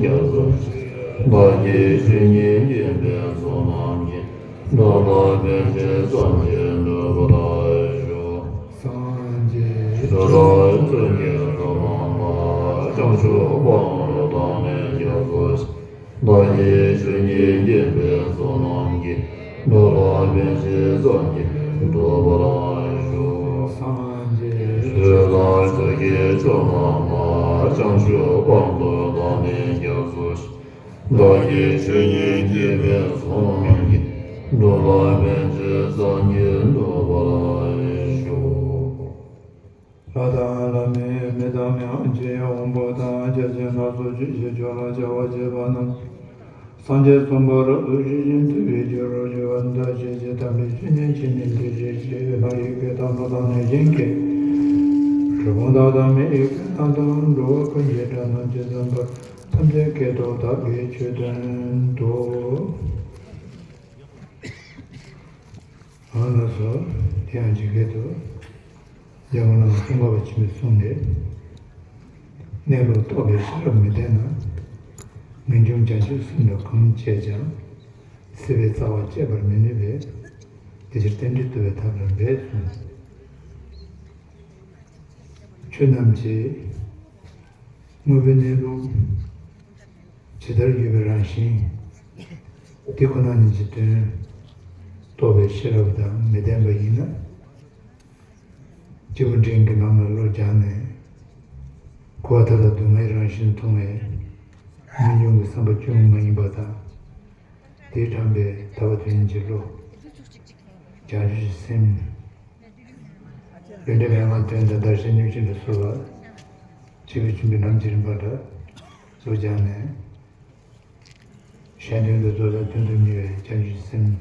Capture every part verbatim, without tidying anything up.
བདག་གིས་ཆོས་ཉིད་བསྟན་པའི་ཚོགས་རྣམས་ཀྱིས། འགྲོ་ལ་ཕན་ཕྱིར་སངས་རྒྱས་འགྲུབ་པར་ཤོག། སངས་རྒྱས་ཆོས་དང་ཆོས་ཀྱི་ཐབས་རྣམས་ལ། བྱང་ཆུབ་སྤངས་རབ་བདག་ནི་སྐྱབས་སུ་མཆི། བདག་གིས་ཆོས་ཉིད་བསྟན་པའི་ཚོགས་རྣམས་ཀྱིས། འགྲོ་ལ་ཕན་ཕྱིར་སངས་རྒྱས་འགྲུབ་པར་ཤོག། སངས་རྒྱས་ཆོས་དང་ཆོས་ཀྱི་མཆོག་རྣམས་ལ། བྱང་ཆུབ་སྤངས་རབ་བདག་ནི་སྐྱབས་སུ་མཆི། བདག་གིས་ཆོས་ཉིད་བསྟན་པའི་ཚོགས་རྣམས་ཀྱིས། འགྲོ་ལ་ཕན་ཕྱིར་སངས་རྒྱས་འགྲུབ་པར་ཤོག། ལྷ་དང་ལྷ་མིན་མི་དང་མི་འམ་ཅི། དབང་པོ་དང་བརྒྱ་བྱིན་སྣ་ཚོགས་ཆོས་ཀྱི་མཆོག་ལ་སྐྱབས་པ་བྱེད་པ་རྣམས། སངས་རྒྱས་སམ་བྷོ་ཊ་རབ་ཏུ་ཞི་ཞིང་དུལ་བའི་རྒྱུ་རུ་གྱུར་པ་འདི་དག་ཁྱེད་ཀྱི་དམ་པའི་ཆོས་ཉིད་ཀྱི་ནི་འདི་ཞེས་བྱའི་ལྷ་ཡི་སྐད་དང་ཀླུ་དང་གནོད་སྦྱིན་སྐད། གྲུལ་བུམ་དག་དང་མི་ཡི་སྐད་རྣམས་དང་། འགྲོ་བ་ཀུན་གྱི་སྒྲ་རྣམས་ཇི་ཙམ་པར། ཐམས་ཅད་སྐད་དུ་བདག་གིས་ཆོས་བསྟན་ཏོ། ཨ་ལགས་སོ། དེ་ཡང་ཇི་སྐད་དུ། རྒྱལ་བ་བླ་མ་ཙོང་ཁ་པ་ཆེན་པོས་གསུངས་ཏེ། གནས་ལུགས་རྟོགས་པའི་ཤེས་རབ་མི་ལྡན་ན། ངེས་འབྱུང་བྱང་ཆུབ་སེམས་དང་གང་བྱས་ཀྱང་། སྲིད་པའི་རྩ་བ་བཅད་པར་མི་ནུས་པས། དེ་ཕྱིར་རྟེན་འབྲེལ་བསྟོད་པའི་ཐབས་ལ་འབད་གསུངས། ཆོས་རྣམས་ཀྱི་དངོས་པོའི་གནས་ལུགས་ཇི་ལྟར་ཡོད་པའི་རང་བཞིན་དེ་ཁོ་ན་ཉིད་ཀྱི་དོན་རྟོགས་པའི་ཤེས་རབ་དང་མི་ལྡན་པ་ཡིན་ན། སྐྱེས་བུ་འབྲིང་གི་ལམ་ལ་བློ་སྦྱངས་ནས། འཁོར་བ་མཐའ་དག་སྡུག་བསྔལ་རང་བཞིན་མཐོང་བས། ངེས་འབྱུང་གི་བསམ་པ་སྐྱོན་མ་ཡིན་པ་དང་། དེས་དྲངས་པའི་ཐར་པ་དོན་གྱི་བློ། བྱང་ཆུབ་ཀྱི་སེམས། ཡོན་ཏན་མན་ངག་དོན་དང་བདག་གཞན་མཉམ་བརྗེ་ལ་སོགས་པ། སྐྱེས་བུ་ཆེན་པོའི་ལམ་གྱི་རིམ་པ་འདྲ་བློ་སྦྱངས་ནས། གཞན་དོན་དུ་རྫོགས་བྱང་དོན་དུ་གཉེར་བའི་བྱང་ཆུབ་སེམས།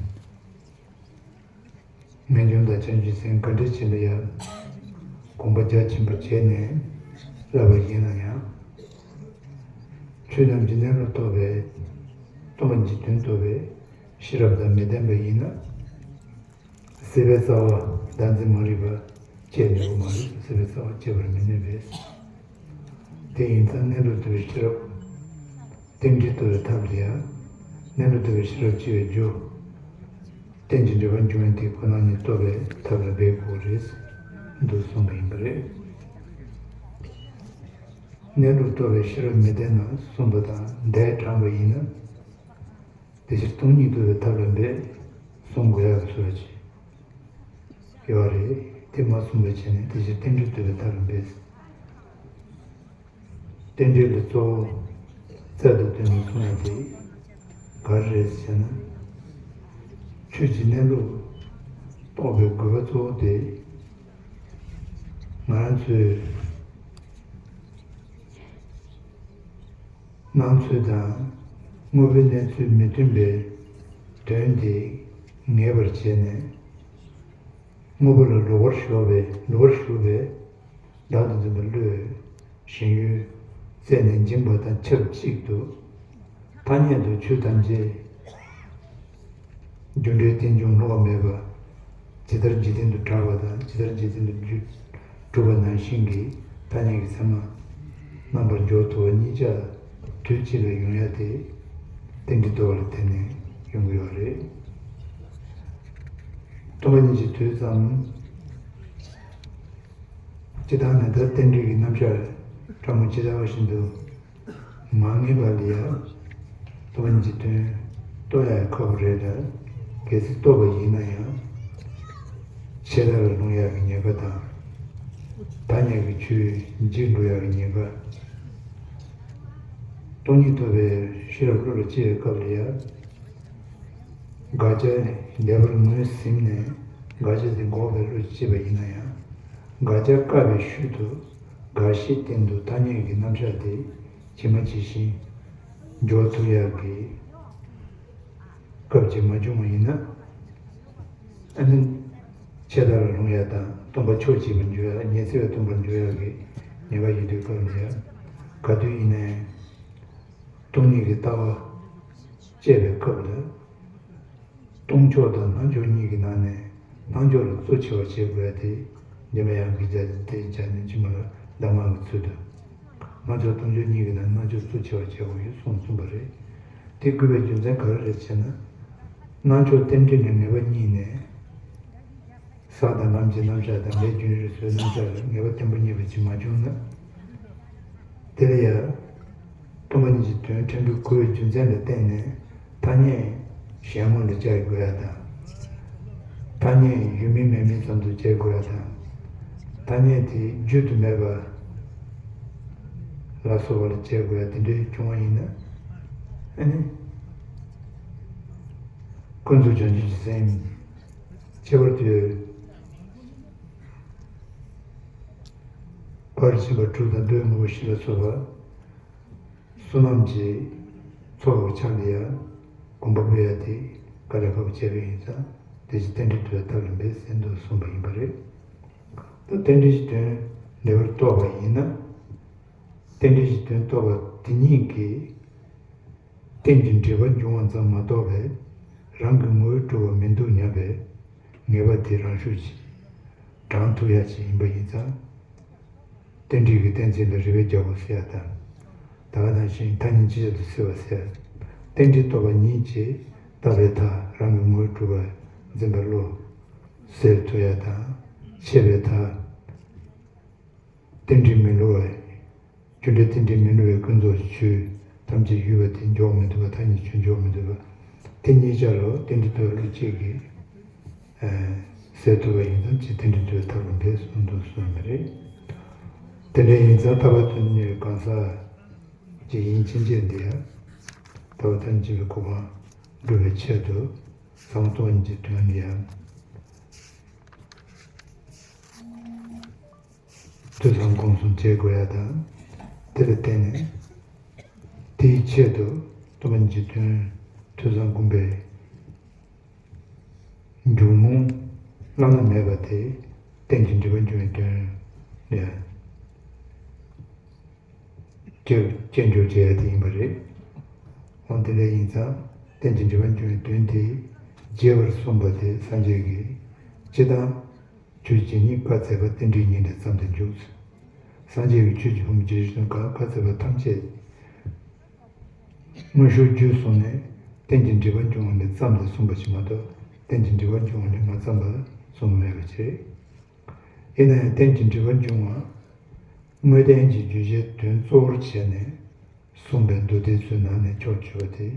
ངེས་འབྱུང་དང་བྱང་ཆུབ་སེམས་ག་འདྲ་ཅིག་ལ་ཡང་དགོངས་པ་རྒྱ་ཆེན་པོ་བྱས་ནས་བསླབ་པ་ཡིན་ན་ཡང་། ཆོས་རྣམས་ཀྱི་གནས་ལུགས་རྟོགས་པའི། སྟོང་པ་ཉིད་ཀྱི་དོན་རྟོགས་པའི་ཤེས་རབ་དང་མི་ལྡན་པ་ཡིན་ན། སྲིད་པའི་རྩ་བ་བདག་འཛིན་མ་རིག་པ་བཅད་ནུས་པ་མ་རེད། སྲིད་པའི་རྩ་བ་བཅད་པར་མི་ནུས་པས། དེ་ཡིན་ཙང་གནས་ལུགས་རྟོགས་པའི་ཤེས་རབ། རྟེན་འབྲེལ་རྟོགས་པའི་ཐབས་ལ་ཡང་། གནས་ལུགས་རྟོགས་པའི་ཤེས་རབ་ཅེས་པའི་རྒྱུ། རྟེན་ཅིང་འབྲེལ་བར་འབྱུང་བའི་དེ་ཁོ་ན་ཉིད་རྟོགས་པའི་ཐབས་ལ་འབད་དགོས་རེད། འདུག་གསུངས་པ་ཡིན་པ་རེད། གནས་ལུགས་རྟོགས་པའི་ཤེས་རབ་མི་ལྡན་ན་གསུངས་པ་དང་འདས་དྲངས་པ་ཡིན་ན། དེ་ཕྱིར་སྟོང་ཉིད་རྟོགས་པའི་ཐབས་ལ་འབད་གསུང་དགོས་ཡག་གི་སྲོལ་ཅིག་ཡོད་རེད། དེ་མ་གསུངས་པ་བྱས་ནས་དེ་ཕྱིར་རྟེན་འབྲེལ་རྟོགས་པའི་ཐབས་ལ་འབད། རྟེན་འབྲེལ་ལ་གཙོ་བོ་རྩལ་དུ་བཏོན་ནས་གསུང་ཡག་དེ་ག་རེ་རེད་ཟེར་ན། ཆོས་ཀྱི་གནས་ལུགས་རྟོགས་པའི་དགོས་པ་གཙོ་བོ་དེ་ང་རང་ཚོའི། སྣང་ཚུལ་དང་དངོས་པོའི་གནས་ཚུལ་མི་མཐུན་པའི་དོན་དེ་ངེས་པར་བྱས་ནས། དངོས་པོ་ལ་ལོག་པར་ཞུགས་པའི་ལོག་པར་ཞུགས་པའི་བདག་ཏུ་འཛིན་པའི་བློས་ཞེན་ཡུལ་རྩད་ནས་འབྱིན་པ་དང་ཆབས་ཅིག་ཏུ། ཐ་སྙད་དུ་ཆོས་ཐམས་ཅད་རྒྱུ་འབྲས་རྟེན་འབྱུང་བསླུ་བ་མེད་པ། ཇི་ལྟར་འཇིག་རྟེན་དུ་གྲགས་པ་དང་ཇི་ལྟར་འཇིག་རྟེན་དུ་གྲུབ་པ་ནང་བཞིན་གྱི་ཐ་སྙད་ཀྱི་ཚད་མ་རྣམ་པར་འཇོག་ཐུབ་པ་གཉིས་ཆ་དུས་གཅིག་ལ་ཡོང་ཡ་དེ་རྟེན་འབྲེལ་རྟོགས་པ་ལ་བརྟེན་ནས་ཡོང་གི་ཡོད་རེད། སྟོང་པ་ཉིད་ཀྱི་དུས་ཙམ། སྤྱིར་བཏང་ནས་ད་རྟེན་འབྲེལ་གྱི་རྣམ་གཞག་ཕྲ་མོ་ཇི་ལྟ་བ་བཞིན་དུ་མ་ངེས་པ་ལ་ཡང་སྟོང་པ་ཉིད་ཀྱི་དོན་རྟོགས་ཡག་ཁག་པོ་རེད་ལ། གལ་སྲིད་རྟོགས་པ་ཡིན་ན་ཡང་ཆད་ལྷག་ལ་ལྷུང་ཡག་གི་ཉེན་ཁ་དང་། ཐ་སྙད་ཀྱི་ཆོས་འཇིག་འགྲོ་ཡག་གི་ཉེན་ཁ། སྟོང་ཉིད་རྟོགས་པའི་ཤེས་རབ་བློ་ལ་སྐྱེ་བའི་སྐབས་ལ་ཡང་། དགག་བྱ་བདེན་པར་ངོས་ཟིན་ནས་དགག་བྱ་དེ་འགོག་པའི་བློ་སྐྱེས་པ་ཡིན་ན་ཡང་། དགག་བྱ་བཀག་པའི་ཤུལ་དུ་དགག་བྱའི་སྟེང་དུ་ཐ་སྙད་ཀྱི་རྣམ་གཞག་དེ་ཇི་མ་ཇི་བཞིན་འཇོག་ཐུབ་ཡག་གི་སྐབས་ཅིག་མ་བྱུང་བ་ཡིན་ན། ཨ་ནི་ཆད་ལྷག་ལ་ལྷུང་ཡག་དང་སྟོང་པ་ཕྱོགས་གཅིག་པར་འགྱུར་ཡག་ཉི་ཚེ་བས་སྟོང་པར་འགྱུར་ཡག་གི་ཉེན་ཁ་ཡོད་དུས་སྐབས་ལ་ཡང་ག་དུས་ཡིན་ནའི་སྟོང་ཉིད་ཀྱི་ལྟ་བ་སྐྱེས་པའི་སྐབས་ལ། སྟོང་ཕྱོགས་དང་སྣང་ཕྱོགས་གཉིས་ཀྱི་ནང་ནས་སྣང་ཕྱོགས་ལ་གཙོ་ཆེ་བ་བྱེད་དགོས་ཡ་དེ་འཇམ་དབྱངས་ཀྱི་རྒྱ་དེ་རྒྱ་ནི་ཅི་མ་ལ་གདམས་ངག་གི་ཚུལ་དུ། སྣང་ཕྱོགས་སྟོང་ཕྱོགས་གཉིས་ཀྱི་ནང་སྣང་ཕྱོགས་གཙོ་ ཆོག་བྱེད་དགོས་ཡོད་གསུངས་གསུངས་པ་རེད། དེ་དགོས་པའི་རྒྱུ་མཚན་ག་རེ་རེད་ཅེ་ན། རྣལ་འབྱོར་རྟེན་འབྲེལ་ནི་ངེས་པ་གཉིས་ནས། ས་དང་ལམ་གྱི་རྣམ་གཞག་དང་ལས་རྒྱུ་འབྲས་སོགས་རྣམ་གཞག་ལ་ངེས་པ་བརྟན་པོ་རྙེད་པ་ཅིག་མ་བྱུང་ན། དེ་ལ་ཡང་། སྟོང་པ་ཉིད་ཀྱི་དོན་ཕྲན་བུ་གོ་བའི་རྒྱུ་མཚན་ལ་བརྟེན་ནས་ཐ་སྙད་གཞན་དབང་དུ་བྱ་དགོས་ཡ་དང་། ཐ་སྙད་ཡོད་མིན་མེད་མིན་ཙམ་དུ་བྱེད་དགོས་ཡ་དང་། ཐ་སྙད་དེ་བརྗོད་དུ་མེད་པ་ལ་སོགས་པ་ལ་བྱེད་དགོས་ཡ་དེ་འདྲའི་བྱུང་བ་ཡིན་ན། ཨ་ནི། ཀུན་རྫོབ་བྱང་ཆུབ་ཀྱི་སེམས། ཁྱད་པར་དུ་ཡོད། ཕར་ཕྱིན་པ་དྲུག་དང་མདོའི་དངོས་པོ་བཞི་ལ་སོགས་པ། བསོད་ནམས་ཀྱི་ཚོགས་ཀྱི་ཆ་ལ་ཡང་གོམས་པ་སྤོ་ཡ་དེ་དཀའ་ལས་ཁག་པོ་བྱས་པ་ཡིན་ཙང་དེ་བཞིན་རྟེན་འབྲེལ་དུ་ཐབས་ལ་འབད་ཟེར་དུ་གསུངས་པ་ཡིན་པ་རེད། ད་རྟེན་འབྲེལ་གྱི་དོན་ལེགས་པར་རྟོགས་པ་ཡིན་ན། རྟེན་འབྲེལ་གྱི་དོན་རྟོགས་པ་དེ་ཉིད་ཀྱིས། རྟེན་གྱི་འབྲེལ་པ་འབྱུང་བ་ཙམ་མ་གཏོགས་པའི་རང་གི་ངོ་བོས་གྲུབ་པ་མི་འདུག་སྙམ་པའི་ངེས་པ་དེ་རང་ཤུགས་ཀྱིས་དྲངས་ཐུབ་ཡ་ཞིག་ཡིན་པ་ཡིན་ཙང་། རྟེན་འབྲེལ་གྱི་གཏན་ཚིགས་ལ་རེ་བའི་རྒྱལ་པོ་ཟེར་ཡ་དང་། ད་ག་ནང་བཞིན་ཐ་སྙད་ཅིག་ཅར་དུ་སེལ་བ་ཟེར། རྟེན་འབྲེལ་རྟོགས་པ་ཉིད་ཀྱིས་བཏགས་པའི་མཐའ་རང་གི་ངོ་བོས་གྲུབ་པ་འཛིན་པ་བློ་ཟེར་ཐུབ་ཡ་དང་། ཆད་པའི་མཐའ། རྟེན་འབྲེལ་མི་སླུ་བ། རྒྱུ་འབྲས་རྟེན་འབྲེལ་མི་སླུ་བའི་ཀུན་རྫོབ་ཆོས་ཐམས་ཅད་ཡོད་པ་དེ་འཇོག་མི་ཐུབ་པ། ཐ་སྙད་ཆོས་འཇོག་མི་ཐུབ་པ། དེ་གཉིས་ཆར་ལ་རྟེན་འབྲེལ་རྟོགས་པའི་བློ་གཅིག་གིས་ཨ་སེལ་ཐུབ་པ་ཡིན་ཙང་ཅི་རྟེན་འབྲེལ་རྟོགས་པའི་ཐབས་ལ་འབད་གསུངས་འདུག་གསུངས་པ་རེད། དེ་འདྲ་ཡིན་ཙང་ཐར་པ་དོན་གཉེར་གང་ཟག་ཅིག་ཡིན་ཕྱིན་ཆད་འདི་ཡང་ཐར་པ་དོན་གཉེར་གྱི་གོ་འཕང་སྒྲུབ་པའི་ཆེད་དུ་ཟབ་མོ་སྟོང་ཉིད་ཀྱི་དོན་ལ་ཡང་། ཐོས་བསམ་སྒོམ་གསུམ་བྱེད་དགོས་ཡ་དང་། དེ་ལ་བརྟེན་ནས། དེའི་ཆེད་དུ་སྟོང་པ་ཉིད་ཀྱི་དོན་ཐོས་བསམ་སྒོམ་པའི་འབྱུང་རྔུབ་བླ་ན་མེད་པ་དེ་རྟེན་ཅིང་འབྲེལ་པར་འབྱུང་བའི་དོན་ལ་སྐྱེ་སྐྱེ་འཇོག་བྱེད་ཡ་དེ་ཡིན་པ་རེད། འོ་དེ་འདྲ་ཡིན་ཙང་རྟེན་ཅིང་འབྲེལ་པར་འབྱུང་བའི་དོན་དེ་རྒྱས་པར་གསུངས་པ་དེ་སངས་རྒྱས་ཀྱིས་སྤྱིར་བཏང་། ཆོས་ཇི་སྙེད་བཀའ་སྩལ་པ། རྟེན་འབྲེལ་ཉིད་འདི་ཙམ་དུ་འཇུག། སངས་རྒྱས་ཀྱིས་ཆོས་ཀྱི་ཕུང་པོ་རྗེས་བཞིན་དུ་གང་བཀའ་སྩལ་པ་ཐམས་ཅད། དངོས་ཤུགས་བརྒྱུད་སོང་ནས་རྟེན་ཅིང་འབྲེལ་པར་འབྱུང་བ་ནི་ཙམ་དུ་གསུངས་པ་ཞིག་མ་གཏོགས་རྟེན་ཅིང་འབྲེལ་པར་འབྱུང་བ་ནི་མ་བརྩམས་པར་གསུངས་མེད་པ་ཞིག་རེད། ཡིན་ན་ཡང་རྟེན་ཅིང་འབྲེལ་པར་འབྱུང་བ་དངོས་བསྟན་གྱི་རྒྱུ་ཆའི་དོན་གཙོ་བོར་བྱས་ནས་གསུངས་པའི་མདོ་སྡེ་ཚོའི་ནང་ནས་ཕྱོགས་ཆེ་བ་དེ་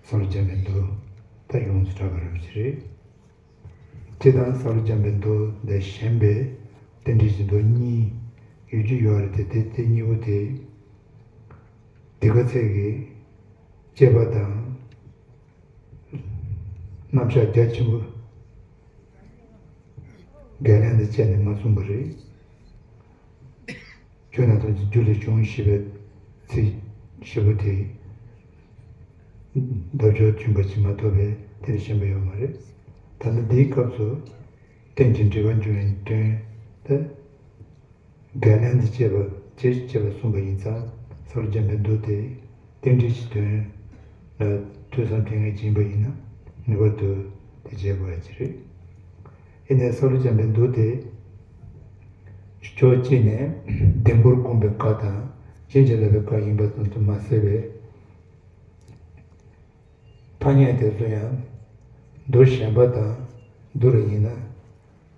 སཱ་ལུ་འཇམ་པའི་མདོ་ད་ཡོངས་སུ་གྲགས་པ་རེད་པ་ཞིག་རེད། དེ་དང་སཱ་ལུ་འཇམ་པའི་མདོ་ལས་གཞན་པའི་རྟེན་འབྲེལ་གྱི་མདོ་གཉིས་ཡོད་རྒྱུ་ཡོད་རེད་དེ། དེ་དེ་གཉིས་པོ་དེ་དེ་ག་ཚད་ཀྱི་དཔྱད་པ་དང་རྣམ་གཞག་རྒྱ་ཆེན་པོ་འགན་ལེན་དང་བཅས་ནས་མ་གསུངས་པ་རེད། ཆོས་རྣམས་ཐམས་ཅད་རྒྱུ་ལས་བྱུང་ཞེས་པའི་ཚིག་བཞི་པོ་དེ་འདོད་ཆགས་འབྱུང་བ་ཅིག་མ་གཏོགས་པའི་དེ་ལས་གཞན་པ་ཡོད་མ་རེད། ད་ལྟ་འདིའི་སྐབས་སུ་རྟེན་ཅིང་འབྲེལ་པར་འབྱུང་བའི་དོན་དེ་འགལ་ལན་དུ་བྱེད་པ་བྱེད་བྱེད་པ་གསུངས་པ་ཡིན་ཙང་། སཱ་ལུ་འཇམ་པའི་མདོ་དེ་རྟེན་འབྲེལ་གྱི་དོན་ལ་ཐོས་བསམ་དེ་ངེས་ཅན་པ་ཡིན་ན་ངེས་པར་དུ་དེ་བྱེད་དགོས་ཡ་ཅིག་རེད། ཡིན་ནའི་སཱ་ལུ་འཇམ་པའི་མདོ་དེ། ཕྱོགས་གཅིག་ནས་ལྡེམ་པོར་བསྒོམ་པའི་བཀའ་དང་སྦྱིན་གྱིས་བརླབ་པའི་བཀའ་ཡིན་པ་ཙམ་དུ་མ་ཟད་པའི་ཐ་སྙད་དེ་ཚོ་ཡང་མདོ་གཞན་པ་དང་བསྡུར་བ་ཡིན་ན་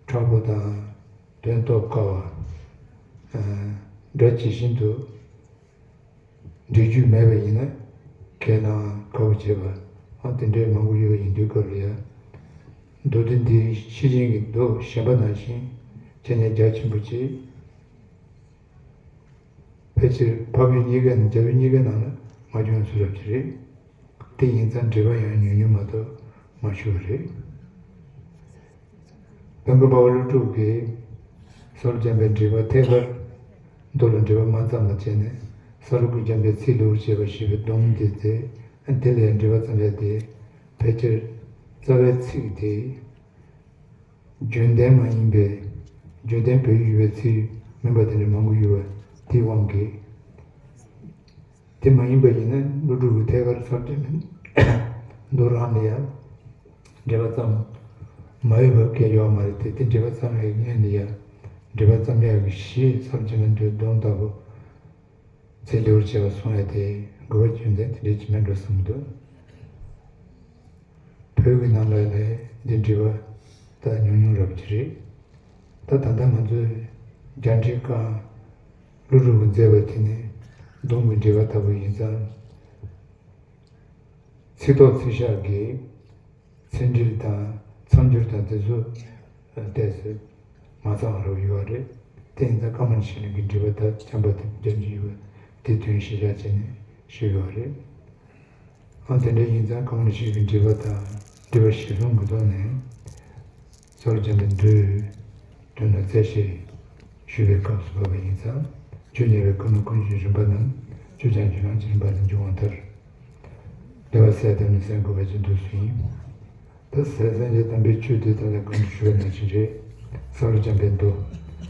མཁྲེགས་པོ་དང་དོན་རྟོགས་དཀའ་བ། སྒྲ་ཇི་བཞིན་དུ། འགྲེལ་རྒྱུ་མེད་པ་ཡིན་ན་ཁས་བླངས་དཀའ་བ་བྱེད་པ། ཨ་དེ་འདྲའི་མང་པོ་ཡོད་པ་ཡིན་དུས་སྐབས་ལ་ཡང་། མདོ་སྡེ་འདི་ཕྱི་རྒྱལ་གྱི་མདོ་གཞན་པ་ནང་བཞིན་ཁྱབ་མཉམ་རྒྱ་ཆེན་པོ་ཅིག་ཕལ་ཆེར་འཕགས་ཡུལ་གཉིས་ཀའི་ནང་རྒྱ་ཡུལ་གཉིས་ཀའི་ནང་ལ་མ་བྱུང་ཚུལ་རབ་ཅིག་རེད། དེ་ཡིན་ཙང་འགྲེལ་པ་ཡང་ཉུང་ཉུང་མ་གཏོགས་མ་བྱུང་བ་རེད། བོན་སྐུ་དཔའ་བོ་ཀླུ་སྒྲུབ་ཀྱིས་སཱ་ལུ་འཇམ་པའི་འགྲེལ་པ་ཐད་ཀར་མདོ་ལ་འགྲེལ་པ་མ་བརྩམས་པ་བྱས་ནས། སཱ་ལུ་སྐུ་འཇམ་པའི་ཚིག་ལེའུར་བྱས་པ་ཞེས་པའི་སྡོམ་འདི་མཛད། དེ་ལས་འགྲེལ་པ་བརྩམས་པ་དེ་ཕལ་ཆེར་རྩ་བའི་ཚིག་དེ་བརྗོད་བདེན་མ་ཡིན་པའི། བརྗོད་བདེན་བོད་ཡིག་ཡོད་པའི་ཚིག་མིན་པ་དེ་འདྲ་མང་པོ་ཡོད་པ་དེའི་དབང་གིས། དེ་མ་ཡིན་པ་ཡིན་ན་ཀླུ་སྒྲུབ་ཀྱིས་ཐད་ཀར་སཱ་ལུ་འཇམ་པའི་མདོ་རང་ལ་ཡང་འགྲེལ་པ་བརྩམས་མ་ཡོད་པ་གང་ཡང་ཡོད་མ་རེད་དེ། དེ་འགྲེལ་པ་བརྩམས་པའི་སྔོན་ལ་ཡང་འགྲེལ་པ་བརྩམས་ཡག་གི་གཞི་སཱ་ལུ་འཇམ་པའི་མདོའི་སྡོམ་ལྟ་བུ་ ཚེ་ལེའུར་བྱས་པ་གསུང་ཡ་དེ་དགོས་པ་རྒྱུ་མཚན་དེ་འདྲའི་ཅིག་མིན་འགྲོ་བསམ་གྱི་འདུག་བོད་ཀྱི་ནང་ལ་ལས་འདི་འདྲི་བ་ད་ཉུང་ཉུང་རབ་ཅིག་རེད། ད་ད་ལྟ་ང་ཚོས་རྒྱ་འགྲེལ་ཁང་ཀླུ་སྒྲུབ་ཀྱིས་མཛད་པ་དེ་ནི་སྡོམ་གྱི་འགྲེལ་པ་ལྟ་བུ་ཡིན་ཙང་། ཚིག་ཐོགས་ཚིག་ཤག་གི་ཚིག་འགྲེལ་དང་མཚམས་སྦྱོར་དང་དེ་ཚོ་ཏོག་ཙམ་མ་ཚང་བ་རེ་ཡོད་རེད། དེ་ཡིན་ཙང་ཀ་མ་ལ་ཤཱི་ལ་གི་འགྲེལ་པ་དང་བྱམས་པ་དེ་རྒྱབ་ཀྱི་ཡོད་པ་དེ་དོན་གཞིར་བཞག་བྱས་ནས་ཞུས་ཡོད་རེད། ཨང་དེ་འདྲ་ཡིན་ཙང་ཀ་མ་ལ་ཤཱི་ལ་གི་འགྲེལ་པ་དང་འགྲེལ་པ་གཞིར་བཟུང་གི་ཐོག་ནས། སཱ་ལུ་འཇམ་དཔལ་མདོའི་དོན་ལ་རྩད་ཞིབ་ཞུས་པའི་སྐབས་སུ་བབ་པ་ཡིན་ཙང་། ཆོས་ཉན་པའི་ཀུན་སློང་ཀུན་སྤྱོད་རིམ་པ་རྣམས་ཆོས་ཀྱང་རྒྱུད་རང་གི་རིམ་པ་ལས་འབྱུང་བ་ལྟར། བདེ་བ་གསལ་བཏབ་ནས་གསན་དགོས་པ་ཅིག་འདུག་ཟིན། ད་ཟས་སེམས་ཅན་དམ་པའི་ཆོས་དེ་ད་ལྟ་གོང་དུ་ཞུས་པ་ནང་བཞིན་རེད། སཱ་ལུ་འཇམ་དཔལ་མདོ།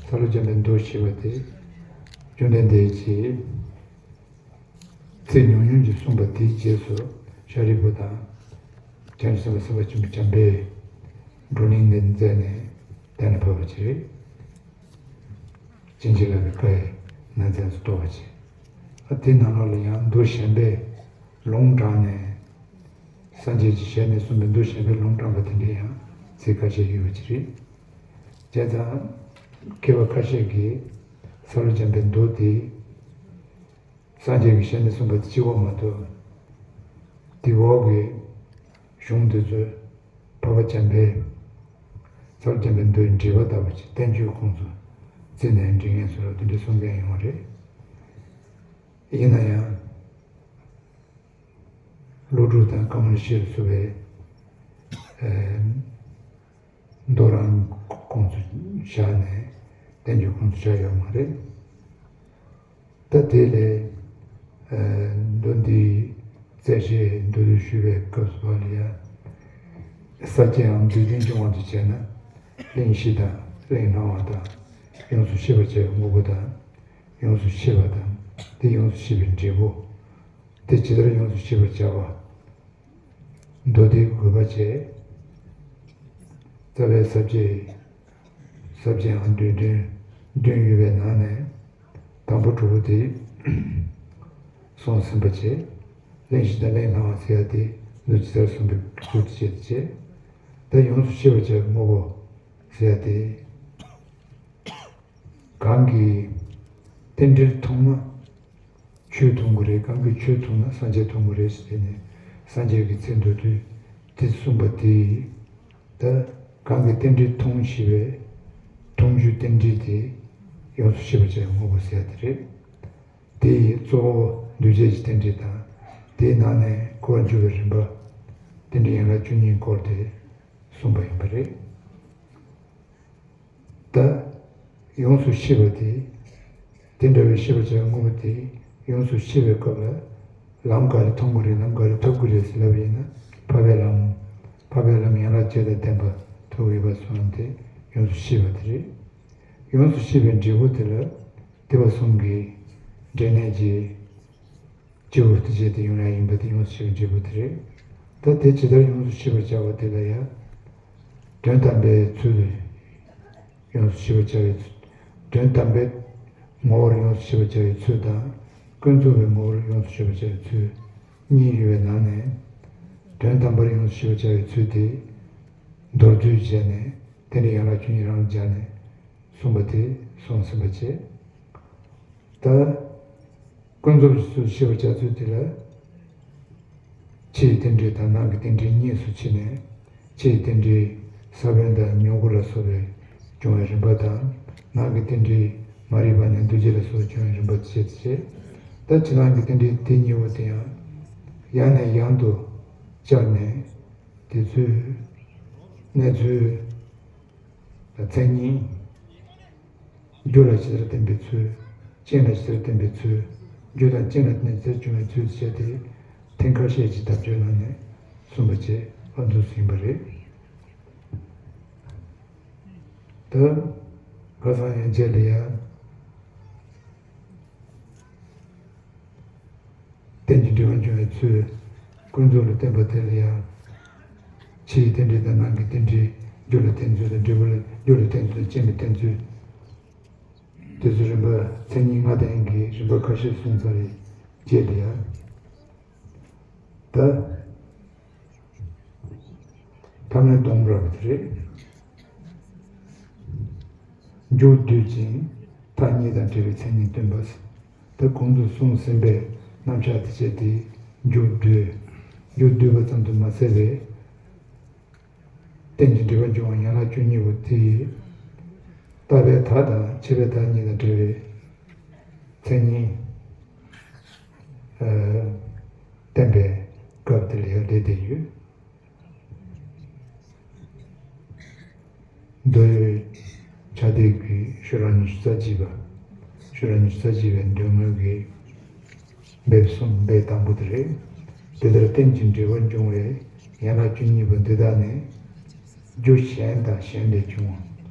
སཱ་ལུ་འཇམ་དཔལ་མདོ་ཞེས་པ་དེ། བཅོམ་ལྡན་འདས་ཀྱིས། ཚིག་ཉུང་ཉུང་ཅིག་གསུངས་པ་དེའི་རྗེས་སུ་ཤཱ་རིའི་བུ་དང་། བྱང་ཆུབ་སེམས་དཔའ་ཆེན་པོ་འཇམ་དཔལ་བགྲོ་གླེང་འདི་མཛད་ནས་གཏན་ལ་ཕབ་པ་ཅིག་རེད། བྱིན་གྱིས་བརླབས་པའི་བཀའ་ཡི་ནང་ཚན་སུ་གཏོགས་པ་ཅིག་ཨ་དེའི་ནང་ལོགས་ལ་ཡང་མདོ་གཞན་པས་ལུང་དྲངས་ནས། སངས་རྒྱས་ཀྱི་ཞལ་ནས་གསུངས་པའི་མདོ་གཞན་པས་ལུང་དྲངས་པ་དེ་འདྲའི་ཡང་ཚིག་ཁ་ཤས་ཡོད་པ་ཅིག་རེད། བྱས་ཙང་། མཁས་པ་ཁ་ཤས་ཀྱིས་སཱ་ལུ་འཇམ་དཔལ་མདོ་དེ། སངས་རྒྱས་ཀྱི་ཞལ་ནས་གསུངས་པ་དེ་གཅིག་པོ་མ་གཏོགས། དེའི་འོག་གི་གཞུང་དེ་ཚོ་འཕགས་པ་འཇམ་དཔལ། སཱ་ལུ་འཇམ་དཔལ་མདོའི་འགྲེལ་པ་ལྟ་བུ་ཅིག་བསྟན་བཅོས་ཁོངས་སུ་བརྩིས་ནས་འབྲི་མཁན་ཚོ་ལ་དེ་འདྲའི་གསུང་མཁན་ཡོང་བ་རེད། ཡིན་ན་ཡང་། ཀླུ་སྒྲུབ་དང་ཀ་མ་ལ་ཤཱི་ལ་སོགས་པའི་མདོ་རང་ཁོངས་སུ་བཞག་ནས་བསྟན་བཅོས་ཁོངས་སུ་བཞག་ཡོད་མ་རེད། ད་དེ་ལས་མདོ་འདིའི་རྩད་ཞིབ་མདོར་བསྡུས་ཞུས་པའི་སྐབས་སུ་བབ་ལ་ཡ། ས་སྐྱའམ་འདོད་དོན་སྐྱོང་བ་དུ་བྱས་ན། གླེང་གཞི་དང་གླེང་སླང་བ་དང་། ཡོངས་སུ་ཤེས་པར་བྱ་བའི་དངོས་པོ་དང་། ཡོངས་སུ་ཤེས་པ་དང་། དེ་ཡོངས་སུ་ཤེས་པའི་འབྲས་བུ། དེ་ཇི་ལྟར་ཡོངས་སུ་ཤེས་པར་བྱ་བ། མདོ་སྡེའི་དགོས་པ་བཅས། རྩ་བའི་ས་བཅད། ས་བཅད་ཨང་བདུན་བདུན་བདུན་ཡོད་པའི་ནང་ནས། དང་པོ་དྲུག་པོ་དེ། གསུངས་ཟིན་པ་བཅས། གླེང་གཞི་དང་གླེང་སླང་བ་ཟེར་ཡ་དེ་ལུགས་ཇི་ལྟར་གསུངས་པའི་ལུགས་དེ་བྱས་ཏེ་བྱས། ད་ཡོངས་སུ་ཤེས་པར་བྱ་བའི་དངོས་པོ་ཟེར་ཡ་དེ། གང་གིས་རྟེན་འབྲེལ་མཐོང་ན་ཆོས་མཐོང་གི་རེད། གང་གིས་ཆོས་མཐོང་ན་སངས་རྒྱས་མཐོང་གི་རེད་ཟེར་ནས་སངས་རྒྱས་ཀྱི་ཚེ་མདོར་བསྡུས་དེ་གསུངས་པ་དེ། ད་གང་གིས་རྟེན་འབྲེལ་མཐོང་ཞེས་པའི་མཐོང་རྒྱུའི་རྟེན་འབྲེལ་དེ་ཡོངས་སུ་ཤེས་པར་བྱ་བའི་དངོས་པོ་ཟེར་ཡ་དེ་རེད། དེ་ཡི་གཙོ་བོ་འདུས་བྱས་ཀྱི་རྟེན་འབྲེལ་དང་། དེའི་ནང་ནས་འཁོར་བར་འཇུག་པའི་རིམ་པ། རྟེན་འབྲེལ་ཡན་ལག་བཅུ་གཉིས་སྐོར་དེ་གསུངས་པ་ཡིན་པ་རེད། ད། ཡོངས་སུ་ཤེས་པ་དེ། དེ་འདྲ་བའི་ཤེས་པར་བྱ་བའི་དངོས་པོ་དེ་ཡོངས་སུ་ཤེས་པའི་སྐབས་ལ། ལམ་ག་རེ་མཐོང་དགོས་རེད། ལམ་ག་རེ་ཐོབ་དགོས་རེད་ཟེར་ལབ་པ་ཡིན་ན། འཕགས་པའི་ལམ། འཕགས་པའི་ལམ་ཡན་ལག་བརྒྱད་དང་ལྡན་པ་ཐོབ་ཡོད་པ་སོང་སྟེ་ཡོངས་སུ་ཤེས་པ་དེ་རེད། ཡོངས་སུ་ཤེས་པའི་འབྲས་བུ་དེ་ལ། སྡེ་པ་གསུམ་གྱི་འབྲས་གནས་ཀྱི། སྐྱེས་བུ་སྟེ་བྱས་ཏེ་ཡོང་ཡ་ཡིན་པ་དེ་ཡོངས་སུ་ཤེས་པའི་འབྲས་བུ་དེ་རེད། ད་དེ་ཇི་ལྟར་ཡོངས་སུ་ཤེས་པར་བྱ་བ་དེ་ལ་ཡང་། དོན་དམ་པའི་ཚུལ་ཡོངས་སུ་ཤེས་པར་བྱ་བའི་ཚུལ། དོན་དམ་པའི་ངོ་བོར་ཡོངས་སུ་ཤེས་པར་བྱ་བའི་ཚུལ་དང་། ཀུན་རྫོབ་པའི་ངོ་བོར་ཡོངས་སུ་ཤེས་པར་བྱ་བའི་ཚུལ་གཉིས་ཡོད་པའི་ནང་ནས། དོན་དམ་པར་ཡོངས་སུ་ཤེས་པར་བྱ་བའི་ཚུལ་དེ། མདོར་བསྡུས་བྱས་ནས་རྟེན་འབྲེལ་ཡན་ལག་བཅུ་གཉིས་རང་ལ་སྦྱར་ནས། གསུངས་པ་དེ་གསུངས་ཟིན་པ་བྱས། ད། ཀུན་རྫོབ་ཀྱི་ཚུལ་ཤེས་པར་བྱ་ཚུལ་དེ་ལ། ཕྱི་ཡི་རྟེན་འབྲེལ་དང་ནང་གི་རྟེན་འབྲེལ་གཉིས་སུ་ཕྱེ་ནས། ཕྱི་ཡི་རྟེན་འབྲེལ་ས་བོན་དང་མྱུ་གུ་ལ་སོགས་པའི་འབྱུང་བའི་རིམ་པ་དང་། ནང་གི་རྟེན་འབྲེལ་མ་རིག་པ་ནས་འདུ་བྱེད་ལ་སོགས་འབྱུང་བའི་རིམ་པ་བཅས་བྱས། ད་ཕྱི་ནང་གི་རྟེན་འབྲེལ་དེ་གཉིས་པོ་དེ་ཡང་ཡང་ནས་ཡང་དུ་བཅར་ནས། དེ་ཚོའི་གནས་ཚུལ་དང་མཚན་ཉིད། རྒྱུ་ལ་ཇི་ལྟར་བརྟེན་པའི་ཚུལ། རྐྱེན་ལ་ཇི་ལྟར་བརྟེན་པའི་ཚུལ། རྒྱུ་དང་རྐྱེན་ལ་བརྟེན་ནས་དེར་བྱུང་བའི་ཚུལ་བཤད་དེ། ཐེངས་ཁ་ཤས་ཀྱིས་བརྡ་སྤྲོད་གནང་ནས་གསུངས་པ་བཅས་ཨ་འདུག་ཟིན་པ་རེད། ད། ཁ་སང་ཡན་ཆད་ལ་ཡང་། རྟེན་ཅིང་འབྲེལ་བར་འབྱུང་བའི་ཚུལ། ཀུན་རྫོབ་ལ་བརྟེན་པ་དེ་ལ་ཡང་། ཕྱི་ཡི་རྟེན་འབྲེལ་དང་ནང་གི་རྟེན་འབྲེལ། རྒྱུ་ལ་བརྟེན་ཚུལ་དང་འབྲས་བུ་ལ། རྒྱུ་ལ་བརྟེན་ཚུལ་དང་རྐྱེན་ལ་བརྟེན་ཚུལ། དེ་ཚོའི་རིམ་པ་མཚན་ཉིད་ལྔ་ལྡན་གྱི་རིམ་པ་ཁ་ཤས་གསུངས་ཚར་བའི་རྗེས་ལ་ཡང་། ད། ཐ་མལ་སྡོམ་རབ་དེ་རེད། མཇུག་བསྡུས་ཅིང་མཐའ་གཉིས་དང་བྲལ་བའི་མཚན་ཉིད་སྟོན་པ། ད་གོང་དུ་གསུངས་ཟིན་པའི་རྣམ་གཞག་དེ་བྱས་ཏེ་མཇུག་བསྡུས། མཇུག་བསྡུས་པ་ཙམ་དུ་མ་ཟད་པའི། རྟེན་ཅིང་འབྲེལ་པར་འབྱུང་བ་ཡན་ལག་བཅུ་གཉིས་པོ་དེ་ཡི། རྟག་པའི་མཐའ་དང་ཆད་པའི་མཐའ་གཉིས་དང་བྲལ་བའི་མཚན་ཉིད། ཨ། བསྟན་པའི་སྐབས་དེ་ལ་ཡང་བསྡད་དེ་ཡོད། མདོའི་ཕྱག་དེབ་ཀྱི་ཤོག་གྲངས་ཉི་ཤུ་རྩ་གཅིག་པ། ཤོག་གྲངས་ཉི་ཤུ་རྩ་གཅིག་པའི་མདོའི་ངོས་ཀྱི་འབེབས་གསུམ་འབེབས་དང་པོ་དེ་རེད། དེ་ལྟར་རྟེན་ཅིང་འབྲེལ་པར་འབྱུང་བའི་ཡན་ལག་བཅུ་གཉིས་པོ་འདི་དག་ནི། རྒྱུ་གཞན་དང་གཞན་ལས་བྱུང་བ།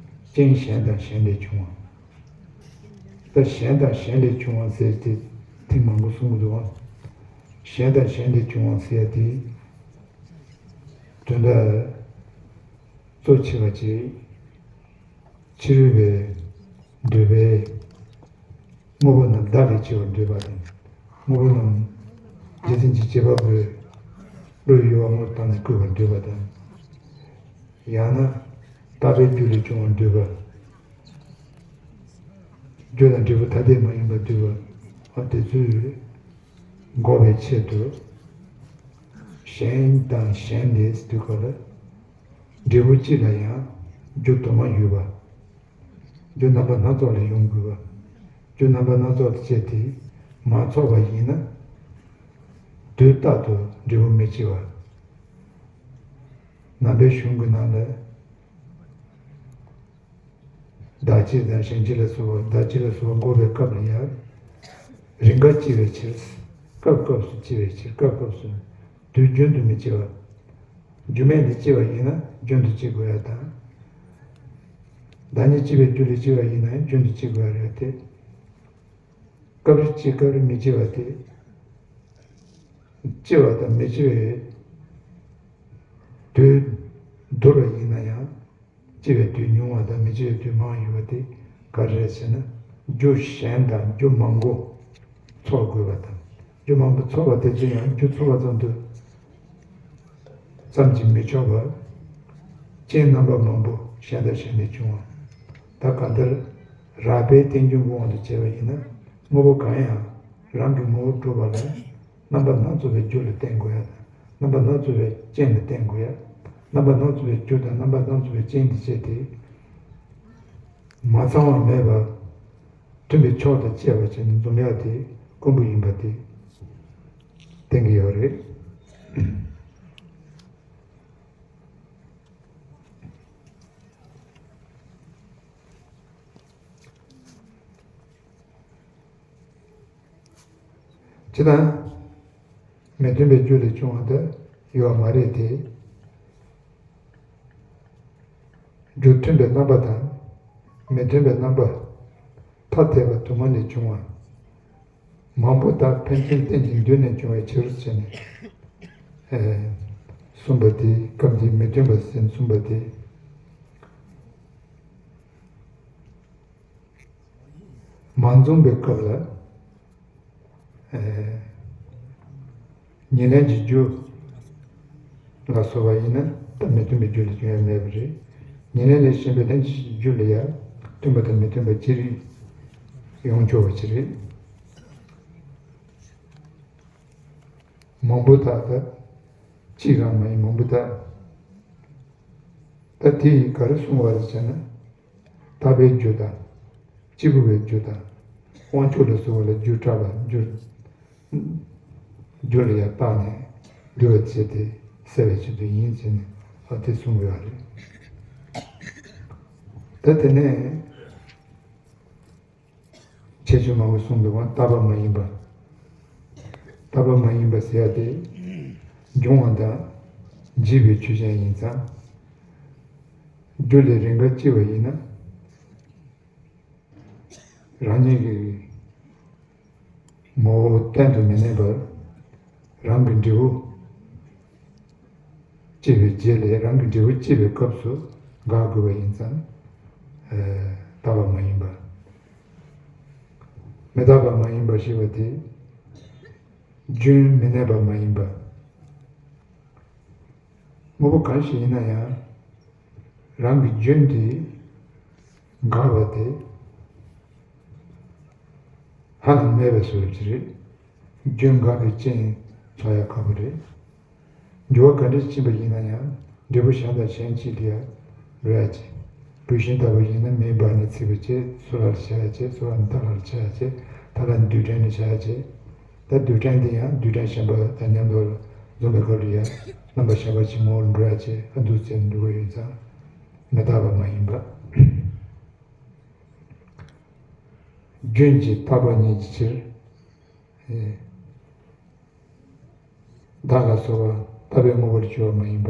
རྐྱེན་གཞན་དང་གཞན་ལས་བྱུང་བ། ད་གཞན་དང་གཞན་ལས་བྱུང་བ་ཟེར་ཏེ་ཐེངས་མང་པོ་གསུང་གི་འདུག་བ། གཞན་དང་གཞན་ལས་བྱུང་བ་ཟེར་ཡ་དེ། དོན་དག་གཙོ་ཆེ་བ་ཅིག་ཕྱི་རོལ་པའི་འདོད་པའི་དངོས་པོ་རྣམས་བདག་ལས་སྐྱེ་བར་འདོད་པ་དང་། དངོས་པོ་རྣམས་རྒྱུ་མཚན་གྱི་བྱེད་པ་པོའི་བློའི་གཡོ་བ་དངོས་སུ་བཏང་ནས་བསྐུལ་བར་འདོད་པ་དང་། ཡང་ན་རྟག་པའི་རྒྱུ་ལས་བྱུང་བར་འདོད་པ། རྒྱུ་དང་འབྲས་བུ་ཐ་དད་མ་ཡིན་པར་འདོད་པ། འོ་དེ་ཚོས་འགོག་པའི་ཆེད་དུ། གཞན་དང་གཞན་ལས་འདོད་པ་ལ། འབྲས་བུ་གཅིག་ལ་ཡང་རྒྱུ་དུ་མ་ཡོད་པ། རྒྱུ་རྣམ་པ་སྣ་ཚོགས་ལས་ཡོང་དགོས་པ། རྒྱུ་རྣམ་པ་སྣ་ཚོགས་དེ་སྤྱད་དེ་མ་ཚོགས་པ་ཡིན་ན། དུས་རྟག་ཏུ་འབྲས་བུ་མི་སྐྱེ་བ། ནང་པའི་གཞུང་གི་ནང་ལ། བདག་བསྐྱེད་དང་གཞན་བསྐྱེད་ལ་སོགས་པ། བདག་བསྐྱེད་ལ་སོགས་པ་འགོག་པའི་སྐབས་ལ་ཡང་། རེས་འགའ་སྐྱེ་བའི་ཕྱིར། སྐབས་སྐབས་སུ་སྐྱེ་བའི་ཕྱིར། སྐབས་སྐབས་སུ། དུས་རྒྱུན་དུ་མི་སྐྱེ་བ། རྒྱུ་མེད་ནས་སྐྱེ་བ་ཡིན་ན་རྒྱུན་དུ་སྐྱེ་དགོས་ཡ་དང་། བདག་ཉིད་སྐྱེ་བའི་རྒྱུ་ལས་སྐྱེ་བ་ཡིན་ན་ཡང་རྒྱུན་དུ་སྐྱེ་དགོས་ཡ་རེད་དེ། སྐབས་རེ་སྐྱེ་སྐབས་རེ་མི་སྐྱེ་བ་དེ། སྐྱེ་བ་དང་མི་སྐྱེ་བའི་དུས་བསྡུར་བ་ཡིན་ན་ཡང་། སྐྱེ་བའི་དུས་ཉུང་བ་དང་མི་སྐྱེ་བའི་དུས་མང་བ་ཡོད་པ་དེ་ག་རེ་རེད་ཟེར་ན། རྒྱུ་གཞན་དང་རྒྱུ་མང་པོ་ཚོགས་དགོས་པ་དང་། རྒྱུ་མང་པོ་ཚོགས་པ་དེ་ཚོ་ཡང་རྒྱུ་ཚོགས་པ་ཙམ་དུ་ཙམ་གྱིས་མི་ཆོག་པར། རྐྱེན་རྣམ་པ་མང་པོ་གཞན་དང་གཞན་ལས་བྱུང་བ། ད་གང་ལྟར་རགས་པའི་རྟེན་འབྱུང་གི་དབང་དུ་བྱས་པ་ཡིན་ན། དངོས་པོ་གང་ཡང་རང་གི་ངོ་བོར་གྲུབ་པ་ལ། རྣམ་པ་སྣ་ཚོགས་པའི་རྒྱུ་ལ་བརྟེན་དགོས་ཡ་དང་། རྣམ་པ་སྣ་ཚོགས་པའི་རྐྱེན་ལ་བརྟེན་དགོས་ཡ། རྣམ་པ་སྣ་ཚོགས་པའི་རྒྱུ་དང་རྣམ་པ་སྣ་ཚོགས་པའི་རྐྱེན་དེ་བྱས་ཏེ། མ་ཚང་བ་མེད་པར་མཐུན་པའི་ཕྱོགས་དང་བཅས་པ་བྱས་ནས་འཛོམས་ཡ་དེ་དཀོན་པོ་ཡིན་པ་དེ་བསྟན་གྱི་ཡོད་རེད། ཇི་ལྟར་མི་མཐུན་པའི་རྒྱུ་ལས་བྱུང་བ་དེ་ཡོད་མ་རེད་དེ། རྒྱུ་མཐུན་པའི་རྣམ་པ་དང་མི་མཐུན་པའི་རྣམ་པ་ཐ་དད་པ་དུ་མ་ལས་བྱུང་བ། མང་པོ་དག་ཕན་ཚུན་རྟེན་ཅིང་འདུས་ནས་བྱུང་བའི་ཕྱིར་ཟེར་ནས། ཨེ། གསུངས་པ་དེ་སྐབས་འདིའི་མི་མཐུན་པ་ཟེར་ནས་གསུངས་པ་དེ། མ་འཛོམས་པའི་སྐབས་ལ། ཨེ། ཉེར་ལེན་གྱི་རྒྱུ་ལ་སོགས་པ་ཡིན་ན་ད་མི་མཐུན་པའི་རྒྱུ་ལས་བྱུང་ཡ་མེད་པ་རེད། ཉེར་ལེན་ལས་གཞན་པའི་ལྷན་ཅིག་རྒྱུ་ལ་ཡང་མཐུན་པ་དང་མི་མཐུན་པ་ཅི་རིགས་ཡོང་ཆོག་པ་ཅི་རེད། མང་པོ་དག་ད་གཅིག་རང་མ་ཡིན་མང་པོ་དག་ད་དེ་ཡིས་ག་རེ་གསུངས་པ་རེད་ཟེར་ན། རྟག་པའི་རྒྱུ་དང་། གཅིག་པུ་པའི་རྒྱུ་དང་། དབང་ཕྱུག་ལ་སོགས་པ་ལ་རྒྱུ་གྲགས་པ་རྒྱུ། རྒྱུ་ལ་ཡང་བརྟགས་ནས་འདུལ་བར་བྱེད་དེ་སེལ་བའི་ཆེད་དུ་ཡིན་ཟེར་ནས་ཨ་དེ་གསུངས་ཡོད་རེད། ད་དེ་ནས། ཁྱད་ཆོས་མང་པོ་གསུངས་འདུག་པ། རྟག་པ་མ་ཡིན་པ། རྟག་པ་མ་ཡིན་པ་ཟེར་ཡ་དེ། འབྱུང་བ་དང་། འཇིག་པའི་ཆོས་ཅན་ཡིན་ཙང་། རྒྱུ་ལས་རེས་འགའ་སྐྱེ་བ་ཡིན་ན། རང་ཉིད་ཀྱི་ངོ་བོ་གཏན་དུ་མི་གནས་པར། རང་གི་འབྲས་བུ་སྐྱེས་པའི་རྗེས་ལ་རང་གི་འབྲས་བུ་སྐྱེས་པའི་སྐབས་སུ་འགག་དགོས་པ་ཡིན་ཙང་། ཨེ། རྟག་པ་མ་ཡིན་པ། མི་རྟག་པ་མ་ཡིན་པ་ཞེས་པ་དེ། རྒྱུན་མི་གནས་པ་མ་ཡིན་པ། དངོས་པོ་གང་ཞིག་ཡིན་ན་ཡང་། རང་གི་རྒྱུན་དེ་འགག་པ་དེ་ཧ་ལམ་མེད་པའི་བཟོ་འདྲ་ཅིག་རེད། རྒྱུན་འགག་པའི་རྐྱེན་ཚོར་ཡ་ཁག་པོ་རེད། འགྱུར་བ་ག་འདྲ་ཕྱིན་པ་ཡིན་ན་ཡང་འབྲས་བུ་གཞན་དང་གཞན་གཅིག་ལ་ཡང་འགྲོ་ཡ་བྱེད། ལུགས་ཤིང་ལྟ་བུ་ཡིན་ན་མེ་འབར་ནས་ཚིག་པའི་ཚེ་སོལ་བར་བྱ་ཡ་བྱེད། སོལ་བ་ནི་འཐག་པར་བྱ་ཡ་བྱེད། འཐག་པ་ནི་རྡུལ་ཕྲན་ནི་བྱ་ཡ་བྱེད། ད་རྡུལ་ཕྲན་དེ་ཡང་རྡུལ་ཕྲན་གཞན་པ་དང་མཉམ་དུ་འཛོམས་པའི་སྐབས་ལ་ཡང་རྣམ་པ་གཞན་པ་ཞིག་ངོ་བོར་འགྲོ་ཡ་བྱེད། ཨ་འདུག་ཟེར་འགྲོ་གི་ཡོད་ཙང་མི་རྟག་པ་མ་ཡིན་པ། རྒྱུན་གྱིས་རྟག་པ་ཉིད་ཀྱི་ཕྱིར། བདག་ལ་སོགས་པ་རྟག་པའི་དངོས་པོར་གྱུར་པ་མ་ཡིན་པ།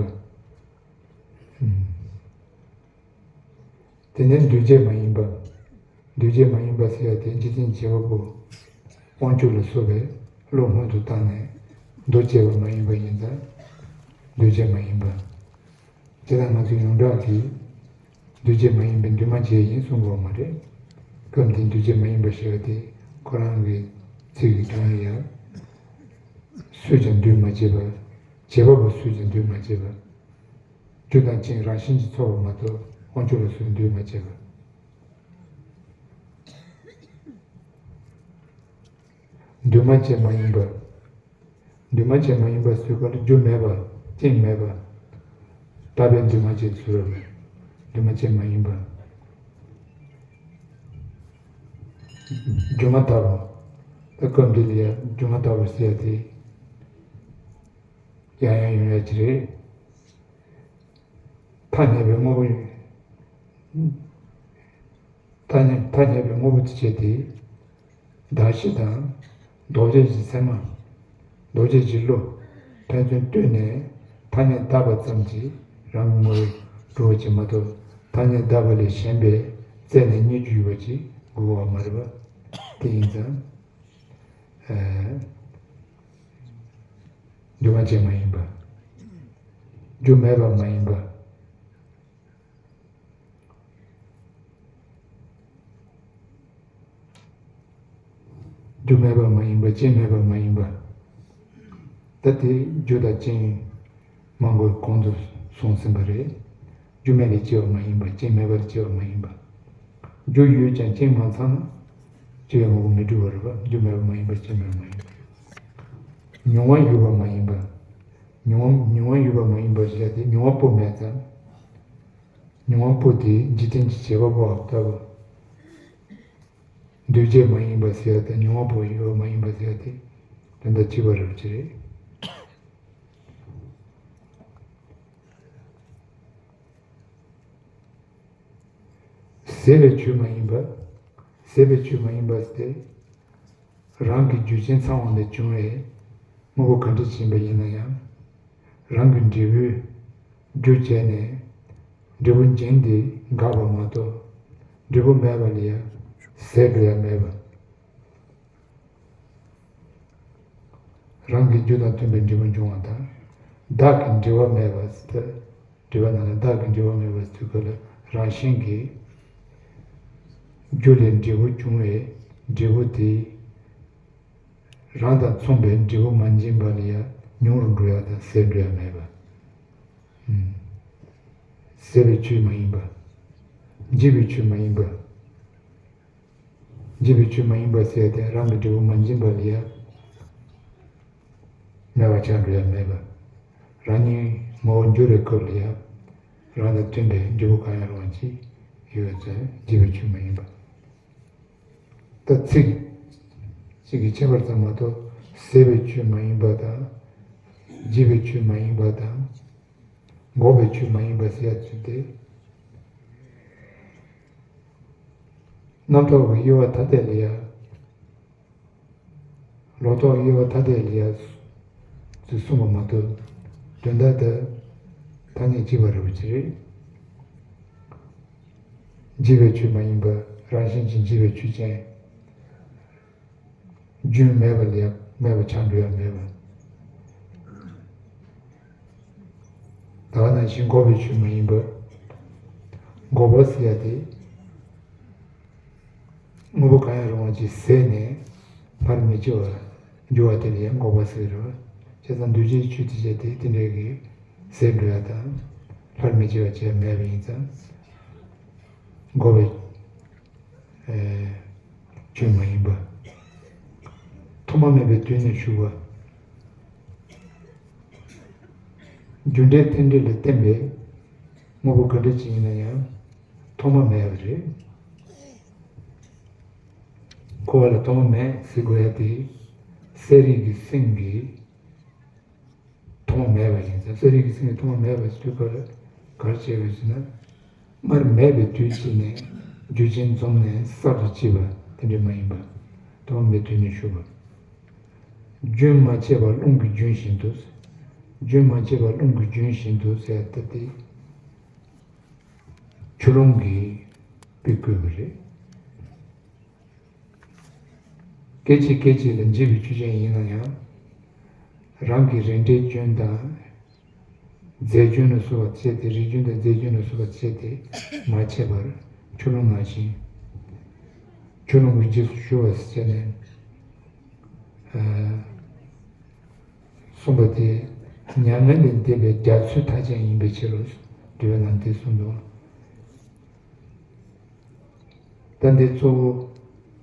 དེ་ནས་འདུས་བྱས་མ་ཡིན་པ། འདུས་བྱས་མ་ཡིན་པ་ཟེར་ཡ་དེ་འཇིག་རྟེན་བྱེད་པ་པོ་དབང་ཕྱུག་ལ་སོགས་པས་བློ་སྔོན་དུ་བཏང་ནས་འདུ་བྱས་པ་མ་ཡིན་པ་ཡིན་ཙང་འདུས་བྱས་མ་ཡིན་པ། དེ་ལ་ང་ཚོས་ཡོངས་གྲགས་ཀྱིས་འདུས་བྱས་མ་ཡིན་པའི་འདུས་མ་བྱས་ཡིན་གསུང་གི་ཡོད་མ་རེད། སྐབས་འདིའི་འདུས་བྱས་མ་ཡིན་པ་ཞེས་པ་དེ་ཁོ་རང་གི་ཚིག་གི་དོན་ལ་ཡང་སུས་ཀྱང་འདུས་མ་བྱས་པ། བྱེད་པ་པོ་སུས་ཀྱང་འདུས་མ་བྱས་པ། རྒྱུ་དང་རྐྱེན་རང་བཞིན་གྱིས་ཚོར་བ་མ་གཏོགས་དབང་ཕྱུག་ལ་སུས་འདུས་མ་བྱས་པ། འདུས་མ་བྱས་མ་ཡིན་པ། འདུས་མ་བྱས་མ་ཡིན་པ་ཟེར་སྐབས་ལ་རྒྱུ་མེད་པ། རྐྱེན་མེད་པ། རྟག་པའི་འདུས་མ་བྱས་ཟེར་བ་མེད། འདུས་མ་བྱས་མ་ཡིན་པ། སྒྱུ་མ་ལྟ་བུ། ད་སྐབས་འདི་ལ་ཡང་སྒྱུ་མ་ལྟ་བུ་ཟེར་ཡ་དེ་ཡང་ཡང་ཡོང་ཡ་ཅིག་རེད། ཐ་སྙད་པའི་དངོས་པོ། ཐ་སྙད་ཐ་སྙད་པའི་དངོས་པོ་དེ་བྱས་ཏེ། གདགས་གཞི་དང་། ལྡོག་བྱ་གཞིའི་མཚན་མ། ལྡོག་བྱ་གཞིའི་བློ། ཕན་ཚུན་ལྟོས་ནས་ཐ་སྙད་བཏགས་པ་ཙམ་གྱིས་རང་གི་ངོ་བོར་འགྲོ་བ་ཅིག་མ་གཏོགས་ཐ་སྙད་བཏགས་པ་ལས་གཞན་པའི་རྩད་ནས་རྙེད་རྒྱུ་ཡོད་པ་ཅིག་དགོས་པ་མ་རེད་པ། དེ་ཡིན་ཙང་། ཨ། འདུས་མ་བྱས་མ་ཡིན་པ། རྒྱུ་མེད་པ་མ་ཡིན་པ། རྒྱུ་མེད་པ་མ་ཡིན་པ། རྐྱེན་མེད་པ་མ་ཡིན་པ། ད་དེ་རྒྱུ་དང་རྐྱེན་མང་པོ་གོང་དུ་སོང་ཟིན་པ་རེད། རྒྱུ་མེད་ལས་སྐྱེ་བ་མ་ཡིན་པ། རྐྱེན་མེད་པ་ལས་སྐྱེ་བ་མ་ཡིན་པ། རྒྱུ་ཡོད་ཀྱང་རྐྱེན་མ་ཚང་ན་སྐྱེ་བའི་དངོས་པོ་མི་འགྲུབ་པ་རེད་པ། རྒྱུ་མེད་པ་མ་ཡིན་པ། རྐྱེན་མེད་པ་མ་ཡིན་པ། མྱོང་བ་ཡོད་པ་མ་ཡིན་པ། མྱོང་བ་མྱོང་བ་ཡོད་པ་མ་ཡིན་པ་ཞེས་པ་དེ་མྱོང་བ་པོ་མེད་ཙང་། མྱོང་བ་པོ་དེ་འཇིག་རྟེན་གྱི་བྱེད་པ་པོ་ལྟ་བུ། འདུས་བྱས་མ་ཡིན་པ་ཟེར་ཡ་དང་མྱོང་བ་པོ་ཡོད་པ་མ་ཡིན་པ་ཟེར་ཡ་དེ་དོན་དག་གཅིག་པ་རེད་པ་ཅིག་རེད། ཟད་པའི་ཆོས་མ་ཡིན་པ། ཟད་པའི་ཆོས་མ་ཡིན་པ་སྟེ། རང་གི་རྒྱུ་རྐྱེན་ཚང་བ་ལས་བྱུང་བའི་དངོས་པོ་གང་འདྲ་ཞིག་ཡིན་པ་ཡིན་ན་ཡང་། རང་གི་འབྲས་བུའི་རྒྱུ་བྱས་ནས་འབྲས་བུ་འབྱིན་ཏེ་འགག་པ་མ་གཏོགས་འབྲས་བུ་མེད་པ་ལ་ཡང་ཟད་འགྲོ་ཡ་མེད་པ། རང་གི་རྒྱུ་དང་མཐུན་པའི་འབྲས་བུ་འབྱུང་བ་དང་། བདག་གི་འབྲེལ་བ་མེད་པ་ཟེར་ཏེ། འབྲེལ་བ་ནང་ལ་བདག་གི་འབྲེལ་བ་མེད་པ་ཟེར་དུས་སྐབས་ལ་རང་བཞིན་གྱིས་རྒྱུ་ལས་འབྲས་བུ་བྱུང་བའི་འབྲས་བུ་དེ་རང་དང་མཚུངས་པའི་འབྲས་བུ་མ་འབྱིན་པ་ལ་ཡང་ཉུང་རུ་འགྲོ་ཡ་དང་ཟད་འགྲོ་ཡ་མེད་པ། ཟད་པའི་ཆོས་མ་ཡིན་པ། འཇིག་པའི་ཆོས་མ་ཡིན་པ། འཇིག་པའི་ཆོས་མ་ཡིན་པ་ཟེར་ཡ་དེ་རང་གི་འབྲས་བུ་མ་འབྱིན་པ་ལ་ཡང་མེད་པ་ཆགས་འགྲོ་ཡ་མེད་པ། རང་ཉིད་ངོ་བོ་འགྱུར་བའི་སྐབས་ལ་ཡང་རང་དང་མཐུན་པའི་འབྲས་བུ་གང་ཡང་རུང་བ་ཅིག་ཡོད་ཚེ་འཇིག་པའི་ཆོས་མ་ཡིན་པ། ད་ཚིག་གཅིག་གིས་ཁྱབ་པ་ཙམ་མ་གཏོགས་ཟད་པའི་ཆོས་མ་ཡིན་པ་དང་། འཇིག་པའི་ཆོས་མ་ཡིན་པ་དང་། འགོག་པའི་ཆོས་མ་ཡིན་པ་ཟེར་ཡ་ཚུལ་ཏེ། རྣམ་རྟོག་གི་དབྱེ་བ་ཐ་དད་ལ་ཡ། ལོག་རྟོག་དབྱེ་བ་ཐ་དད་ལ་ཡ་ཚུལ་གསུངས་པ་མ་གཏོགས། དོན་དག་ཏུ་ཐ་སྙད་གཅིག་པ་རེད་པ་ཅིག་རེད། འཇིག་པའི་ཆོས་མ་ཡིན་པ། རང་བཞིན་གྱིས་འཇིག་པའི་ཆོས་ཅན། རྒྱུན་མེད་པ་ལས་མེད་པ་ཆགས་འགྲོ་ཡ་མེད་པ། ད་ག་ནང་བཞིན་འགོག་པའི་ཆོས་མ་ཡིན་པ། འགོག་པ་ཟེར་ཡ་དེ། དངོས་པོ་གང་ཡང་རུང་བ་ཅིག་ཟད་ནས་སླར་མི་སྐྱེ་བར་འགྱུར་བ་དེ་ལ་ཡང་འགོག་པ་ཟེར་གྱི་རེད། བྱས་ཙང་འདུ་བྱེད་ཆོས་ཅན་དེ་དེ་འདྲའི་གི་ཟད་འགྲོ་ཡ་དང་སླར་མི་སྐྱེ་བ་ཅིག་མེད་པ་ཡིན་ཙང་འགོག་པའི་ཆོས་མ་ཡིན་པ། ཐོག་མ་མེད་པའི་དུས་ནས་ཞུགས་པ། རྒྱུ་འབྲས་རྟེན་འབྲེལ་ལ་བརྟེན་པའི་དངོས་པོ་ག་འདྲ་ཅིག་ཡིན་ན་ཡང་ཐོག་མ་མེད་པ་རེད། འཁོར་བ་ལ་ཐོག་མ་མེད་ཟེར་དགོས་ཡ་དེ། གསལ་རིག་གི་སེམས་ཀྱི་ཐོག་མ་མེད་པ་ཡིན་ཙང་། གསལ་རིག་གི་སེམས་ཀྱི་ཐོག་མ་མེད་པ་ཟེར་དུས་སྐབས་ལ་ག་རེ་བྱེད་དགོས་ཟེར་ན། སྔར་མེད་པའི་དུས་ཅིག་ནས་རྒྱུ་ཅན་འཛོམས་ནས་གསར་དུ་སྐྱེས་པ་དེ་འདྲ་མ་ཡིན་པ། ཐོག་མ་མེད་དུས་ནས་ཞུགས་པ། རྒྱུན་མ་ཆད་པར་རླུང་གི་རྒྱུན་བཞིན་དུ། རྒྱུན་མ་ཆད་པར་རླུང་གི་རྒྱུན་བཞིན་དུ་ཟེར་ཡ་ད་དེ་ཆུ་རླུང་གི་དཔེ་བཀོད་པ་རེད། སྐད་ཅིག་སྐད་ཅིག་ལ་འཇིག་པའི་ཆོས་ཅན་ཡིན་ན་ཡང་། རང་གི་རེ་འབྲས་རྒྱུན་དང་། རྫས་རྒྱུན་ལ་སོགས་པ་བཅས་ཏེ། རིགས་རྒྱུན་དང་རྫས་རྒྱུན་ལ་སོགས་པ་བཅས་ཏེ་མ་ཆད་པར་ཆུ་རླུང་ནང་བཞིན། ཆུ་རླུང་གི་རྗེས་སུ་ཞུགས་པ་ཟེར་ནས། ཨ། གསུངས་པ་དེ་མྱ་ངན་ལས་འདས་པའི་རྒྱ་མཚོའི་མཐའ་ཅན་ཡིན་པའི་ཕྱིར་རོ། འགྲེལ་པའི་ནང་དེ་གསུངས་འདུག། ད་འདི་གཙོ་བོ་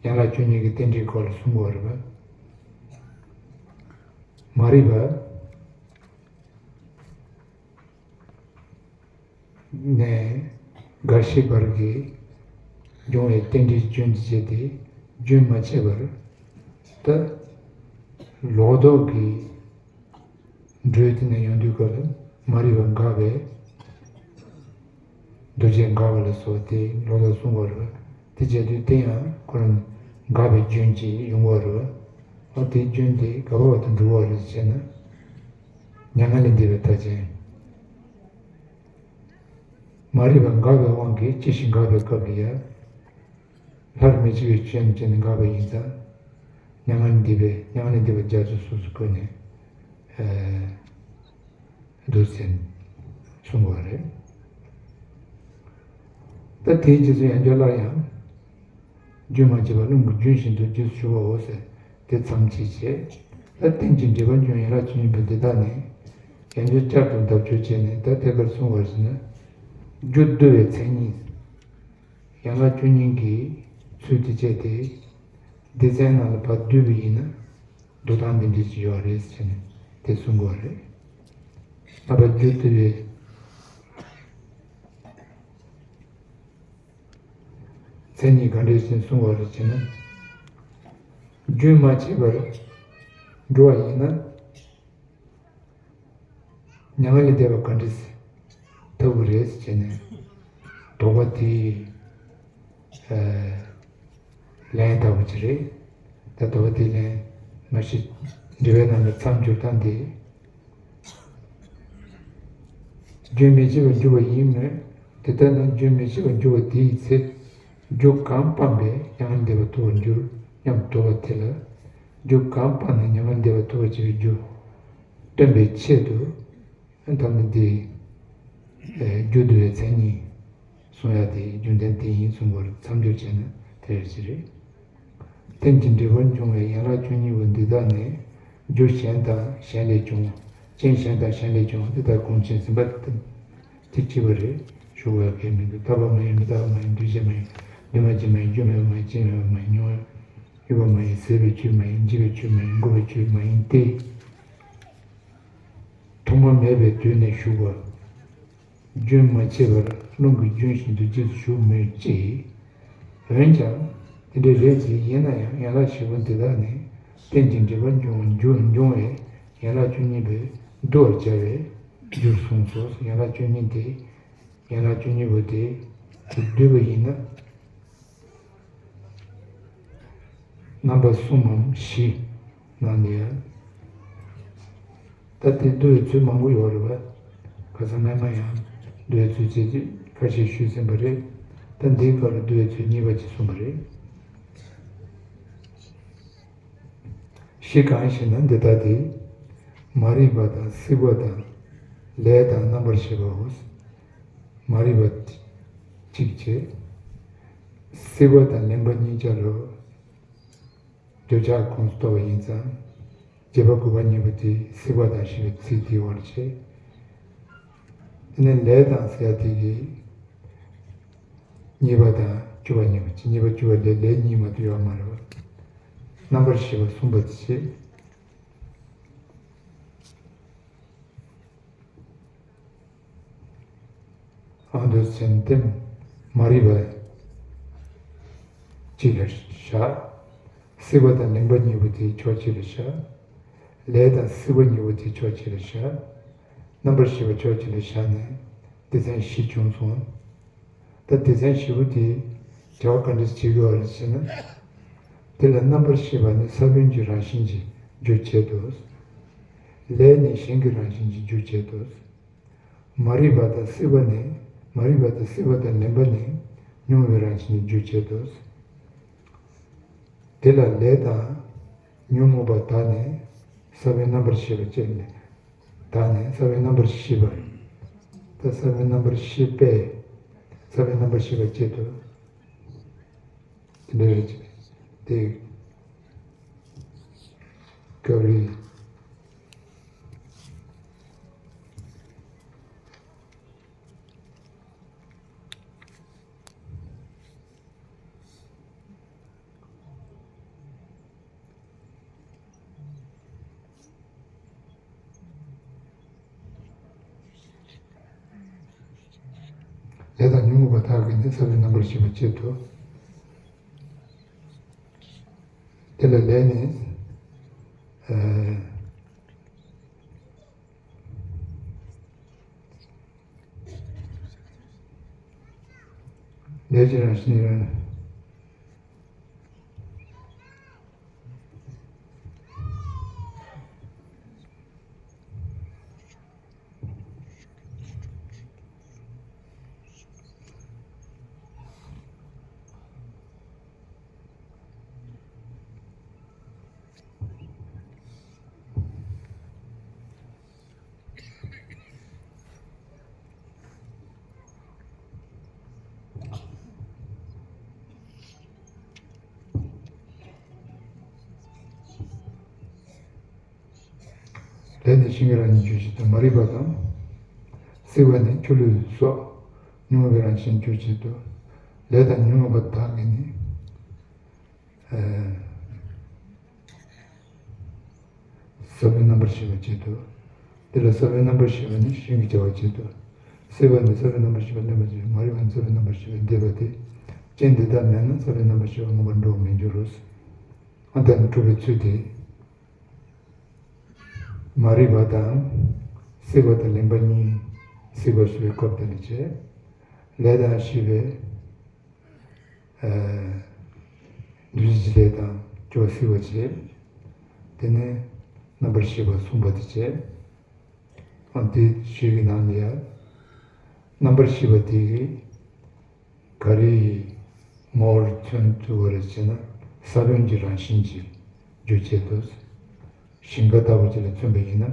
ཡན་ལག་བཅུ་གཉིས་ཀྱི་རྟེན་འབྲེལ་སྐོར་ལ་གསུང་གི་ཡོད་རེད་པ། མ་རིག་པ་ནས་རྒ་ཤི་བར་གྱི་འབྱུང་བའི་རྟེན་འབྲེལ་རྒྱུན་གྱི་རྗེས་དེ་རྒྱུན་མ་ཆད་པར། ད་ལོག་རྟོག་གི་འགྲོས་དེ་ནས་ཡོང་དུས་སྐབས་ལ་མ་རིག་པ་འགགས་པས། འདུ་བྱེད་འགག་པ་ལ་སོགས་ཏེ་ལོག་རྟོག་གསུང་གི་ཡོད་རེད་པ། དེ་བྱེད་དུས་དེ་ཡང་ཁོ་རང་འགག་པའི་རྒྱུན་གྱིས་ཡོང་གི་ཡོད་རེད་པ། འོ་དེའི་རྒྱུན་དེ་ག་པར་བར་དུ་འགྲོ་གི་ཡོད་རེད་ཅེ་ན། མྱ་ངན་ལས་འདས་པའི་མཐའ་ཅན། མ་རིག་པ་འགག་པའི་དབང་གིས་སྐྱེ་ཞིང་འགག་པའི་སྐབས་ལ་ཡང་། སླར་མི་སྐྱེ་བའི་རྒྱུ་ཅན་ནི་འགག་པ་ཡིན་ཙང་། མྱ་ངན་འདས་པའི་མྱ་ངན་ལས་འདས་པའི་རྒྱ་མཚོ་སོ་སོ་བཀོད་ནས། ཨ། འདུག་ཟེར་གསུངས་པ་རེད། ད་དེའི་རྗེས་སུ་ཡང་བསྐྱར་སླར་ཡང་། རྒྱུན་མ་ཆད་པར་རླུང་གི་རྒྱུན་བཞིན་དུ་རྗེས་སུ་ཞུགས་པའོ་ཟེར། དེ་མཚམས་ཅིག་བྱས། ད་རྟེན་ཅིང་འབྲེལ་པར་འབྱུང་ཡན་ལག་བཅུ་གཉིས་པོ་འདི་དག་ནི། ཡང་བསྐྱར་བསྐྱར་དུ་བརྡ་སྦྱོར་བྱས་ནས་ད་དེ་གར་གསུངས་པར་བྱས་ན། རྒྱུ་བསྡུ་བའི་མཚན་ཉིད། ཡན་ལག་བཅུ་གཉིས་ཀྱི་ཚུལ་དུ་བྱས་ཏེ། སྡེ་ཚན་ནང་ལ་ཕར་བསྡུས་པ་ཡིན་ན། འདུག་སྟངས་འདི་འདྲ་ཞིག་ཡོད་རེད་ཟེར་ནས་དེ་གསུང་གི་ཡོད་རེད། ད་ཕར་རྒྱུ་བསྡུ་བའི་མཚན་ཉིད་ག་འདྲ་ཞིག་གསུང་གི་ཡོད་རེད་ཅེ་ན། རྒྱུན་མ་ཆད་པར་འགྲོ་བ་ཡིན་ན། མྱ་ངན་ལས་འདས་པ་ག་འདྲ་ཐོབ་ཀྱི་རེད་ཟེར་ནས་དོགས་པ་དེ། ཨ། ལན་ལྟ་བུ་ཅིག་རེད། ད་དོགས་པ་དེ་ལན་མ་ཤེས། འགྲེལ་པའི་ནང་ལ་མཚམས་སྦྱོར་སྟངས་དེ། རྒྱུན་མི་འཆད་པར་འགྱུར་བ་ཡིན་མོད། དེ་ལྟར་ན་རྒྱུན་མི་འཆད་པར་འགྱུར་བ་དེའི་ཚེ། རྒྱུ་གང་སྤངས་པས་མྱ་ངན་འདས་པ་ཐོབ་པར་འགྱུར་སྙམ་དོགས་པ་དེ་ལ། རྒྱུ་གང་སྤངས་ནས་མྱ་ངན་འདས་པ་ཐོབ་པར་བྱེད་པའི་རྒྱུ་སྟོན་པའི་ཆེད་དུ། ད་ནི་འདི། ཨེ། རྒྱུ་བསྡུ་བའི་མཚན་ཉིད་གསུང་ཡ་དེ་རྒྱུ་མཚན་དེ་ཡིན་གསུང་དགོས་རེད། མཚམས་སྦྱོར་བྱས་ན་དེ་འདྲ་ཞིག་རེད། རྟེན་ཅིང་འབྲེལ་པར་འབྱུང་བའི་ཡན་ལག་བཅུ་གཉིས་པོ་འདི་དག་ནི། རྒྱུ་གཞན་དང་གཞན་ལས་བྱུང་བ། རྐྱེན་གཞན་དང་གཞན་ལས་བྱུང་བ་འདི་དག་གོང་ཆེན་ཟིན་པ་དེ་གཅིག་པ་རེད། ཞུ་དགོས་ཡ་གལ་མི་འདུག། རྟག་པ་མ་ཡིན་མི་རྟག་པ་མ་ཡིན་འདུས་བྱས་མ་ཡིན་འདུས་མ་བྱས་མ་ཡིན་རྒྱུ་མེད་པ་མ་ཡིན་རྐྱེན་མེད་པ་མ་ཡིན་མྱོང་བ་ཡོད་པ་མ་ཡིན་ཟད་པའི་ཆོས་མ་ཡིན་འཇིག་པའི་ཆོས་མ་ཡིན་འགོག་པའི་ཆོས་མ་ཡིན་ཏེ། ཐོག་མ་མེད་པའི་དུས་ནས་ཞུགས་པ། རྒྱུན་མ་ཆད་པར་རླུང་གི་རྒྱུན་བཞིན་དུ་རྗེས་སུ་ཞུགས་མོད་ཀྱི། འོན་ཀྱང་། དེ་འདྲ་རེད་དེ་ཡིན་ན་ཡང་ཡན་ལག་བཞི་པོ་འདི་དག་ནི་རྟེན་ཅིང་འབྲེལ་པར་འབྱུང་འབྱུང་འབྱུང་བས་ཡན་ལག་བཅུ་གཉིས་པོས་བསྡུ་བར་བྱ་བའི་རྒྱུར་གསུངས་སོ། ཡན་ལག་བཅུ་གཉིས་དེ། ཡན་ལག་བཅུ་གཉིས་པོ་དེ་བསྡུས་པ་ཡིན་ན། རྣམ་པ་གསུམ་མམ་བཞི་ནང་ནས་ཡང་། ད་དེ་བསྡུ་བའི་ཚུལ་མང་པོ་ཡོད་རེད་པ། ཁ་སང་སྔ་མ་ཡང་བསྡུ་བའི་ཚུལ་ཅིག་ཁ་ཤས་ཞུས་ཟིན་པ་རེད། ད་འདིའི་སྐབས་ལ་བསྡུ་བའི་ཚུལ་གཉིས་པ་ཅིག་གསུངས་པ་རེད། བཞི་གང་ཞེ་ན་འདི་ལྟ་སྟེ། མ་རིག་པ་དང་སྲེད་པ་དང་ལས་དང་རྣམ་པར་ཤེས་པའོ། མ་རིག་པ་གཅིག་བྱས། སྲིད་པ་དང་ལེན་པ་གཉིས་ཆ་ལ་འདོད་ཆགས་ཁོངས་སུ་གཏོགས་པ་ཡིན་ཙང་། བརྒྱད་པ་དགུ་པ་གཉིས་པོ་དེ་སྲིད་པ་དང་ཞེས་པའི་ཚིག་དེའི་བར་བྱེད། དེ་ནས་ལས་དང་ཟེར་ཡ་དེ་གི་གཉིས་པ་དང་བཅུ་པ་གཉིས་པོ་བྱེད། གཉིས་པ་བཅུ་པ་ལས་ལས་གཉིས་མ་གཏོགས་ཡོད་མ་རེད་པ། རྣམ་པར་ཤེས་པ་གསུམ་པ་དེ་བྱེད། ཨ་འདོད་ཆེན་ཏེམ་མ་རིག་པ་གཅིག་ལ་བཞག་སྲིད་པ་དང་ལེན་པ་གཉིས་པོ་དེ་ཕྱོགས་གཅིག་ལ་བཞག་ལས་དང་སྲིད་པ་གཉིས་པོ་དེ་ཕྱོགས་གཅིག་ལ་བཞག་རྣམ་པར་ཤེས་པ་ཕྱོགས་གཅིག་ལ་བཞག་ནས་སྡེ་ཚན་བཞི་བྱུང་སོང་། ད་སྡེ་ཚན་བཞི་པོ་དེ་བྱ་བ་ག་འདྲ་བྱེད་དགོས་པ་རེད་ཟེར་ན། དེ་ལ་རྣམ་པར་ཤེས་པ་ནི་ས་བོན་གྱི་རང་བཞིན་གྱི་རྒྱུ་བྱེད་དོ། ལས་ནི་གཞན་གྱི་རང་བཞིན་གྱི་རྒྱུ་བྱེད་དོ། མ་རིག་པ་དང་སྲིད་པ་ནི། མ་རིག་པ་དང་སྲིད་པ་དང་ལེན་པ་ནི་ཉོན་མོངས་པའི་རང་བཞིན་གྱི་རྒྱུ་བྱེད་དོ། དེ་ལ་ལས་དང་ཉོན་མོངས་པ་དག་ནི་ས་བོན་རྣམ་པར་ཤེས་པ་ཅན་ནི། དག་ནི་ས་བོན་རྣམ་པར་ཤེས་པ། ད་ས་བོན་རྣམ་པར་ཤེས་པས་ས་བོན་རྣམ་པར་ཤེས་པ་བྱེད་དོ། དེ་འདྲ་རེད། དེ་སྐབས་རེད། ལས་དང་ཉོན་མོངས་པ་དག་གིས་ནི་ས་བོན་རྣམ་པར་ཤེས་པ་བྱེད་དོ། དེ་ལ་ལས་ནི། ཨ། ལས་ཀྱི་རང་བཞིན་ཡིན། ལས་ནི་གཞན་གྱི་རང་བཞིན་རྒྱུ་བྱེད་དོ། མ་རིག་པ་དང་། སྲིད་པ་ནི་ཆུ་ལུད་སོགས་ཉོན་མོངས་པའི་རང་བཞིན་རྒྱུ་བྱེད་དོ། ལས་དང་ཉོན་མོངས་པ་དག་གིས་ནི། ཨ། ས་བོན་རྣམ་པར་ཤེས་པ་བྱེད་དོ། དེ་ལ་ས་བོན་རྣམ་པར་ཤེས་པ་ནི་གཞན་གྱིས་བྱ་བ་བྱེད་དོ། སྲིད་པ་ནི་ས་བོན་རྣམ་པར་ཤེས་པ་ལེན་པར་བྱེད། མ་རིག་པ་ནི་ས་བོན་རྣམ་པར་ཤེས་པ་འདོད་པ་སྟེ། རྐྱེན་འདི་དག་མེད་ན་ས་བོན་རྣམ་པར་ཤེས་པ་མངོན་པར་འགྲུབ་པར་མི་འགྱུར་རོ། ཨ་ད་ནི་སྒྲུབ་པའི་ཚུལ་དེ། མ་རིག་པ་དང་། སྲིད་པ་དང་ལེན་པ་གཉིས། སྲིད་པ་ཞེས་པའི་སྐབས་དེ་ལ་བྱེད། ལས་དང་ཞེས་པའི། ཨ། འདུ་བྱེད་ཀྱི་ལས་དང་སྐྱེ་བ་སྲིད་པ་བྱེད། དེ་ནས་རྣམ་པར་ཤེས་པ་གསུམ་པ་དེ་བྱེད། ཨ་དེ་ཞིག་གི་ནང་ལ་ཡང་། རྣམ་པར་ཤེས་པ་དེ་གིས་ག་རེ་ཡི་ངོ་བོར་མཚོན་ཐུབ་པ་རེད་ཅེ་ན། ས་བོན་གྱི་རང་བཞིན་གྱི་རྒྱུ་བྱེད་དོ། ཞིང་ཁ་ལྟ་བུ་ཅིག་ལ་མཚོན་པ་ཡིན་ན།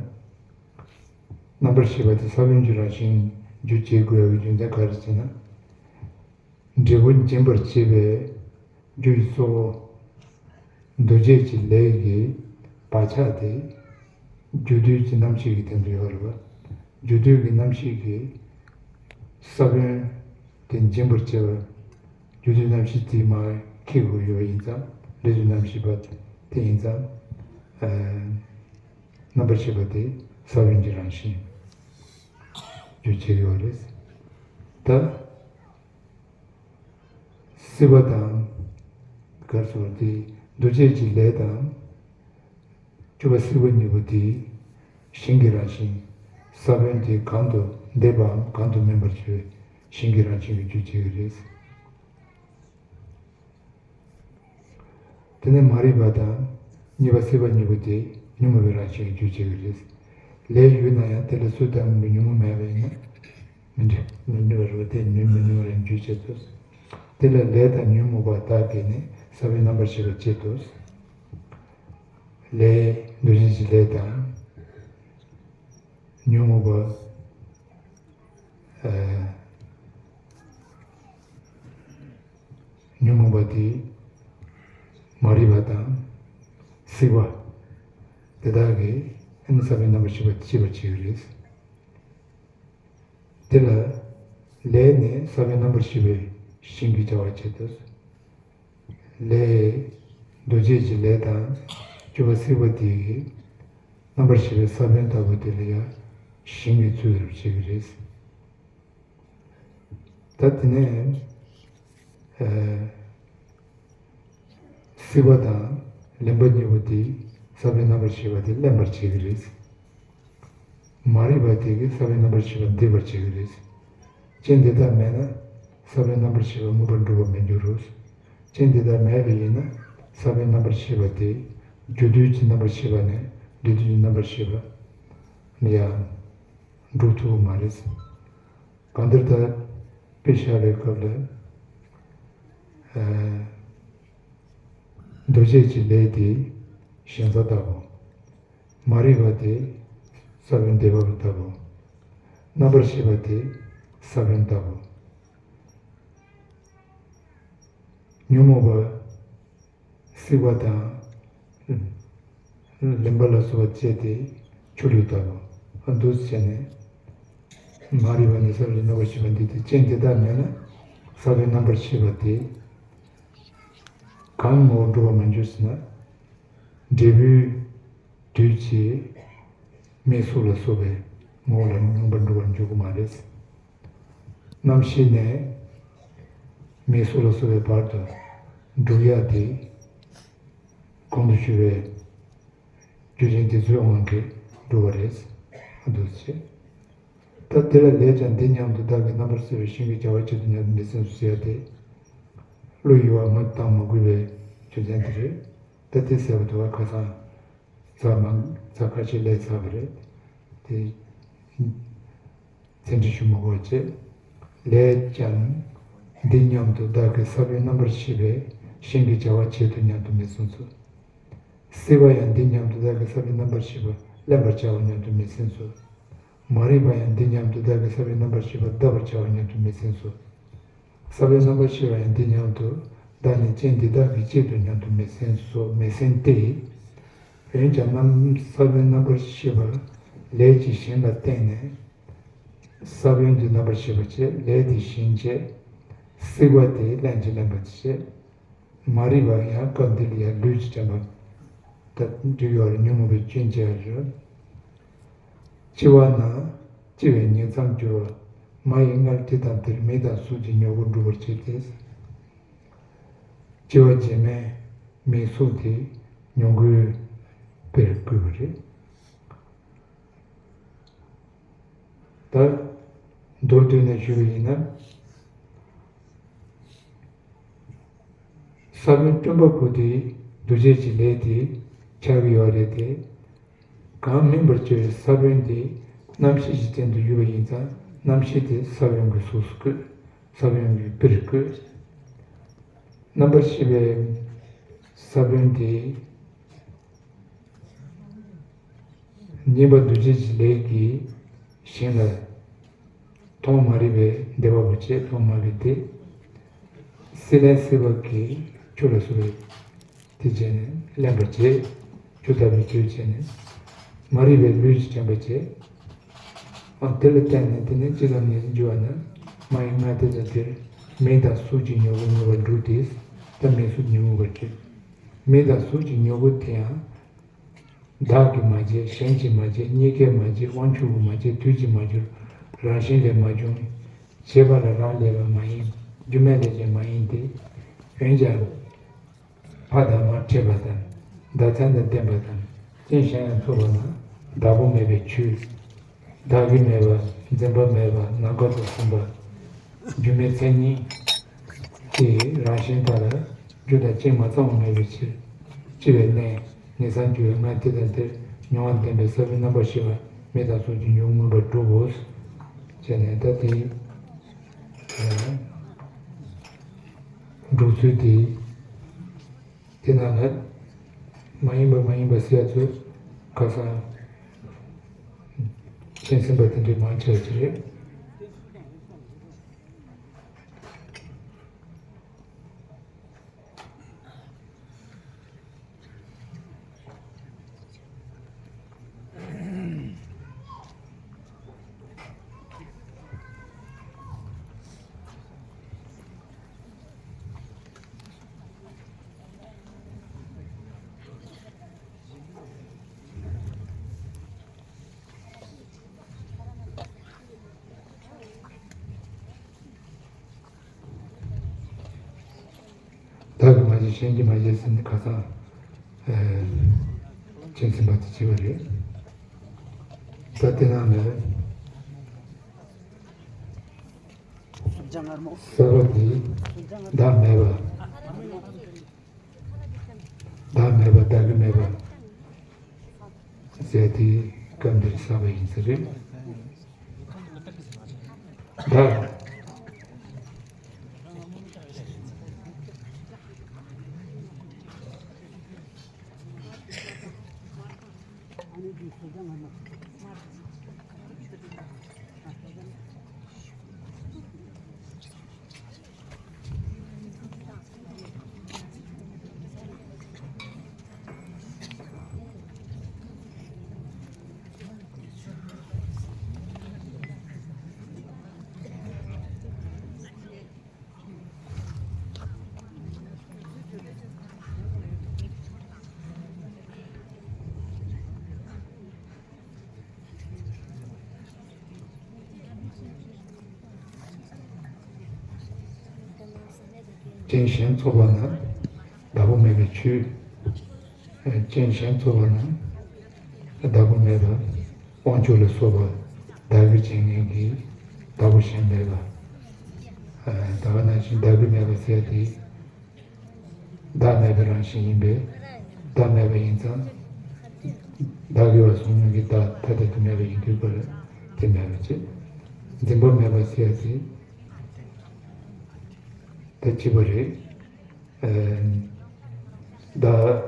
རྣམ་པར་ཤེས་པ་དེ་ས་བོན་གྱི་རང་བཞིན་རྒྱུ་བྱེད་དགོས་པའི་རྒྱུ་མཚན་ག་རེ་ཟེར་ན། འབྲས་བུ་འབྱིན་པར་བྱེད་པའི་རྒྱུ་ཡི་གཙོ་བོ། འདུ་བྱེད་ཀྱི་ལས་ཀྱི་བག་ཆགས་དེ། རྒྱུ་དུས་ཀྱི་རྣམ་ཤེས་ཀྱི་སྟེང་དུ་ཡོད་རེད་པ། རྒྱུ་དུས་ཀྱི་རྣམ་ཤེས་ཀྱི་ས་བོན་དེ་འབྱིན་པར་བྱེད་པ། རྒྱུ་དུས་རྣམ་ཤེས་དེ་མར་འཁྱེར་དགོས་ཡོད་པ་ཡིན་ཙང་། འབྲས་བུ་རྣམ་ཤེས་པ་དེ་ཡིན་ཙང་། ཨ། རྣམ་པར་ཤེས་པ་དེ་ས་བོན་གྱི་རང་བཞིན་རྒྱུ་བྱེད་ཡོད་རེད། ད། སྲིད་པ་དང་། གར་སོགས་ཏེ། འདུ་བྱེད་ཀྱི་ལས་དང་། སྤྱོད་པ་སྲིད་པ་གཉིས་པོ་དེ། ཞིང་གི་རང་བཞིན། ས་བོན་དེ་གང་དུ་འདེབས་པའམ་གང་དུ་སྨིན་པར་བྱེད་པའི་ཞིང་གི་རང་བཞིན་གྱི་རྒྱུ་བྱེད་ཀྱི་རེད། དེ་ནས་མ་རིག་པ་དང་། གཉིས་པ་སྲིད་པ་གཉིས་པོ་དེ་ཉོན་མོངས་པའི་རང་བཞིན་གྱི་རྒྱུ་བྱེད་ཀྱི་རེད། ལས་ཡོད་ན་ཡང་དེ་ལ་སུ་ལྟར་མིན་པའི་ཉོན་མོངས་མེད་པ་ཡིན་ན། མི་འགྲིག་མི་འགྲིག་པ་རེད་པ། དེ་ཉོན་མི་ཉོན་རང་རྒྱུ་བྱེད་དོ། དེ་ལ་ལས་དང་ཉོན་མོངས་པ་དག་གིས་ནི་ས་བོན་རྣམ་པར་ཤེས་པ་བྱེད་དོ། ལས་འདུ་བྱེད་ཀྱི་ལས་དང་། ཉོན་མོངས་པ། ཨ། རྣམ་པར་ཤེས་པ་ཤེས་པར་བྱེད་ཀྱི་རེད། དེ་ལ་ལས་ནི་ས་བོན་རྣམ་པར་ཤེས་པའི་ཞིང་གི་བྱ་བ་བྱེད་དོ། ལས་འདུ་བྱེད་ཀྱི་ལས་དང་སྤྱོད་པ་སྲེད་པ་དེ་ཡི་རྣམ་པར་ཤེས་པའི་ས་བོན་ལྟ་བུ་དེ་ལ་ཡང་ཞིང་གི་ཚུལ་དུ་བྱེད་ཀྱི་རེད། ད་དེ་ནས་ཨ་སྲེད་པ་དང་ལེན་པ་གཉིས་པོ་དེ་ས་བོན་རྣམ་པར་ཤེས་པ་དེ་ལེན་པར་བྱེད་ཀྱི་རེད། མ་རིག་པ་དེ་གིས་ས་བོན་རྣམ་པར་ཤེས་པ་འདེད་པར་བྱེད་ཀྱི་རེད། རྐྱེན་འདི་དག་མེད་ན་ས་བོན་རྣམ་པར་ཤེས་པ་མངོན་པར་འགྲུབ་པར་མི་འགྱུར་རོ། རྐྱེན་འདི་དག་མེད་པ་ཡིན་ན་ས་བོན་རྣམ་པར་ཤེས་པ་དེ་རྒྱུ་དུས་ཀྱི་རྣམ་པར་ཤེས་པ་ནས་འབྲས་དུས་ཀྱི་རྣམ་པར་ཤེས་པ་ལ་ཡང་འགྲོ་ཐུབ་པ་མ་རེད། གང་ལྟར་ད་དཔེ་བཞག་པའི་སྐབས་ལ་ཨ་འདུ་བྱེད་ཀྱི་ལས་དེ་ཞིང་ས་ལྟ་བུ། མ་རིག་པ་དེ་ས་བོན་འདེད་པ་ལྟ་བུ། རྣམ་པར་ཤེས་པ་དེ་ས་བོན་ལྟ་བུ། ཉོན་མོངས་པ་སྲེད་པ་དང་ལེན་པ་ལ་སོགས་པ་བཅས་ཏེ་ཆུ་ལུད་ལྟ་བུ། ཨ་འདུ་བྱས་ནས་མ་རིག་པ་ནི་ས་བོན་རྣམ་པར་ཤེས་པ་འདི་དེ་རྐྱེན་དེ་དག་མེད་ན་ས་བོན་རྣམ་པར་ཤེས་པ་དེ་གང་ངོ་བོར་འགྲུབ་པར་མ་འགྱུར་ཟེར་ན། འབྲས་བུའི་དུས་ཀྱི་མིང་གཟུགས་ལ་སོགས་པའི་ངོ་བོ་ལ་མངོན་པར་འགྲུབ་པར་འགྱུར་གྱི་མ་རེད། རྣམ་ཤེས་ནས་མིང་གཟུགས་ལ་སོགས་པའི་བར་དུ་འགྲུབ་ཡག་དེ་གོང་དུ་ཞུས་པའི་རྒྱུ་རྐྱེན་དེ་ཚོའི་དབང་གིས་འགྲུབ་པ་རེད། འདུ་བྱེད། ད་དེ་ལ་ལས་ཀྱང་འདི་སྙམ་དུ་བདག་གིས་རྣམ་པར་སེལ་བའི་ཞིང་གི་བྱ་བ་བྱེད་དོ་སྙམ་དུ་མི་སེམས་སོ་ཟེར་ཡ་དེ། བློ་ཡུལ་བ་ངོས་བཏང་མ་དགོས་པའི་རྒྱུ་མཚན་དེ་རེད། ད་དེ་ཟེར་བ་དེ་བ་ཁ་སང་ཚར་མ་ཚར་ཁ་ཤས་ལས་ཚར་བ་རེད། དེ་ཚན་རིག་ཞུ་མ་དགོས་བྱས། ལས་ཀྱང་འདི་སྙམ་དུ་བདག་གིས་ས་བོན་རྣམ་པར་ཤེས་པའི་ཞིང་གི་བྱ་བ་བྱེད་དོ་སྙམ་དུ་མི་སེམས་སོ། སྲེད་པ་ཡང་འདི་སྙམ་དུ་བདག་གིས་ས་བོན་རྣམ་པར་ཤེས་པ་ལེན་པར་བྱའོ་སྙམ་དུ་མི་སེམས་སོ། མ་རིག་པ་ཡང་འདི་སྙམ་དུ་བདག་གིས་ས་བོན་རྣམ་པར་ཤེས་པ་འདག་པར་བྱའོ་སྙམ་དུ་མི་སེམས་སོ། ས་བོན་རྣམ་པར་ཤེས་པ་ཡང་འདི་སྙམ་དུ་བདག་ནི་རྐྱེན་འདི་དག་གིས་སྐྱེད་དོ་སྙམ་དུ་མི་སེམས་སོ། མི་སེམས་ཏེ། འོན་ཀྱང་རྣམ་ས་བོན་རྣམ་པར་ཤེས་པ་ལས་ཀྱི་ཞིང་ལ་བརྟེན་ནས་ས་བོན་འདི་རྣམ་པར་ཤེས་པ་བྱས། ལས་དེ་ཞིང་བྱས། སྲེད་པ་དེ་ལན་གཅིག་ལེན་པར་བྱེད། མ་རིག་པ་ཡང་སྐབས་འདི་ལ་ཡང་ལུས་ཀྱི་དྲན་པ་དང་འདྲེས་ཡོད་རེད། ཉོན་མོངས་པའི་སྐྱོན་བྱས་རེད། འཆི་བ་ན་འཆི་བའི་ཉིང་མཚམས་འགྱུར་བ། མ་ཡི་མངལ་དེ་དང་དེར་མིང་དང་གཟུགས་ཀྱི་མྱུ་གུ་འབྲུ་བར་བྱེད་དེ། འཆི་བ་རྗེས་མའི་མིང་གཟུགས་དེ་མྱུ་གུའི་དཔེར་བཀོད་པ་རེད། ད་མདོར་བསྡུས་ནས་ཞུ་བ་ཡིན་ན། ས་བོན་སྟོན་པ་པོ་དེ་འདུ་བྱེད་ཀྱི་ལས་དེ་ཆགས་ཀྱི་ཡོད་རེད་དེ། གང་སྨིན་པར་བྱ་བའི་ས་བོན་དེ་རྣམ་ཤེས་ཀྱི་སྟེང་དུ་ཡོད་པ་ཡིན་ཙང་རྣམ་ཤེས་དེ་ས་བོན་གྱི་གཟུགས་སུ་བཀོད། ས་བོན་གྱི་དཔེར་བཀོད། རྣམ་པར་ཤེས་པའི་ས་བོན་དེ། གཉིས་པ་འདུ་བྱེད་ཀྱི་ལས་ཀྱི་ཞིང་ལ་མཐོང་མ་རིག་པའི་འདོད་པ་པོ་བྱས། མཐོང་མ་རིག་པའི་སྲེད་ལེན་སྲེད་པ་གི་ཆུ་ལ་སོགས་པའི་དེ་བྱས་ནས་ལེན་པར་བྱེད། ཆུ་ལྟ་བུའི་དུས་བྱས་ནས་མ་རིག་པའི་ལུས་ཀྱི་དྲན་པ་བྱེད། ཨ་དེ་ལ་བརྟེན་ནས་དེ་ནས་ཅི་ཙམ་ནས་འགྱུར་བ་ན། མ་ཡི་མངལ་དེ་དང་དེར་མིང་དང་གཟུགས་ཀྱི་མྱུ་གུ་མྱུར་བར་འབྲུ་སྟེ། ད་མིང་གཟུགས་ཉོན་མོངས་པར་གྱུར། མིང་དང་གཟུགས་ཀྱི་མྱུ་གུ་དེ་ཡང་། བདག་གིས་མ་བྱས། གཞན་གྱིས་མ་བྱས། རྙེད་དཀས་མ་བྱས། དབང་ཕྱུག་གིས་མ་བྱས། དུས་ཀྱིས་མ་གྱུར། རང་བཞིན་ལས་མ་བྱུང་། བྱས་པ་ལ་རག་ལས་པ་མ་ཡིན། རྒྱུ་མེད་ལས་ཀྱང་མ་ཡིན་ཏེ། འོན་ཀྱང་ཕ་དང་མ་འཕྲད་པ་དང་། བདག་མཚན་དང་ལྡན་པ་དང་། རྐྱེན་གཞན་ཡང་ཚོགས་པ་ན་བདག་པོ་མེད་པའི་ཆོས། བདག་གི་མེད་པ། འཛིན་པ་མེད་པ། ནམ་མཁའ་དང་མཚུངས་པ། སྒྱུ་མའི་མཚན་ཉིད་ཀྱི་རང་བཞིན་དག་ལ་རྒྱུ་དང་རྐྱེན་མ་ཚང་བ་མེད་པའི་ཕྱིར། འཆི་བའི་གནས་ཉིང་མཚམས་འགྱུར་བའི་མངལ་དེ་དང་དེར་མྱོང་བ་ལྡན་པའི་ས་བོན་རྣམ་པར་ཤེས་པ་མིང་དང་གཟུགས་ཀྱི་མྱུ་གུ་མངོན་པར་འགྲུབ་བོ། ཅེས་ནས་ད་དེ་འགྲུབ་ཚུལ་དེ། དེ་ནང་ལ་མ་ཡིན་པ་མ་ཡིན་པ་ཟེར་ཡ་ཚོ་ཁ་སང་མཁྱེན་ཟིན་པ་དེ་འདྲའི་མང་ཆེ་བ་ཅིག་རེད། ཞེན་གྱིས་མ་བྱས་ཟེར་ནས་ཁ་སང་། ཨེ། སྤྱན་ཟིན་པ་དེ་བྱས་པ་རེད། ད་དེ་ནང་ནས་གསར་པ་དེ་བདག་མེད་པ། བདག་མེད་པ་བདག་གི་མེད་པ་ཟེར་དེ་སྐབས་འདིར་གསར་པ་ཡིན་ས་རེད། བདག་རྐྱེན་གཞན་ཚོགས་པ་ན་བདག་པོ་མེད་པའི་ཆོས། རྐྱེན་གཞན་ཚོགས་པ་ན་བདག་པོ་མེད་པ། དབང་ཕྱུག་ལ་སོགས་པ་བདག་གི་རྐྱེན་ངན་གྱིས་བདག་པོ་གཞན་མེད་པ། ད་ག་ནང་བཞིན་བདག་གི་མེད་པ་ཟེར་ཏེ། བདག་མེད་པའི་རང་བཞིན་ཡིན་པས། བདག་མེད་པ་ཡིན་ཙང་། བདག་གི་བ་གསུམ་གྱི་བདག་ཐ་དད་དུ་མེད་པ་ཡིན་དུས་པར་དེ་མེད་པ་བྱེད། འཛིན་པ་མེད་པ་ཟེར་ཏེ། ད་གཅིག་པ་རེད། ཨ། བདག་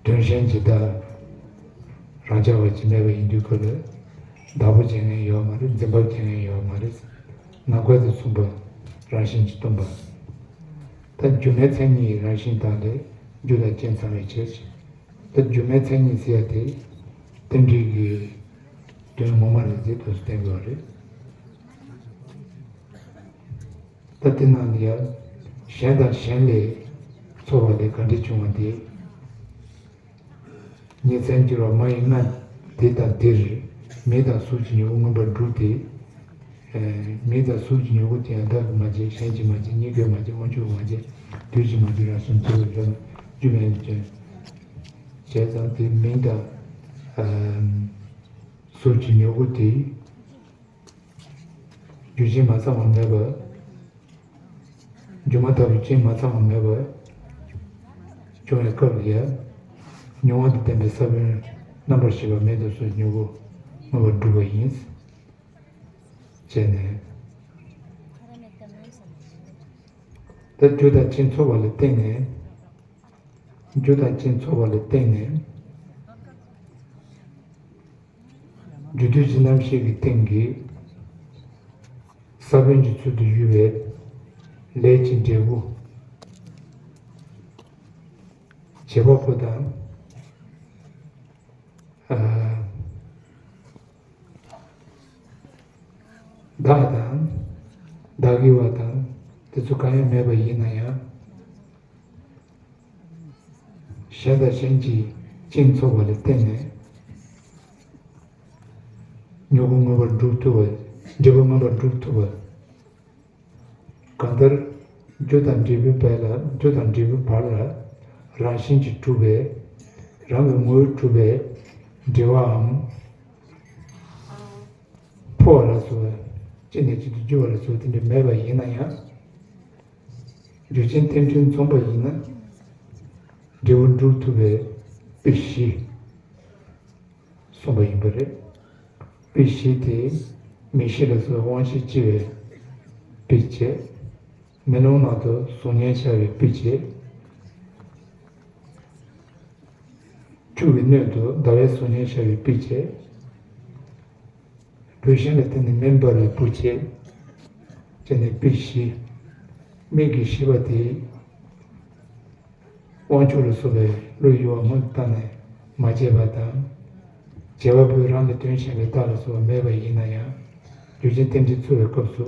དོན་གཞན་གྱི་བདག་རང་རྐྱ་བ་ཅིག་མེད་པ་ཡིན་དུས་སྐབས་ལ། བདག་པོ་བྱེད་མཁན་ཡོད་མ་རེད། འཛིན་པ་བྱེད་མཁན་ཡོད་མ་རེད། ནམ་མཁའ་དང་མཚུངས་པ་རང་བཞིན་གྱིས་སྟོང་པ། ད་སྒྱུ་མའི་མཚན་ཉིད་རང་བཞིན་དང་ལས་རྒྱུ་དང་རྐྱེན་ཚང་བའི་ཕྱིར། ད་སྒྱུ་མའི་མཚན་ཉིད་ཟེར་ཡ་དེ་རྟེན་འབྲེལ་གྱི་དོན་ངོ་མ་རེད་ཟེར་དུས་སུ་བསྟན་དགོས་པ་རེད། ད་དེ་ནང་ལ་ཡང་གཞན་དང་གཞན་ལས་ཚོར་བ་ལས་ག་འདྲ་བྱུང་བ་དེ། ཉིན་མཚན་གྱུར་པ་མ་ཡི་སྔ་དེ་དང་དེར་མིང་དང་གཟུགས་ཀྱི་མྱུ་གུ་མངོན་པར་སྒྲུབ་སྟེ། མིང་དང་གཟུགས་ཀྱི་མྱུ་གུ་དེ་ཡང་བདག་གིས་མ་བྱས། གཞན་གྱིས་མ་བྱས། སྙིང་གས་མ་བྱས། དབང་ཕྱུག་གིས་མ་བྱས། དུས་ཀྱིས་མ་བྱས། རང་བཞིན་གྱིས་མ་བྱས། རྒྱུ་མེད་ཅིང་། བྱས་ཙང་དེ་མིང་དང་གཟུགས་ཀྱི་མྱུ་གུ་དེ། རྒྱུ་རྐྱེན་མ་ཚང་བ་མེད་པ། སྒྱུ་མ་ལྟ་བུའི་རྐྱེན་མ་ཚང་བ་མེད་པ། བྱུང་བའི་སྐབས་ལ་ཡང་མྱོང་བ་དང་ལྡན་པའི་ས་བོན་རྣམ་པར་ཤེས་པ་མེད་དུ་སོང་། མྱུ་གུ་མངོན་པར་འགྲུབ་པ་ཡིན། བྱས་ནས། ད་རྒྱུ་དང་རྐྱེན་ཚོགས་པ་ལ་བརྟེན་ནས། རྒྱུ་དང་རྐྱེན་ཚོགས་པ་ལ་བརྟེན་ནས། རྒྱུ་དུས་ཀྱི་རྣམ་ཤེས་ཀྱི་སྟེང་གི་ས་བོན་གྱི་ཚུལ་དུ་ཡོད་པའི་ལས་ཀྱི་འབྲས་བུ། བྱེད་པ་པོ་དང་། ཨ། བདག་དང་། བདག་གི་བ་དང་དེ་ཚོ་གང་ཡང་མེད་པ་ཡིན་ན་ཡང་། གཞན་དང་གཞན་གྱི་རྐྱེན་ཚོགས་པ་ལ་བརྟེན་ནས་མྱུ་གུ་མངོན་པར་འགྲུབ་ཐུབ་པ། འབྲས་བུ་མངོན་པར་འགྲུབ་ཐུབ་པ། གང་ལྟར་རྒྱུ་དང་འབྲས་བུའི་བར་ལ། རྒྱུ་དང་འབྲས་བུའི་བར་ལ་རང་བཞིན་གྱིས་གྲུབ་པའི། རང་གི་ངོ་བོས་གྲུབ་པའི་འབྲེལ་བའམ། འཕོ་བ་ལ་སོགས་པ། གཅིག་ནས་གཅིག་ཏུ་འགྱུར་བ་ལ་སོགས་པ་དེ་འདྲ་མེད་པ་ཡིན་ན་ཡང་། རྒྱུ་རྐྱེན་རྟེན་འབྲེལ་མཚུངས་པ་ཡིན་ན། འབྲས་བུ་འགྲུབ་ཐུབ་པའི་དཔེ་བཞི་གསུངས་པ་ཡིན་པ་རེད། དཔེ་བཞི་དེ་མིག་ཤེས་ལ་སོགས་དབང་ཤེས་སྐྱེ་བའི་དཔེ་བྱས། མེ་ལོང་ནང་དུ་གཟུགས་བརྙན་ཤར་བའི་དཔེ་བྱས། ཆུ་བོའི་སྣོད་དུ་ཟླ་བའི་གཟུགས་བརྙན་ཤར་བའི་དཔེ་བྱས། བུད་ཤིང་ལ་བརྟེན་ནས་མེ་འབར་བའི་དཔེ་བྱས། བྱས་ནས་དཔེ་བཞི། མིག་གི་ཤེས་པ་དེ་དབང་ཕྱུག་ལ་སོགས་པའི་བློའི་ཡུལ་བ་སྔོན་དུ་བཏང་ནས་མ་བྱས་པ་དང་། བྱས་པ་པོས་རང་ལ་དོན་གཞན་པའི་རྟགས་ལ་སོགས་པ་མེད་པ་ཡིན་ན་ཡང་། རྒྱུ་རྐྱེན་རྟེན་འབྲེལ་འཚོལ་བའི་སྐབས་སུ་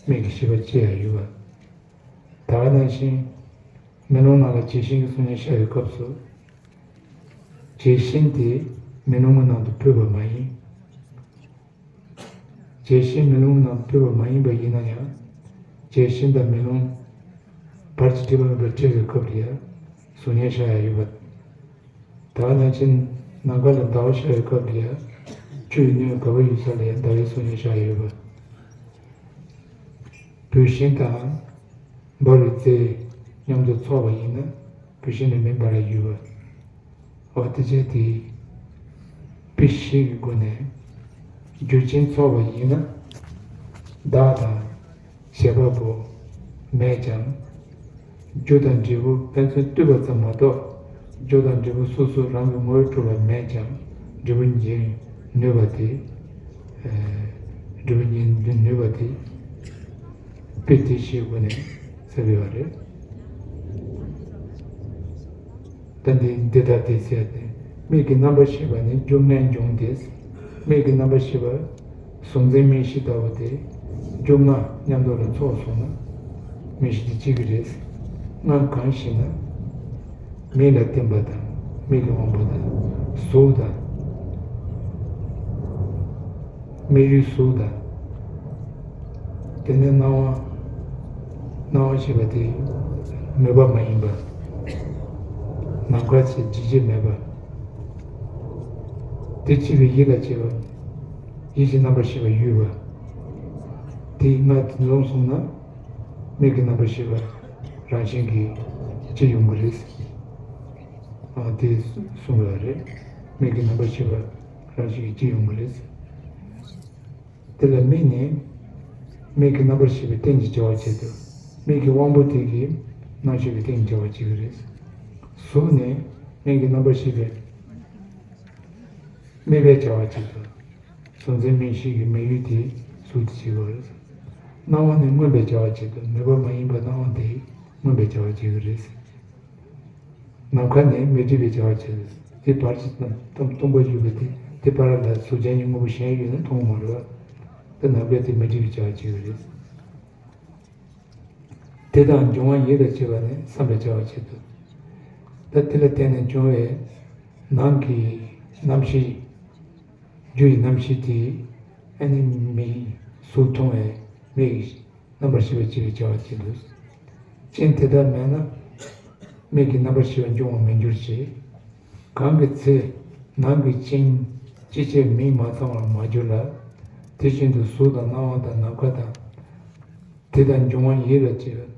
མིག་གི་ཤེས་པ་སྐྱེ་ཡང་ཡོད་པ། ད་ག་ནང་བཞིན། མེ་ལོང་ནང་ལ་བྱད་བཞིན་གྱི་གཟུགས་བརྙན་ཤར་བའི་སྐབས་སུ། བྱད་བཞིན་དེ་མེ་ལོང་གི་ནང་དུ་ཕུད་པ་མ་ཡིན། བྱད་བཞིན་མེ་ལོང་གི་ནང་དུ་ཕུད་པ་མ་ཡིན་པ་ཡིན་ན་ཡང་ ཞེས་ཤིང་དང་མེ་ལོང་། བར་གྱི་སྒྲིབ་པ་མེད་པར་བཀྲི་བའི་སྐབས་ལ་ཡང་གཟུགས་བརྙན་ཤར་ཡ་ཡོད་པ། ཟླ་བ་ནང་བཞིན་ནམ་མཁའ་ལ་ཟླ་བ་ཤར་བའི་སྐབས་ལ་ཡང་ཆུ་ཡི་སྣོད་ག་བ་ཡོད་ས་ལ་ཡང་ཟླ་བའི་གཟུགས་བརྙན་ཤར་ཡ་ཡོད་པ། བུད་ཤིང་དང་འབར་བའི་རྩེ་མཉམ་དུ་ཚོགས་པ་ཡིན་ན་བུད་ཤིང་ནི་མེ་འབར་ཡ་ཡོད་པ། འོ་དེ་བྱས་ཏེ། དཔེ་བཞི་གི་སྒོ་ནས། རྒྱུ་ཅན་ཚོགས་པ་ཡིན་ན། བདག་དང་། བྱེད་པ་པོ། མེད་ཀྱང་། རྒྱུ་དང་འབྲས་བུ་ཕན་ཚུན་ལྟོས་པ་ཙམ་མ་གཏོགས། རྒྱུ་དང་འབྲས་བུ་སོ་སོ་རང་གི་ངོ་བོས་གྲུབ་པ་མེད་ཀྱང་། འབྲས་བུ་འབྱིན་ནུས་པ་དེ། འབྲས་བུ་འབྱིན་ནུས་པ་དེ། དཔེ་དེ་བཞིའི་སྒོ་ནས་ཟེར་བ་རེད། ད་འདི་འདི་ལྟར་དེ་ཟེར་ཏེ། མིག་གི་རྣམ་པར་ཤེས་པ་ནི་རྒྱུ་ལྔས་འབྱུང་སྟེ། མིག་གི་རྣམ་པར་ཤེས་པ། གཟུང་འཛིན་མིག་བཞི་ལྟ་བུ་སྟེ། རྒྱུ་ལྔ་མཉམ་དུ་ལ་ཚོགས་སོང་ན། མིག་བཞི་དེ་གཅིག་གི་རེད། ལྔ་གང་ཞེ་ན། མིག་ལ་བརྟེན་པ་དང་མིག་གི་དབང་པོ་དང་གཟུགས་དང་། དམིགས་ཡུལ་གཟུགས་དང་། དེ་ནས་སྣང་བ། སྣང་བ་ཞེས་པ་དེ་མོས་པ་མ་ཡིན་པ། ནམ་མཁའ་ཆེ་ཇི་སྲིད་མེད་པ། དེ་སྐྱེ་བའི་ཡིད་ལ་སྐྱེ་བ། ཡིད་ཀྱི་རྣམ་པར་ཤེས་པ་ཡོད་པ། དེ་ལྔ་འཛོམས་སོང་ན་མིག་གི་རྣམ་པར་ཤེས་པ་རང་བཞིན་གྱིས་སྐྱེ་ཡོང་གི་རེད། ཨ་དེ་གསུངས་པ་རེད། མིག་གི་རྣམ་པར་ཤེས་པ་རང་བཞིན་གྱིས་སྐྱེ་ཡོང་གི་རེད། དེ་ལ་མིག་ནི་མིག་གི་རྣམ་པར་ཤེས་པའི་རྟེན་གྱི་བྱ་བ་བྱེད་དོ། མིག་གི་དབང་པོ་དེ་གིས་རྣམ་ཤེས་པའི་རྟེན་གྱི་བྱ་བ་བྱེད་ཀྱི་རེད། གཟུགས་ནི་མིག་གི་རྣམ་པར་ཤེས་པའི་དམིགས་པའི་བྱ་བ་བྱེད་དོ། གཟུགས་འཛིན་མིག་བཞི་གི་དམིགས་ཡུལ་དེ་གཟུགས་དེ་བྱེད་དགོས་རེད། སྣང་བ་ནི་མངོན་པའི་བྱ་བ་བྱེད་དོ། མོས་པ་མ་ཡིན་པ་སྣང་བ་དེ་མངོན་པའི་བྱ་བ་བྱེད་ཀྱི་རེད། ནམ་མཁའ་ནི་མི་སྒྲིབ་པའི་བྱ་བ་བྱེད། དེ་བར་གྱི་སྟོང་སྟོང་པ་ཡོད་པ་དེ་དེ་བར་ལ་གཟུགས་ཅན་གྱི་དངོས་པོ་གཞན་ཡོད་ན་མཐོང་མ་རེད་པ། དེ་ནམ་མཁའ་དེ་མི་སྒྲིབ་པའི་བྱ་བ་བྱེད་ཀྱི་རེད། དེ་དང་འབྱུང་བ་ཡིད་ལ་བྱེད་པ་ནི་བསམ་པའི་བྱ་བ་བྱེད་དོ། ད་དེ་ལ་བརྟེན་ནས་བྱུང་བའི་ནང་གི་རྣམ་ཤེས། རྒྱུ་ཡི་རྣམ་ཤེས་དེ་ཨ་ནི་མིག་གཟུགས་མཐོང་བའི་མིག་རྣམ་པར་ཤེས་པས་སྐྱེ་བའི་བྱ་བ་བྱེད་དོ། རྐྱེན་དེ་དག་མེད་ན་མིག་གི་རྣམ་པར་ཤེས་པ་འབྱུང་བར་མི་འགྱུར་ཞེས། གང་གི་ཚེ་ནང་གི་རྐྱེན་ཅི་བྱས་མིག་མ་ཚང་བར་མ་གྱུར་ལ། དེ་བཞིན་དུ་གཟུགས་དང་སྣང་བ་དང་ནམ་མཁའ་དང་། དེ་དང་འབྱུང་བ་ཡིད་ལ་བྱེད་པ།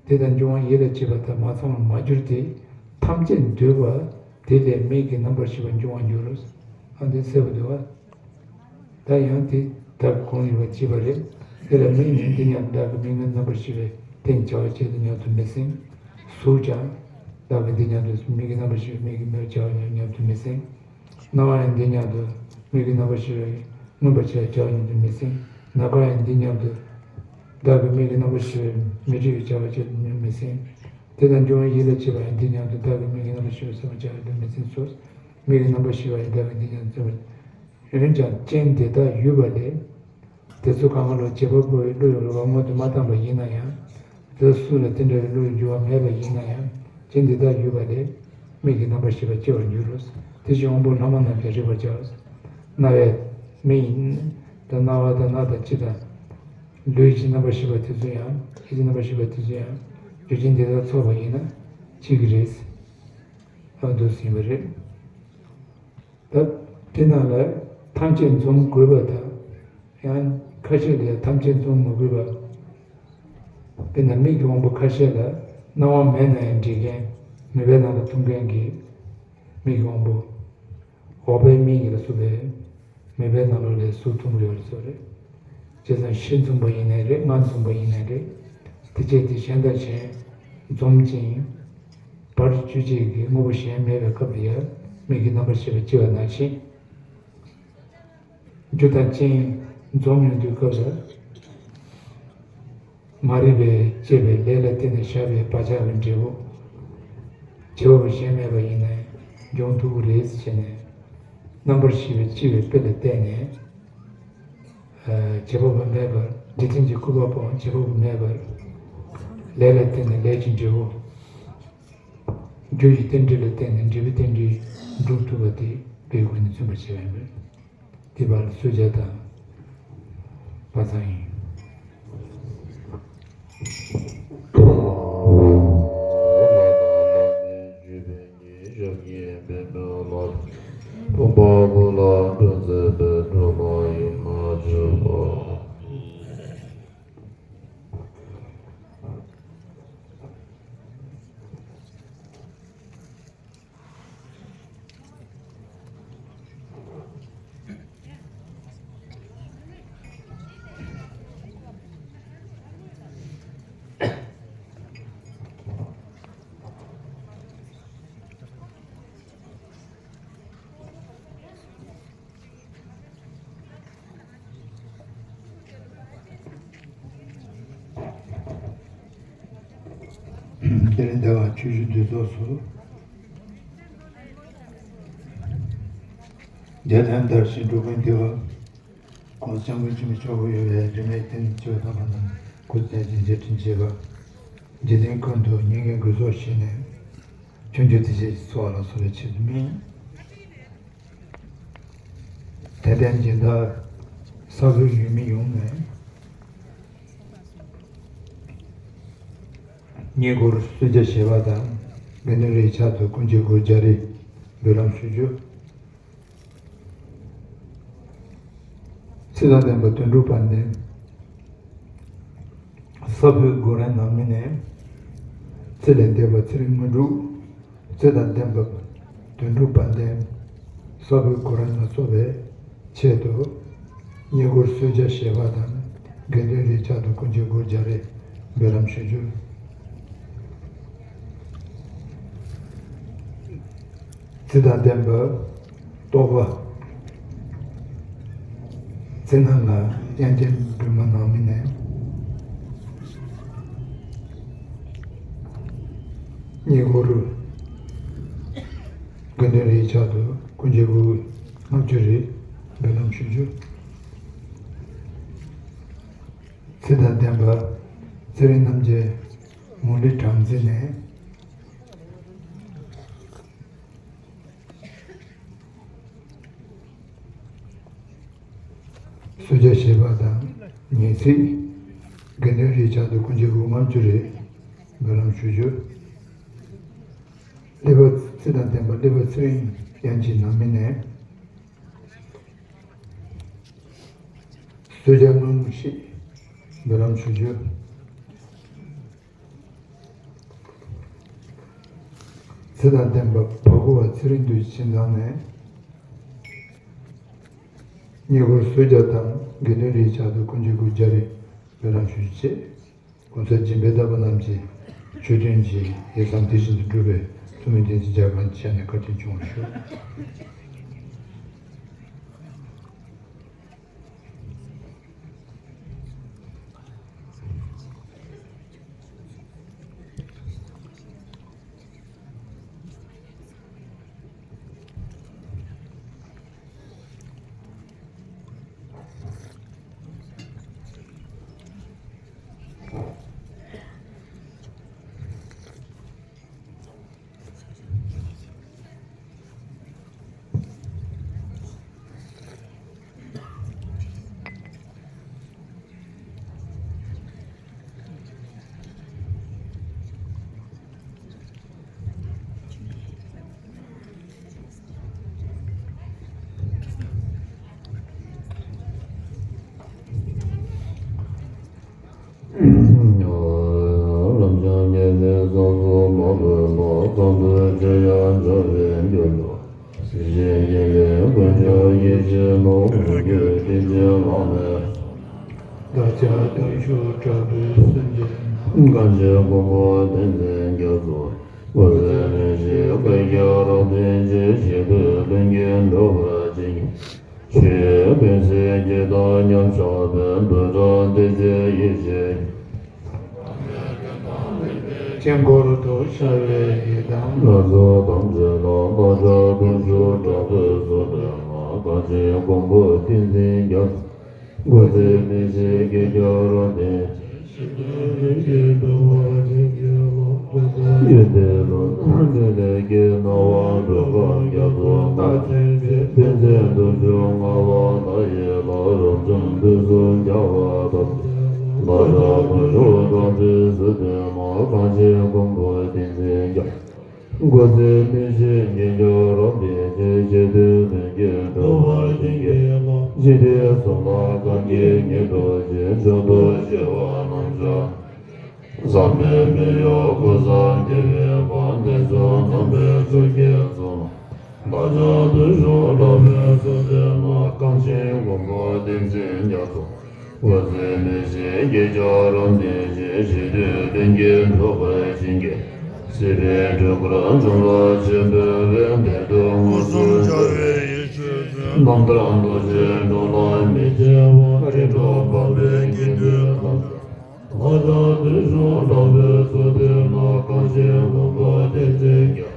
དེ་དང་འབྱུང་བ་ཡིད་ལ་བྱེད་པ་དག་མ་ཚང་བར་མ་གྱུར་ཏེ། ཐམས་ཅད་འདུས་པ་དེ་ལས་མིག་གི་རྣམ་པར་ཤེས་པ་འབྱུང་བར་འགྱུར་རོ། ཨ་འདི་གསལ་པོ་འདུག་བ། ད་ཡང་དེ་བདག་གི་གང་ཡིན་པ་བྱས་པ་རེད། དེ་ལ་མིག་ནི་འདི་སྙམ་བདག་གི་མིག་ནི་རྣམ་པར་ཤེས་པའི་རྟེན་བྱ་བ་ཅན་དུ་སྙམ་དུ་མི་སེམས། གཟུགས་ཀྱང་བདག་གི་འདི་སྙམ་དུ་མིག་གི་རྣམ་པར་ཤེས་པའི་མིག་གི་མེ་བྱ་བ་ཉིད་སྙམ་དུ་མི་སེམས། སྣང་བ་ཡང་འདི་སྙམ་དུ་མིག་གི་རྣམ་པར་ཤེས་པའི་མངོན་པར་བྱ་བའི་བྱ་བ་ཉིད་དུ་མི་སེམས། ནམ་མཁའ་ཡང་འདི་སྙམ་དུ་བདག་གི་མིག་གི་རྣམ་པར་ཤེས་པའི་མི་སྒྲིབ་པའི་བྱ་བ་ཅན་དུ་མི་སེམས། དེ་དང་འབྱུང་བ་ཡིད་ལ་བྱེད་པ་ཡང་འདི་སྙམ་དུ་བདག་གི་མིག་གི་རྣམ་པར་ཤེས་པའི་སེམས་པ་བྱ་བ་ཉིད་དུ་མི་སེམས་སོ། མིག་གི་རྣམ་པར་ཤེས་པ་ཡང་བདག་གི་འདི་སྙམ་དུ་སེམས་པ། འོན་ཀྱང་རྐྱེན་དེ་དག་ཡོད་པ་ལས། དེ་ཚོ་གང་ག་ལ་བྱེད་པ་པོའི་བློ་ཡོད་རེད་བ། སྔོན་དུ་མ་བཏང་བ་ཡིན་ན་ཡང་། དེ་སུ་ལ་དེ་འདྲ་བའི་བློ་ཡི་འགྱུར་བ་མེད་པ་ཡིན་ན་ཡང་། རྐྱེན་འདི་དག་ཡོད་པ་ལས། མིག་གི་རྣམ་པར་ཤེས་པ་སྐྱེ་བར་འགྱུར་རོ། དེ་བཞིན་དབང་པོ་ལྷག་མ་རྣམས་ཀྱང་རིག་པར་བྱ། རྣ་བའི་མིག་ཡིན། དང་རྣ་བ་དང་སྣ་དང་ལྕེ་དང་། ལུས་ཀྱི་རྣམ་པར་ཤེས་པ་དེ་ཚོ་ཡང་། ཡིད་ཀྱི་རྣམ་པར་ཤེས་པ་དེ་ཚོ་ཡང་། རྒྱུ་རྐྱེན་འདི་དག་ཚོགས་པ་ཡིན་ན། གཅིག་གི་རེད། ཨ་འདུག་ཟིན་པ་རེད། ད་དེ་ནང་ལ་ཐམས་ཅད་འཛོམས་དགོས་པ་དང་། ཡང་ཁ་ཤས་ལ་ཡང་ཐམས་ཅད་འཛོམས་མི་དགོས་པ། དཔེར་ན་མིག་གི་དབང་པོ་ཁ་ཤས་ལ་སྣང་བ་མེད་ན་ཡང་འགྲིག་མཁན། མོས་པའི་ནང་ལ་ཐོན་མཁན་གྱི་མིག་གི་དབང་པོ། འོག་པའི་མིག་གི་ལ་སོགས་པའི་མོས་པའི་ནང་ལོགས་ལས་གཟུགས་མཐོང་གི་ཡོད་རེད་ཟེར་བ་རེད། བྱས་ཙང་ཕྱི་མཚུངས་པ་ཡིན་ནའི་རེད། ནང་མཚུངས་པ་ཡིན་ནའི་རེད། དེ་བྱས་དེ་གཞན་དང་གཞན་འཛོམས་ཅིང་། བར་གྱུར་ཅིག་གི་དངོས་པོ་གཞན་མེད་པའི་སྐབས་ལ་ཡང་མིག་གི་རྣམ་པར་ཤེས་པ་སྐྱེ་བ་ནང་བཞིན། རྒྱུ་དང་རྐྱེན་འཛོམས་ཡོང་དུས་སྐབས་ལ། མ་རིག་པས་བསྐྱེད་པའི་ལས་ལ་བརྟེན་ནས་བཞག་པའི་བག་ཆགས་ཀྱི་འབྲས་བུ། བྱེད་པ་པོ་གཞན་མེད་པ་ཡིན་ནའི་འབྱུང་ཐུབ་ཀྱི་རེད་ཟེར་ནས། རྣམ་པར་ཤེས་པས་སྐྱེ་བའི་དཔེ་ལ་བལྟས་ནས། བྱེད་པ་པོ་མེད་པར། འཇིག་རྟེན་གྱི་སྐུར་པ་པོའང་བྱེད་པ་པོ་མེད་པར། ལས་ལ་བརྟེན་ནས་ལས་ཀྱི་འབྲས་བུ། རྒྱུ་ཡི་རྟེན་འབྲེལ་ལ་བརྟེན་ནས་འབྲས་བུའི་རྟེན་འབྲེལ་འགྲུབ་ཐུབ་པ་དེ་དཔེའི་སྒོ་ནས་མཚོན་པར་བྱེད་པ་ཡིན་པས། དེ་བར་ལ་གསོལ་ཇ་དང་བ་ཚང་ཡིན། ཞབས་ཀྱི་པདྨོ་ལ། ཕུང་པོ་ལ་སྤྲུལ་མཛད་པའི་སྤྲུལ་པ་ཡུམ་མ་བཅུ་པ། དེ་རིང་འདི་བ་ཆུ་བཞི་འདུས་ཚོགས་སུ། རྒྱལ་ཐང་དར་ཞིང་འགྲོ་ཀུན་བདེ་བ། གོང་ས་སྐྱབས་མགོན་ཆེན་པོ་མཆོག་གི་ཡོད་པའི་དྲི་མེད་བསྟན་འཛིན་བཅུ་པ་དམ་པ་རྣམས་སྐུ་ཚེ་ཞིང་རྗེས་དྲན་བྱེད་པ། འཇིག་རྟེན་ཀུན་ཏུ་མྱ་ངན་གུས་ཚོགས་བཞེས་ནས། ཆོས་འབྱུང་སྡེ་བཞི་ཡི་འཚོ་བ་ལ་སོགས་པའི་ཆེད་དུ་སྨིན། དད་ལྡན་སྦྱིན་བདག་ས་ཕོད་ཡུལ་མི་ཡོངས་ནས། ཉེ་འཁོར་གསོལ་ཇ་བཞེས་པ་དང་། དགེ་འདུན་རིགས་ཆགས་སུ་སྐུ་མཆོད་སྒོར་རྒྱ་རེ་འབུལ་ལམ་ཞུ་རྒྱུ། ཚེ་དང་ལྡན་པ་དོན་གྲུབ་དཔལ་ལྡན། ས་ཕོད་གུ་རུ་ནང་མི་ནས། ཚེ་ལས་འདས་པ་ཚེ་རིང་དངོས་གྲུབ། ཚེ་དང་ལྡན་པ་དོན་གྲུབ་དཔལ་ལྡན། ས་ཕོད་གུ་རུ་ལ་སོགས་པའི་ཆེད་དུ། ཉེ་འཁོར་གསོལ་ཇ་བཞེས་པ་དང་། དགེ་འདུན་རིགས་ཆགས་སུ་སྐུ་མཆོད་སྒོར་རྒྱ་རེ་འབུལ་ལམ་ཞུ་རྒྱུ། ཚེ་དང་ལྡན་པ། རྟོགས་པ། ཚེ་ནང་ལ་དབྱངས་ཅན་སྒྲོལ་མ་ནང་མི་ནས། ཉེ་འཁོར་དགེ་འདུན་རིགས་ཆགས་སུ་སྐུ་མཆོད་སྒོར་ལྔ་བཅུ་རེ་འབུལ་ལམ་ཞུ་རྒྱུ། ཚེ་དང་ལྡན་པ་ཚེ་རིང་རྣམ་རྒྱལ་མུ་ལི་བྲམ་ཟེ་ནས། གསོལ་ཇ་བཞེས་པ་དང་ཉིན་སྲིབ། དགེ་འདུན་རིགས་ཆགས་སུ་སྐུ་མཆོད་སྒོར་ལྔ་བཅུ་རེ་འབུལ་ལམ་ཞུ་རྒྱུ། ཀླད་པ་ཚེ་དང་ལྡན་པ་ཀླད་པ་ཚེ་རིང་དབྱངས་ཅན་ནང་མི་ནས། གསོལ་ཇ་ལྔ་བཅུ་ཞིག་འབུལ་ལམ་ཞུ་རྒྱུ། ཚེ་དང་ལྡན་པ་བ་གོ་བ་ཚེ་རིང་འདུས་ཆེན་ཚང་ནས། ཉེ་འཁོར་གསོལ་ཇ་དང་དགེ་འདུན་རིགས་ཆགས་སུ་སྐུ་མཆོད་སྒོར་རྒྱ་རེ་འབུལ་ལམ་ཞུ་རྒྱུ་བཅས། གོང་ས་སྦྱིན་པའི་བདག་པོ་རྣམས་ཀྱི་ཆོས་དོན་གྱི་ཡིད་བསམ་དེ་བཞིན་དུ་འགྲུབ་པའི་ཐུགས་སྨོན་བདེན་ཚིག་རྒྱ་གང་ཆེ་ནས་བཀའ་དྲིན་སྐྱོང་བར་ཞུ། ལམ་སྦྱངས་ཉེར་ལེན་ཚོགས་སུ་མ་ལུས་པ། གང་འདུལ་ཕྱིར་ཡང་འབྱོར་བའི་རྒྱུར་གྱུར། སྲིད་ཞིའི་དཀྱིལ་ལས་དཀོན་མཆོག་ཡེ་ཤེས་ཀློང་། མོས་གུས་དྲིན་ཅན་ལག་ལེན། བདག་ཅག་དཀོན་མཆོག་དྲག་པོའི་སེམས་ཅན་རྣམས། གང་ཕྱིར་མགོན་པོ་བསྟན་འཛིན་རྒྱ་མཚོ། འོད་ཟེར་ལེན་ཞིང་བཀའ་རྒྱ་རབ་བརྟན་ཅིང་། ཞི་དུལ་ལྷུན་གྱིས་འགྲོ་བར་བྱེད། ཆོས་ཀུན་སེལ་གྱི་བདག་ཉམས་ཆག་པའི། འདོད་དང་འདོད་བྱེད་ཡེ་ཤེས་ཀྱི། དཀྱིལ་འཁོར་དུ་ཤར་བའི་ཡི་དམ། ལྷ་ཚོགས་ཐམས་ཅད་ལ། བདག་ཅག་དཀོན་མཆོག་དྲག་པོས་གསོལ་བའི་སྔགས། གང་ཕྱིར་མགོན་པོ་བསྟན་འཛིན་རྒྱ། འོད་ཟེར་ལེན་ཞིང་བཀའ་རྒྱ་རབ་བརྟན། ཡོན་ཏན་ལུས་ལས་སྐྱེས་སྣང་བ་འགྲོ་ཁམས་རྒྱ་མཚོ་ལྔ། དཔལ་ཆེན་དུ་འབྱུང་ངག་དབང་ལྷ་ཡི་ལྷ། རབ་འབྱམས་དུས་གསུམ་རྒྱལ་བ་དང་། བདག་ཅག་དུད་འགྲོ་དག་ཚོད་བསོད་དུ་མ། གང་ཕྱིར་མགོན་པོ་བསྟན་འཛིན་རྒྱ། འགོག་བྱེད་མི་ཤེས་ངེས་འབྱུང་རབ་འདི་ཕྱིར། ཞི་དུལ་ལྷུན་གྱིས་འགྲོ་བར་བྱིན་གྱིས་རློབས། ཞི་བདེའི་གཟུངས་ལ་གང་གིས་ཉིད་དུ་བྱེད། མཆོག་ཏུ་ཞི་བ་རྣམ་གཞག་ཟབ་མོའི་མི་གཡོ་ཀུན་བཟང་རྒྱལ་བའི་དཔལ། འདི་གསུམ་དམ་པའི་ཆོས་ཀྱི་གཙུག་ལག་བདག་ཅག་དུད་འགྲོ་དག་ཚོད་བསོད་དུ་མ། གང་ཕྱིར་མགོན་པོ་བསྟན་འཛིན་རྒྱ་མཚོ། འགོག་བྱེད་མི་ཤེས་ངེས་འབྱུང་རབ་འདི་ཕྱིར། ཞི་དུལ་ལྷུན་གྱིས་འགྲོ་བར་བྱིན་གྱིས། སྲིད་པའི་འཁྲུལ་འཁོར་འཇོམས་ལ་བྱེད་འབད་བའི། བདེ་སྡུག་མངོན་སུམ་འཆར་བའི་ཡེ་ཤེས་ཀྱིས། རྣམ་ཐར་རྡོ་རྗེའི་འགྲོ་ལ་མི་སྐྱེ་བ། རིམ་གྲོ་འཕགས་པའི་དགེ་འདུན་ཐམས་ཅད། བདག་ཅག་དུད་འགྲོ་དག་ཚོད་བསོད་དུ་མ། གང་ཕྱིར་མགོན་པོ་བསྟན་འཛིན་རྒྱ།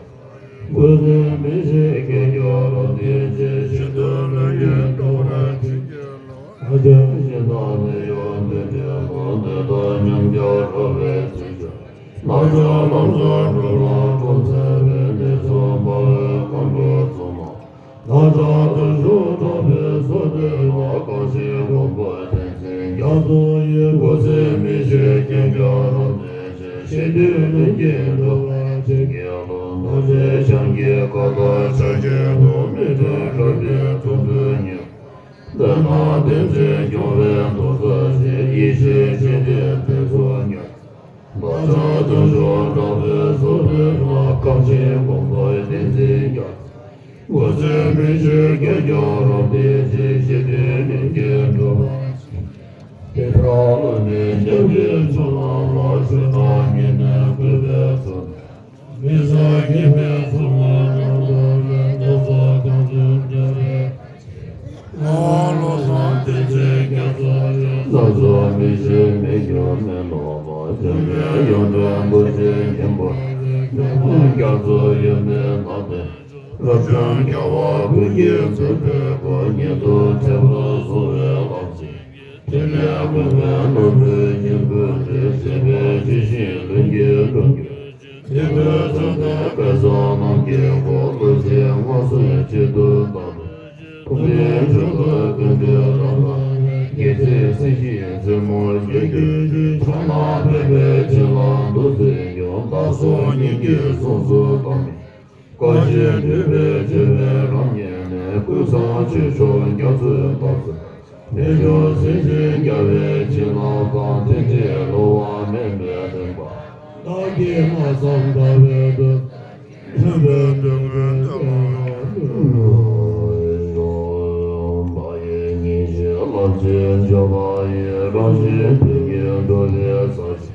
འགོག་བྱེད་མི་ཤེས་ངེས་འབྱུང་རབ་འདི་ཕྱིར། ཞི་དུལ་ལྷུན་གྱིས་འགྲོ་བར་བྱིན་གྱིས་རློབས། ཨ་ཙི་ཞེ་སྡང་ནད་གཡོག་དུད་འགྲོའི་མུ། འདི་དག་ཉམས་ཀྱང་ར་བས་ཚིག་གཅོད། ནག་ཕྱོགས་ལམ་བཟང་འགྲོ་ལ་འགྲོ་འཚེ་བའི། ནད་གསུམ་འབར་བའི་མཁའ་འགྲོ་གཙུག་ན། བདག་ཅག་དུད་འགྲོ་དག་ཚོད་བསོད་དུ་མ། གང་ཕྱིར་མགོན་པོ་བསྟན་འཛིན་རྒྱ་མཚོ་ཡི། འགོག་བྱེད་མི་ཤེས་ངེས་འབྱུང་རབ་འདི་ཕྱིར། ཞི་དུལ་ལྷུན་གྱིས་འགྲོ་བར་བྱིན་གྱིས་རློབས། རྡོ་རྗེ་འཆང་གི་མཁའ་ལྟར་ཕྱག་བགྱིད་དོ། མི་མཐུན་རབ་ཀྱི་ཐོར་ཚུགས་ཉིད། དེ་ན་བསྟན་འཛིན་སྐྱོང་བའི་མདོ་རྩ་ཞེས། ཡེ་ཤེས་ཆེ་སྟེ་དེ་ཚོགས་ཉོན། བདག་ཅག་དུད་འགྲོ་དག་ཚོད་བསོད་དུ་མ། གང་ཕྱིར་མགོན་པོ་བསྟན་འཛིན་རྒྱ། འགོག་བྱེད་མི་ཤེས་ངེས་འབྱུང་རབ་འདི་ཕྱིར། ཞི་དུལ་ལྷུན་གྱིས་འགྲོ་བར་བྱིན། དེ་ལྟར་བློ་ནི་རྒྱ་མཚོའི་ཆུ་ནང་ལ། ཆུ་ནང་ཉིད་ནི་བསྐོལ་བའི་ཚུལ། མི་བཟད་ཉི་མའི་ཚོགས་ལ་རབ་འགོད་པའི། མདོ་རྩ་དག་ཚོད་འགྲོ་བའི་ལམ། བློ་བཟང་བསྟན་འཛིན་རྒྱ་མཚོ་ཡི། སྣ་ཚོགས་མི་ཤེས་མི་འགྱུར་མི་སློབ་པ། འཇོམས་པའི་ཡོན་ཏན་རྡོ་རྗེ་སྙིང་པོ། རྒྱ་མཚོ་ཡོན་མེད་ནགས་པའི། རབ་བྱུང་རྒྱལ་བ་ཀུན་གྱི་མཛད་པའི་སྒོ། ཉིད་དུ་ཐེག་པར་གསོལ་བའི་ལམ་ཞེས། ཕྲིན་ལས་བསྐུལ་བའི་རྣམ་འཕྲུལ་སྙིང་པོའི་ཚུལ། བྱེད་པའི་ཆོས་བཞིན་ལྷུན་གྱིས་འགྲོ་འགྱུར་ཅིག། དེ་དུས་ཙམ་པའི་དཔལ་བཟང་རྣམས་ཀྱི་སྒོ། བློ་ཆེན་མངོན་སུམ་ཇི་ལྟར་བལྟ། ཐུབ་བསྟན་མཆོག་ཏུ་ཀུན་འདུས་རང་ལ། དགེ་ཚུལ་སྲིད་ཞིའི་རྩེ་མོར་བསྐྱོད་གྱུར་ཅིག། ཕྱག་ན་པདྨོའི་བྱིན་རླབས་རྡོ་རྗེའི་རྒྱུན། བདག་སོགས་སྙིང་གི་གསུང་གསོལ་དང་ནི། བཀའ་བཞིན་སྒྲུབ་པའི་སྤྱོད་པའི་རང་ཉིད་ནས། ཀུན་བཟང་ཆོས་མཆོག་རྒྱ་མཚོའི་འབབ་ཚུགས། རྣལ་འབྱོར་སེམས་ཅན་རྒྱལ་བའི་བྱིན་རླབས་དང་། རྟེན་འབྲེལ་བསླུ་བ་མེད་པའི་བདེན་པ། བདག་གིས་སྨྲ་བསམ་བཏང་བའི་དོན། མཐུན་པའི་འདོད་དགུའི་བདེ་བ་ཡང་། བདག་ཡི་ཉིན་བྱེད་རླབས་ཆེན་སྤྱོད་པ་ཡི། རང་བཞིན་དོན་གྱིས་འགྲོ་བའི་ས་ཆེན།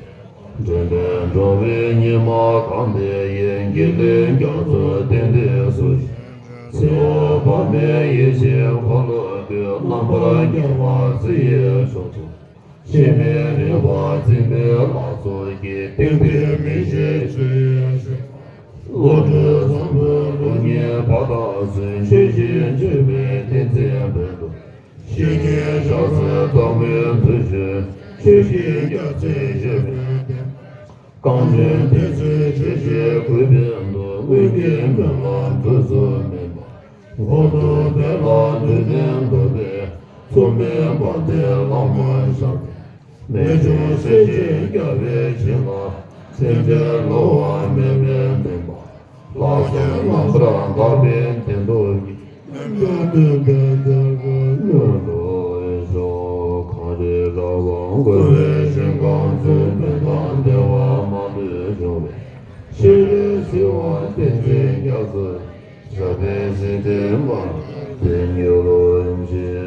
འདྲེན་པའི་འགྲོ་བའི་ཉི་མ་གང་དེ་ཡི། དགེ་འདུན་རྒྱ་མཚོའི་རྟེན་འབྲེལ་སོ་བཞི། ཚེ་འོག་དཔག་མེད་ཡེ་ཤེས་འཁོར་ལོ་བསྐོར། རྣམ་པར་རྒྱལ་བ་རྩི་ཡི་མཆོག་ཏུ། འཆི་མེད་རིག་པ་འཛིན་པའི་ལྷ་ཚོགས་ཀྱིས། གཏིང་མཐའི་མི་ཤེས་ཆོས་ཡི་ཞིང་། བློ་གྲོས་བཟང་པོའི་སྟོང་ཉིད་པ་དག་ཚུན། ཆོས་བཞིན་སྤྱོད་པའི་ཏིང་འཛིན་དཔལ་དུ། བཤེས་གཉེན་ཕྱག་འཚལ་བདག་མོས་མཐུ་ཆེན། ཆོས་ཀྱི་རྒྱལ་མཚན་བཞད་པའི་གདན། རྐང་འཛིན་ཏིང་འཛིན་ཆོས་བཞིན་གུས་པའི་མཐུ། སྔོན་གྱི་སྨོན་ལམ་དུས་སུ་སྨིན་པ། འཁོར་དུ་འཕེལ་ལ་དུས་མཐུན་འགྲོ་བའི། མཚུངས་མེད་དཔལ་ལྡན་བླ་མ་ཞབས་ཀྱི། རྨད་བྱུང་སྲས་ཆེན་རྒྱལ་བའི་བྱིན་རླབས། སེམས་ཅན་བསླུ་བ་མེད་པའི་བདེན་པ། ལྷག་བསམ་རྣམ་པར་དག་པའི་བདེན་སྟོབས་ཀྱིས། སྨོན་པའི་མཐུ་ལྡན་དེར་ཀུན་སྙོམས་སུ་ཤོག་གངས་རི་ར་བས་བསྐོར་བའི་ཞིང་ཁམས་སུ། ཕན་དང་བདེ་བ་མང་དུ་འབྱུང་བའི། ཤེས་རིག་བྱེ་བ་བསྟན་འཛིན་རྒྱ་མཚོ། ཞབས་པད་སྲིད་མཐའི་མར་ཐོན་གྱུར་ཅིག།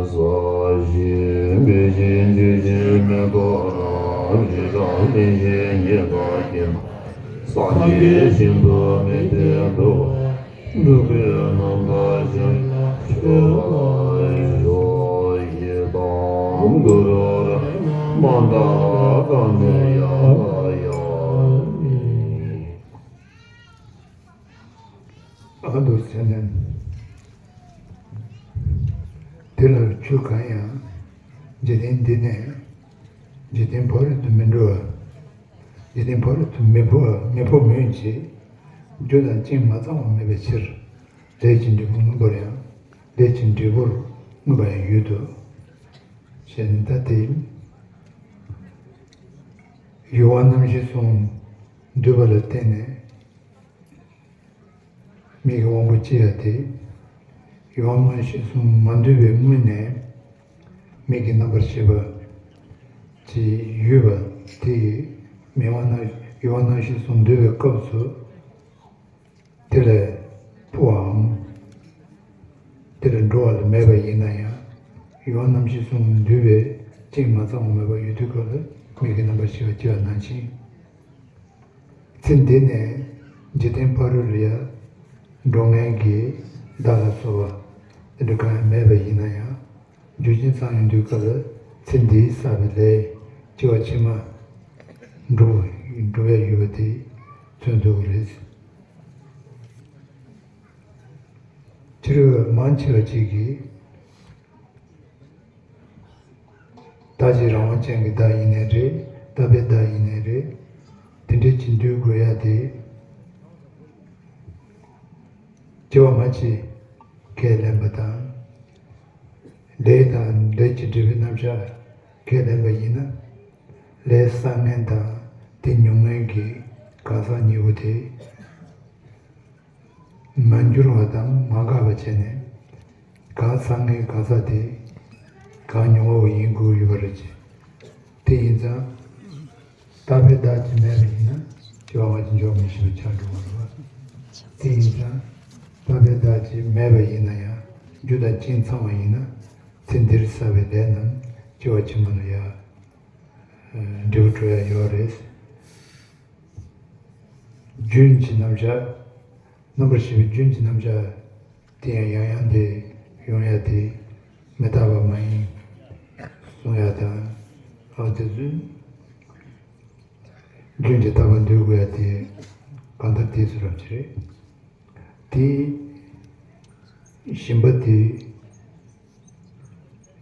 ས་གཞི་སྦས་ཤིང་ཆུ་སྐྱེས་མེ་ཏོག་རྣམས། རི་བྲག་གླིང་བཞི་ཉི་ཟླ་གིས། སངས་རྒྱས་ཞིང་དུ་མི་མཐུན་འགྲོ་བ། འགྲོ་ཀུན་རྣམ་དག་ཞིང་ལ་སྤྱོད་པར་ཤོག་ཡི་དམ་གུ་རུ་རཏྣ་ཏ་ཀ་མི་ཡ་ཡ། ཨ་འདུག་ཟེར་ནས། དེ་ལ་ཆོས་གང་ཡང་། འཇིག་རྟེན་འདི་ནས་འཇིག་རྟེན་ཕ་རོལ་ཏུ་མི་འགྲོ་བ། འཇིག་རྟེན་ཕ་རོལ་ཏུ་མི་འཕོ་བ། མི་འཕོ་མོད་ཀྱི། རྒྱུ་དང་རྐྱེན་མ་ཚང་བ་མེད་པའི་ཕྱིར། ལས་ཀྱི་འབྲས་བུ་མངོན་པར་ཡང་། ལས་ཀྱི་འབྲས་བུར་མངོན་པ་ཡང་ཡོད་དོ། ཞེས་ནས་ད་དེ། གཡོ་བ་རྣམ་བཞི་གསུམ་འདུས་པ་ལ་བརྟེན་ནས་མིག་གི་དབང་པོ་སྐྱེ་ཡ་དེ། གཡོ་བ་རྣམ་བཞི་གསུམ་མ་འདུས་པའི་སྔོན་ནས་མིག་གི་རྣམ་པར་ཤེས་པ་ཅིག་ཡོད་པ་དེ། མིག་དབང་རྣམ་གཡོ་བ་རྣམ་བཞི་གསུམ་འདུས་པའི་སྐབས་སུ། དེ་ལས་འཕོ་བའམ། དེ་ལས་འགྲོ་བ་ལ་མེད་པ་ཡིན་ན་ཡང་། གཡོ་བ་རྣམ་བཞི་གསུམ་འདུས་པའི་རྐྱེན་མ་ཚང་བ་མེད་པ་ཡོད་དུས་སྐབས་ལ་མིག་གི་རྣམ་པར་ཤེས་པ་སྐྱེ་བ་ནང་བཞིན། ཚེ་འདི་ནས་འཇིག་རྟེན་ཕ་རོལ་ལ་ཡང་འགྲོ་ངེས་ཀྱི་བདག་ལ་སོགས་པ་དེ་འདྲ་གང་ཡང་མེད་པ་ཡིན་ན་ཡང་། རྒྱུ་རྐྱེན་ཚང་ཡོང་དུས་སྐབས་ལ་ཚེ་འདིའི་བསགས་པའི་ལས་སྐྱེ་བ་ཕྱི་མ་འགྲོ་འགྲོ་བའི་ཡོད་པ་དེ་མཚོན་ཐུབ་ཀྱི་རེད། ཕྱི་རོལ་མང་ཆེ་བ་ཅིག་གིས། བདག་གཅིག་རང་དབང་ཅན་གྱི་བདག་ཡིན་ནའི་རེད། རྟག་པའི་བདག་ཡིན་ནའི་རེད། དེ་འདྲའི་ཅིག་འདུལ་དགོས་ཡ་དེ། སྐྱེ་བ་མ་གཅིག་ཁས་ལེན་པ་དང་། ལས་དང་ལས་ཀྱི་སྒྲིབ་པའི་རྣམ་གཞག་ཁས་ལེན་པ་ཡིན་ན། ལས་བསགས་མཁན་དང་དེ་མྱོང་མཁན་གྱི་གང་ཟག་གཉིས་པོ་དེ། མ་འགྱུར་བ་དང་མ་འགགས་པ་བྱས་ནས། གང་བསགས་མཁན་གང་ཟག་དེ་གང་མྱོང་བ་ཡིན་དགོས་ཡོད་པ་རེད། དེ་ཡིན་ཙང་། རྟག་པའི་བདག་ཅིག་མེད་པ་ཡིན་ན་སྐྱེ་བ་མ་གཅིག་འཇོག་མི་ཤེས་པ་ཆགས་འགྲོ་བ་རེད་བ། དེ་ཡིན་ཙང་། རྟག་པའི་བདག་ཅིག་མེད་པ་ཡིན་ན་ཡང་རྒྱུ་དང་རྐྱེན་ཚང་བ་ཡིན་ན། ཚེ་འདིར་བསགས་པའི་ལས་རྣམས་སྐྱེ་བ་ཕྱི་མ་ལ་ཡང་འབྲས་བུ་འགྲོ་ཡ་ཡོད་རེད། རྒྱུན་གྱི་རྣམ་གཞག་རྣམ་པར་ཤེས་པའི་རྒྱུན་གྱི་རྣམ་གཞག་དེ་ཡང་ཡང་ཡང་དེ་ཡོང་ཡ་དེ་མི་རྟག་པ་མ་ཡིན་གསུང་ཡ་དང་། ཨ་དེ་ཚོའི་རྒྱུན་གྱི་རྟག་པ་འདོད་དགོས་ཡ་དེ་གང་ལྟར་དེ་ཚོ་རབ་ཅིག་རེད། དེ་ཞེན་པ་དེ།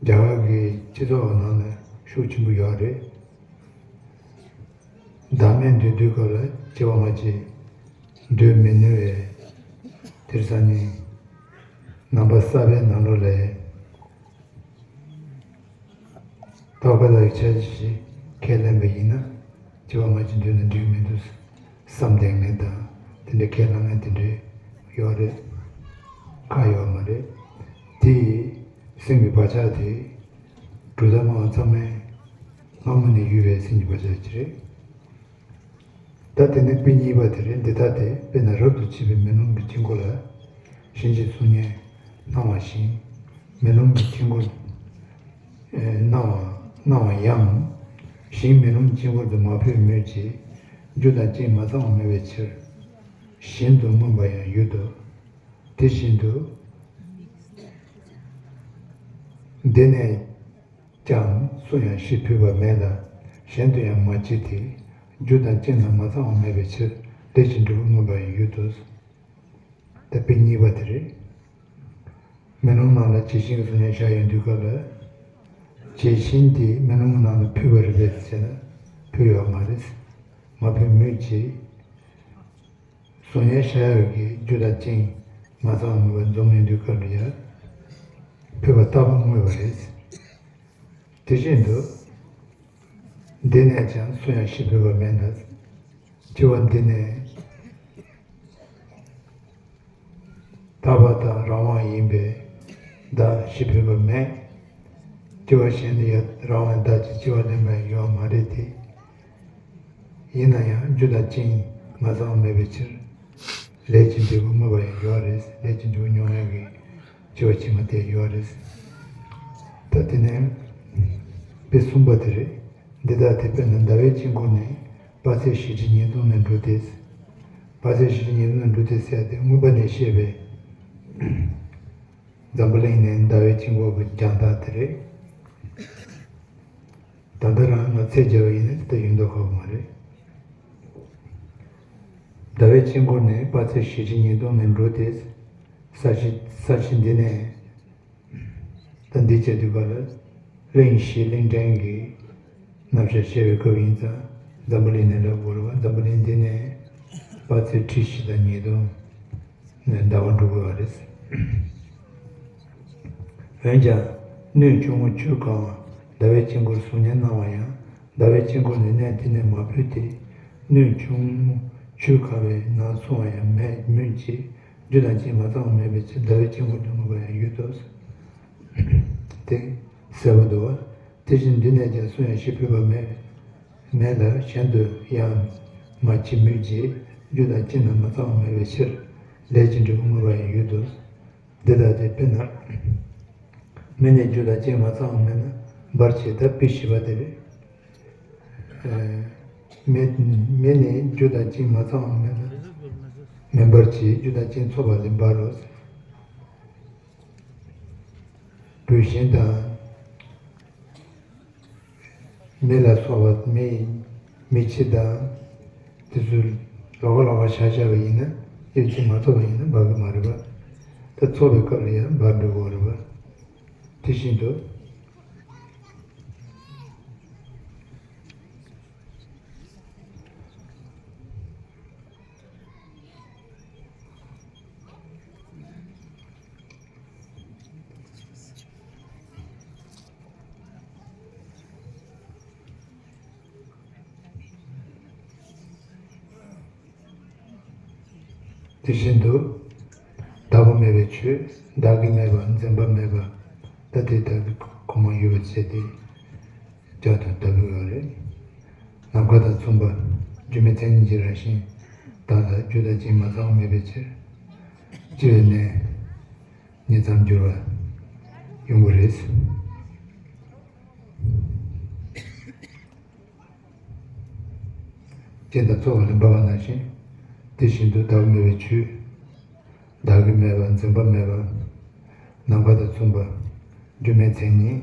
རྒྱ་གར་གྱི་སྤྱི་ཚོགས་ནང་ལ་ཤུགས་ཆེན་པོ་ཡོད་རེད། བདག་མེད་འདོད་དུས་སྐབས་ལ་སྐྱེ་བ་མ་སྐྱེས། འདོད་མི་ནུས་པས་དེར་སང་ཉིན་ནང་པ་གསར་པའི་ནང་ལོགས་ལ་རྟོག་པ་ལ་ཡི་ཆ་ཞིག་ཁས་ལེན་པ་ཡིན་ན། སྐྱེ་བ་མ་སྐྱེས་འདོད་ན་འགྲིག་མི་འདུག་བསམ་བསྡད་མཁན་དང་དེ་འདྲའི་ཁས་བླངས་མཁན་དེ་འདྲའི་ཡོད་རེད། ཁག་ཡོད་མ་རེད། དེ་ཡིས་སེམས་ཀྱི་བག་ཆགས་དེ་གྲུབ་མཐའ་སྨྲ་བ་ཚང་མས་སྔ་མོ་ནས་ཡོད་པའི་སེམས་ཀྱི་བག་ཆགས་ཅིག་རེད། ད་དེ་ནས་དཔེ་གཉིས་པ་དེ་རེད། འདི་ལྟ་སྟེ། དཔེར་ན་རབ་ཏུ་ཕྱེ་བའི་མེ་ལོང་གི་དཀྱིལ་འཁོར་ལ་གཞན་གྱི་གཟུགས་བརྙན་སྣང་བ་བཞིན། མེ་ལོང་གི་དཀྱིལ་འཁོར་སྣང་བ་སྣང་བ་ཡང་། གཞན་མེ་ལོང་གི་དཀྱིལ་འཁོར་དུ་མ་འཕོས་མོད་ཀྱི། རྒྱུ་དང་རྐྱེན་མ་ཚང་བ་མེད་པའི་ཕྱིར། གཞན་དུ་མངོན་པ་ཡང་ཡོད་དོ། དེ་བཞིན་དུ། འདི་ནས་ཀྱང་སུ་ཡང་ཤི་འཕོས་པ་མེད་ལ། གཞན་དུ་ཡང་མ་སྐྱེས་ཏེ། རྒྱུ་དང་རྐྱེན་དང་མ་ཚང་བ་མེད་པའི་ཕྱིར། ལས་ཀྱི་འབྲས་བུ་མངོན་པ་ཡང་ཡོད་དོ། དེ་དཔེ་གཉིས་པ་དེ་རེད། མེ་ལོང་ནང་ལ་བྱད་བཞིན་གྱི་གཟུགས་བརྙན་བཞག་ཡོང་དུས་སྐབས་ལ། བྱད་བཞིན་དེ་མེ་ལོང་གི་ནང་ལ་ཕུད་པ་རེད་པས་ཟེར་ན་ཕུད་ཡོད་མ་རེད། མ་ཕུད་མོད་ཀྱི། གཟུགས་བརྙན་བཞག་ཡོད་ཀྱི་རྒྱུ་དང་རྐྱེན་མ་ཚང་བ་འཛོམས་ཡོང་དུས་སྐབས་ལ་ཡང་ཕུད་པ་ལྟ་བུ་མངོན་པ་རེད། དེ་བཞིན་དུ། འདི་ནས་ཀྱང་སུ་ཡང་ཤི་འཕོས་པ་མེད་ལ། སྐྱེ་བ་འདི་ནས་རྟག་པ་དང་རང་དབང་ཡིན་པས་བདག་ཤི་འཕོས་པ་མེད། སྐྱེ་བ་གཞན་དུ་ཡང་རང་དབང་བདག་གིས་སྐྱེ་བ་ལེན་པ་ཡོད་མ་རེད་དེ། ཡིན་ན་ཡང་རྒྱུ་དང་རྐྱེན་མ་ཚང་བ་མེད་པའི་ཕྱིར། ལས་ཀྱི་འབྲས་བུ་མངོན་པ་ཡང་ཡོད་རེད། ལས་ཀྱི་འབྲས་བུ་མྱོང་ཡག་གི་སྐྱེ་བ་ཕྱི་མ་དེ་ཡོད་རེད། ད་དེ་ནས་དཔེ་གསུམ་པ་དེ་རེད། འདི་ལྟ་སྟེ། དཔེར་ན་ཟླ་བའི་དཀྱིལ་འཁོར་ནི་དཔག་ཚད་བཞི་ཁྲི་ཉིས་སྟོང་ནས་འགྲོ་སྟེ། དཔག་ཚད་བཞི་ཁྲི་ཉིས་སྟོང་ནས་འགྲོ་སྟེ་ཟེར་ཏེ་མངོན་པ་ནས་བཤད་པའི་འཛམ་བུ་གླིང་ནས་ཟླ་བའི་དཀྱིལ་འཁོར་གྱི་རྒྱང་ཐག་དེ་རེད། ད་ལྟ་རང་ང་ཚད་བརྒྱབ་པ་ཡིན་ན་དེ་ཡོད་མདོག་ཁ་པོ་མ་རེད། ཟླ་བའི་དཀྱིལ་འཁོར་ནི་དཔག་ཚད་བཞི་ཁྲི་ཉིས་སྟོང་ནས་འགྲོ་སྟེ། ས་གཞི་ས་གཞི་འདི་ནས། ད་འདི་བྱེད་དུས་སྐབས་ལ་གླིང་བཞི་གླིང་ཕྲན་གྱི་རྣམ་གཞག་བཤད་པའི་སྐབས་ཡིན་ཙང་འཛམ་བུ་གླིང་ནས་ལབ་དགོས་རེད་བ། འཛམ་བུ་གླིང་འདི་ནས་དཔག་ཚད་ཁྲི་བཞི་དང་ཉིས་སྟོང་ནས་ཟླ་བ་འགྲོ་དགོས་པ་རེད། འོན་ཀྱང་སྣོད་ཆུང་ངུ་ཆུ་གང་བ་ཟླ་བའི་དཀྱིལ་འཁོར་གཟུགས་བརྙན་སྣང་བ་ཡང་ ཟླ་བའི་དཀྱིལ་འཁོར་ནས་གནས་དེ་ནས་མ་བུད་དེ། སྣོད་ཆུང་ངུ་ཆུས་ཁ་བའི་ནང་སོང་བ་ཡང་མེད་མོད་ཀྱི། རྒྱུ་དང་རྐྱེན་མ་ཚང་བ་མེད་པའི་ཕྱིར་ཟླ་བའི་དཀྱིལ་འཁོར་དུ་མངོན་པ་ཡང་ཡོད་དོ། དེ་གསལ་པོ་འདུག་བ། དེ་བཞིན་འདི་ནས་ཀྱང་སུ་ཡང་ཞིག་བུད་པ་མེད། མེད་ལ་གཞན་དུ་ཡང་མ་མཆིས་མོད་ཀྱི། རྒྱུ་དང་རྐྱེན་རྣམས་མ་ཚང་བ་མེད་པའི་ཕྱིར་ལས་ཀྱི་འབྲས་བུ་མངོན་པ་ཡང་ཡོད་དོ། འདི་ལྟ་སྟེ་དཔེར་ན། མེ་ནས་རྒྱུ་དང་རྐྱེན་མ་ཚང་བ་མེད་ན་འབར་བྱེད་ད་དཔེ་བཞི་པ་དེ་རེད། ཨ། མེ་མེ་ནས་རྒྱུ་དང་རྐྱེན་མ་ཚང་བ་མེད་ན་མེ་འབར་བྱེད། རྒྱུ་དང་རྐྱེན་ཚོགས་པ་ལས་འབར་རོ། བུད་ཤིང་དང་། མེ་ལ་སོགས་པ་མེ་ཡི་མེ་ལྕེ་དང་། དེ་ཚོ་ལོགས་ཀ་ལོགས་ཀ་བཞག་བཞག་པ་ཡིན་ན། དབྱིབས་ཀྱིས་མ་ཚོགས་པ་ཡིན་ན་འབར་གི་མ་རེད་པ། ད་ཚོགས་པའི་སྐབས་ལ་ཡང་འབར་འགྲོ་གི་རེད་པ། དེ་བཞིན་དུ། དེ་བཞིན་དུ། བདག་པོ་མེད་པའི་ཆོས། བདག་གི་མེད་པ། འཛིན་པ་མེད་པ། ད་དེ་བདག་གི་གོ་མ་ཡོད་པ་བྱས་ཏེ། བྱ་དང་ལྟ་བུ་ཡོད་རེད། ནམ་མཁའ་དང་མཚུངས་པ། སྒྱུ་མའི་མཚན་ཉིད་ཀྱི་རང་བཞིན་དག་ལ་རྒྱུ་དང་རྐྱེན་མ་ཚང་བ་མེད་པའི་ཕྱིར། སྐྱེ་བའི་གནས་ཉིད་ཙམ་འགྱུར་བ་ཡོང་གི་རེད། རྐྱེན་དང་ཚོགས་པ་ལས་འབར་བ་ནང་བཞིན། དེ་བཞིན་དུ་བདག་མེད་པའི་ཆོས། བདག་གི་མེད་པ། འཛིན་པ་མེད་པ། ནམ་མཁའ་དང་མཚུངས་པ། སྒྱུ་མའི་མཚན་ཉིད།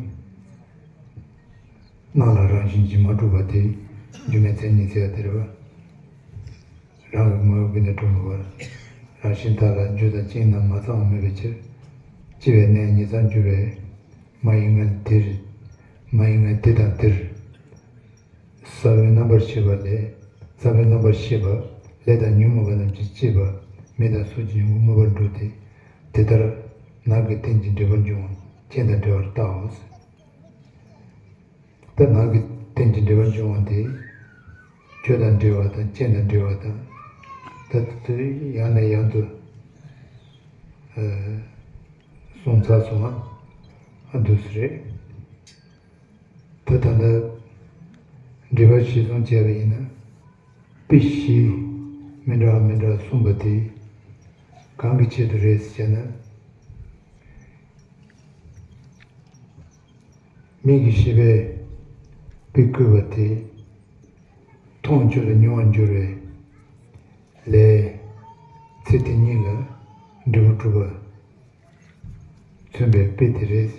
སྣང་ལ་རང་བཞིན་གྱིས་མ་གྲུབ་པ་དེ་སྒྱུ་མའི་མཚན་ཉིད་ཟེར་བ་དེ་རེད་པ། རང་གི་ངོ་བོ་གིས་ནི་གྲུབ་མི་བར། རང་བཞིན་དག་ལ་རྒྱུ་དང་རྐྱེན་རྣམས་མ་ཚང་བ་མེད་པའི་ཕྱིར། སྐྱེ་བའི་གནས་ཉིད་ཙམ་འགྱུར་བས། མ་ཡི་མངལ་དེར། མ་ཡི་མངལ་དེ་དང་དེར། ས་བོན་རྣམ་པར་ཤེས་པ་ལས། ས་བོན་རྣམ་པར་ཤེས་པ་ལས་དང་ཉོན་མོངས་པ་རྣམས་ཀྱིས་བསྐྱེད་པ་མེ་དང་སོགས་ཀྱི་ཉོན་མོངས་མངོན་པར་འགྲུབ་སྟེ། དེ་ལྟར་ནང་གི་རྟེན་གྱི་འབྲེལ་པར་འབྱུང་བ་རྐྱེན་དང་འབྲེལ་བར་བལྟའོ། ད་ནང་གི་རྟེན་གྱི་འབྲེལ་པར་འབྱུང་བ་དེ། རྒྱུ་དང་འབྲེལ་བ་དང་རྐྱེན་དང་འབྲེལ་བ་དང་། ད་དེ་ཡང་ནས་ཡང་དུ་ཨ་གསུངས་ཚར་སོང་ང་། ཨ་འདུག་སེ་རེད། ད་ད་ལྟ་འགྲེལ་པ་གཞིར་བཟུང་བྱས་པ་ཡིན་ན། དཔེ་བཞི་མི་འདྲ་བ་མི་འདྲ་བ་གསུངས་པ་དེ་གང་གི་ཆེད་དུ་རེད་ཟེར་ན། མིག་གི་ཤེས་པས་དཔེ་བཀོད་པ་དེ་མཐོང་ཆོས་ལ་མྱོང་བར་འགྱུར་བའི་ལས། ཚེ་དེ་ཉིད་ལ་འབྲས་བུ་གྲུབ་པ། མཚོན་པའི་དཔེ་དེ་རེད།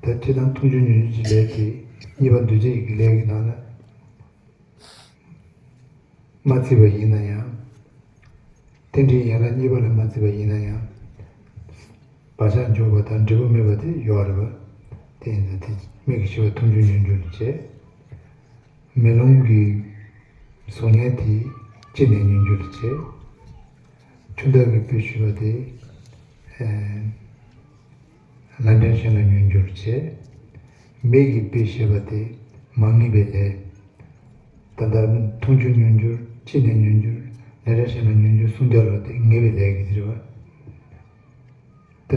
ད་སྤྱིར་བཏང་མཐོང་ཆོས་མྱོང་འགྱུར་གྱི་ལས་དེ་གཉིས་པ་འདུ་བྱེད་ཀྱི་ལས་ཀྱི་ནང་ལ་མ་བརྩིས་པ་ཡིན་ན་ཡང་། རྟེན་འབྲེལ་ཡན་ལག་གཉིས་པ་ལ་མ་བརྩིས་པ་ཡིན་ན་ཡང་། བག་ཆགས་འཇོག་པ་དང་འབྲས་བུ་སྨོས་པ་དེ་ཡོད་རེད་པ། དེ་ཡིན་ཙང་དེ་མིག་གི་ཤེས་པ་མཐོང་ཆོས་མྱོང་འགྱུར་ལ་བྱེད། མེ་ལོང་གི་གཟུགས་བརྙན་དེ་ལྕེ་ནས་མྱོང་འགྱུར་ལ་བྱེད། ཆུ་འཐག་གི་དཔེ་ཞུས་པ་དེ་ལག་ལེན་གཞན་ལ་མྱོང་འགྱུར་བྱེད། མིག་གི་དཔེ་བཤད་པ་དེ་མ་ངེས་པའི་ལས། ད་ལྟ་མཐོང་ཆོས་མྱོང་འགྱུར། ལྕེ་ནས་མྱོང་འགྱུར། ལག་ལེན་གཞན་ལ་མྱོང་འགྱུར་གསུམ་ཆར་ལ་དེ་ངེས་པའི་ལས་ཀྱི་རེད་པ། ད།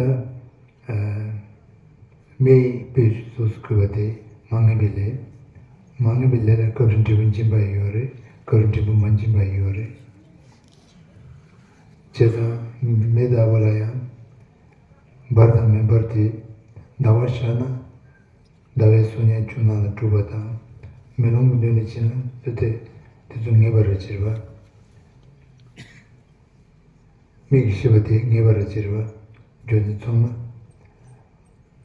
མེ་ཡི་དཔེ་སོ་སོ་བཀོད་པ་དེ་མ་ངེས་པའི་ལས། མ་ངེས་པའི་ལས་ལ་སྐབས་རེ་འབྲས་བུ་འབྱིན་པ་ཡོད་རེད། སྐབས་རེ་འབྲས་བུ་མ་འབྱིན་པ་ཡོད་རེད། བྱས་ཙང་མེ་ལྟ་བུ་ལ་ཡང་འབར་དང་མེ་འབར་དེ་ཟླ་བ་བཞག་ན་ཟླ་བའི་གཟུགས་བརྙན་ཆུ་ནང་ལ་གྲུབ་པ་དང་། མེ་ལོང་གི་མདུན་ལ་ཕྱིན་ན་དེ་དེ་དེ་ཚོ་ངེས་པ་རེད་ཟེར་བ། མིག་གི་ཤེས་པ་དེ་ངེས་པ་རེད་ཟེར་བ། རྒྱུ་མཚན་ཚང་མ།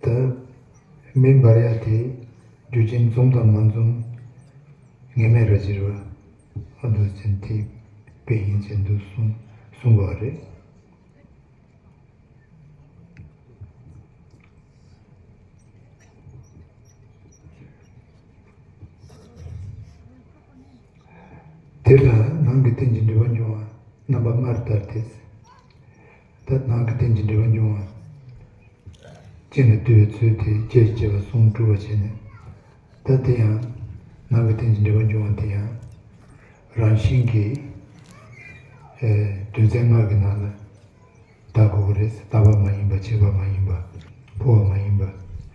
ད་མེ་འབར་ཡ་དེ་རྒྱུ་རྐྱེན་འཛོམས་དང་མ་འཛོམས་ངེས་མེད་རེད་ཟེར་བ། ཨ་འདུག་ཟེར་དེ་དཔེ་ཡིན་ཟེར་འདུག་གསུང་གསུང་བ་རེད། དེ་ལ་ནང་གི་རྟེན་གྱི་འབྲེལ་པ་འབྱུང་བ་རྣམ་པ་ལྔར་དར་ཏེ། ད་ནང་གི་རྟེན་གྱི་འབྲེལ་པ་འབྱུང་བ། རྐྱེན་ལ་ལྟོས་པའི་ཚུལ་དེ་རྒྱས་བྱས་པ་གསུམ་གྲུབ་པར་བྱས་ནས། ད་དེ་ཡང་ ནང་གི་རྟེན་གྱི་འབྲེལ་བ་འབྱུང་བ་དེ་ཡང་རང་བཞིན་གྱིས་ཨེ་རྒྱུ་མཚན་ལྔ་གི་ནང་ལ་བལྟ་དགོས་ཀྱི་རེད། རྟག་པ་མ་ཡིན་པ། བྱས་པ་མ་ཡིན་པ། འཕོ་བ་མ་ཡིན་པ།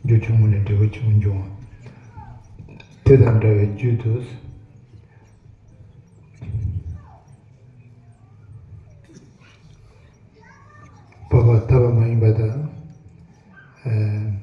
རྒྱུ་ཆུང་ངུ་ལས་འབྲས་བུ་ཆེན་པོ་འབྱུང་བ། དེ་དང་འདྲ་བའི་རྒྱུ་དུ། འཕོ་བ་བལྟ་བ་མ་ཡིན་པ་དང་། ཨ།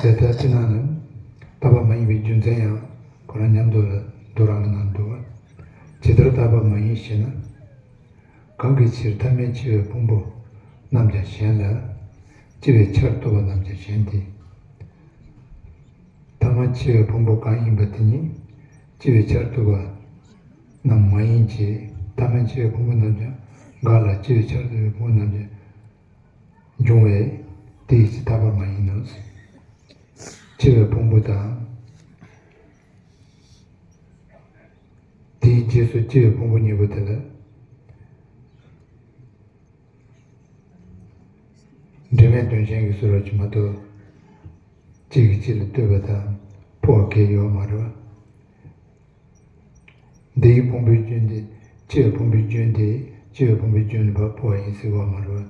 དེ་ལྟར་ཕྱི་ནང་ནི་བལྟ་བ་མ་ཡིན་པའི་རྒྱུ་མཚན་ཡང་ཁོ་རང་མཉམ་དུ་ལ་དོ་རང་གི་ནང་འདུག་པ། ཇི་ལྟར་བལྟ་བ་མ་ཡིན་ཞེ་ན། གང་གི་ཕྱིར་ཐ་མལ་འཆི་བའི་ཕུང་པོ་རྣམས་ཀྱང་གཞན་ལ། སྐྱེ་བའི་ཆར་གཏོགས་པ་རྣམས་ཀྱང་གཞན་ཏེ། ཐ་མལ་འཆི་བའི་ཕུང་པོ་གང་ཡིན་པ་དེ་ཉིད་སྐྱེ་བའི་ཆར་གཏོགས་པ་རྣམས་མ་ཡིན་གྱི། ཐ་མལ་འཆི་བའི་ཕུང་པོ་རྣམས་ཀྱང་འགག་ལ་སྐྱེ་བའི་ཆར་གཏོགས་པའི་ཕུང་པོ་རྣམས་ཀྱང་འབྱུང་བས་དེའི་ཕྱིར་ཐར་པ་མ་ཡིན་ནོ། འཆི་བའི་ཕུང་པོ་དང་། དེའི་རྗེས་སུ་སྐྱེ་བའི་ཕུང་པོ་གཉིས་པོ་དེ་ལ། འབྲེལ་མེད་དོན་གཞན་གྱིས་གསོལ་བ་ཅིག་མ་གཏོགས། གཅིག་གིས་གཅིག་ལ་ལྟོས་པ་དང་འཕོ་བ་གང་ཡང་ཡོད་མ་རེད་པ། འདིའི་ཕུང་པོའི་རྒྱུན་དེ། འཆི་བའི་ཕུང་པོའི་རྒྱུན་དེ། འཆི་བའི་ཕུང་པོའི་རྒྱུན་ལ་ཕར་འཕོ་བ་ཡིན་ཟེར་བ་མ་རེད་པ།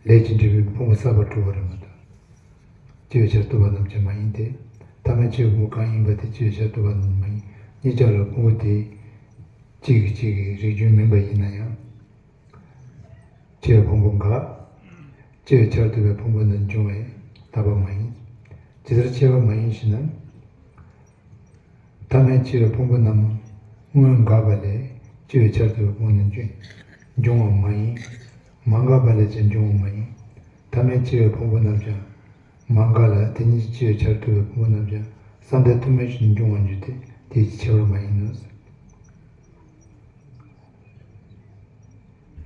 ལས་ཀྱི་འབྲས་བུའི་ཕུང་པོ་གསར་པ་གྲུབ་པ་རེད་མ་གཏོགས། སྐྱེ་བའི་ཆར་གཏོགས་པ་རྣམས་ཀྱང་མ་ཡིན་ཏེ། ཐ་མལ་འཆི་བའི་ཕུང་པོ་གང་ཡིན་པ་དེ་སྐྱེ་བའི་ཆར་གཏོགས་པ་རྣམས་མ་ཡིན། གཉིས་ཆ་ལ་ཕུང་པོ་དེ་གཅིག་གིས་གཅིག་གི་རིགས་རྒྱུན་མིན་པ་ཡིན་ན་ཡང་། སྐྱེ་བའི་ཕུང་པོ་འགག་སྐྱེ་བའི་ཆར་གཏོགས་པའི་ཕུང་པོ་ནི་འབྱུང་བས་ཐར་པ་མ་ཡིན། ཇི་ལྟར་ཕྱེ་བ་མ་ཡིན་ཞེ་ན། ཐ་མལ་འཆི་བའི་ཕུང་པོ་རྣམས་སྔོན་འགགས་པ་ལས་སྐྱེ་བའི་ཆར་གཏོགས་པའི་ཕུང་པོ་ནི་འབྱུང་བ་མ་ཡིན། མ་འགགས་པ་ལས་ཀྱང་འབྱུང་བ་མ་ཡིན། ཐ་མལ་འཆི་བའི་ཕུང་པོ་རྣམས་ཀྱང་མ་འགགས་ལ། དེ་ཉིད་ཀྱི་སྐྱེ་བའི་ཆར་གཏོགས་པའི་ཕུང་པོ་རྣམས་ཀྱང་བསམ་གཏན་ཐུན་མོང་བཞིན་འབྱུང་བར་འགྱུར་ཏེ། དེའི་ཕྱིར་ཕྱེ་བ་མ་ཡིན་ནོ།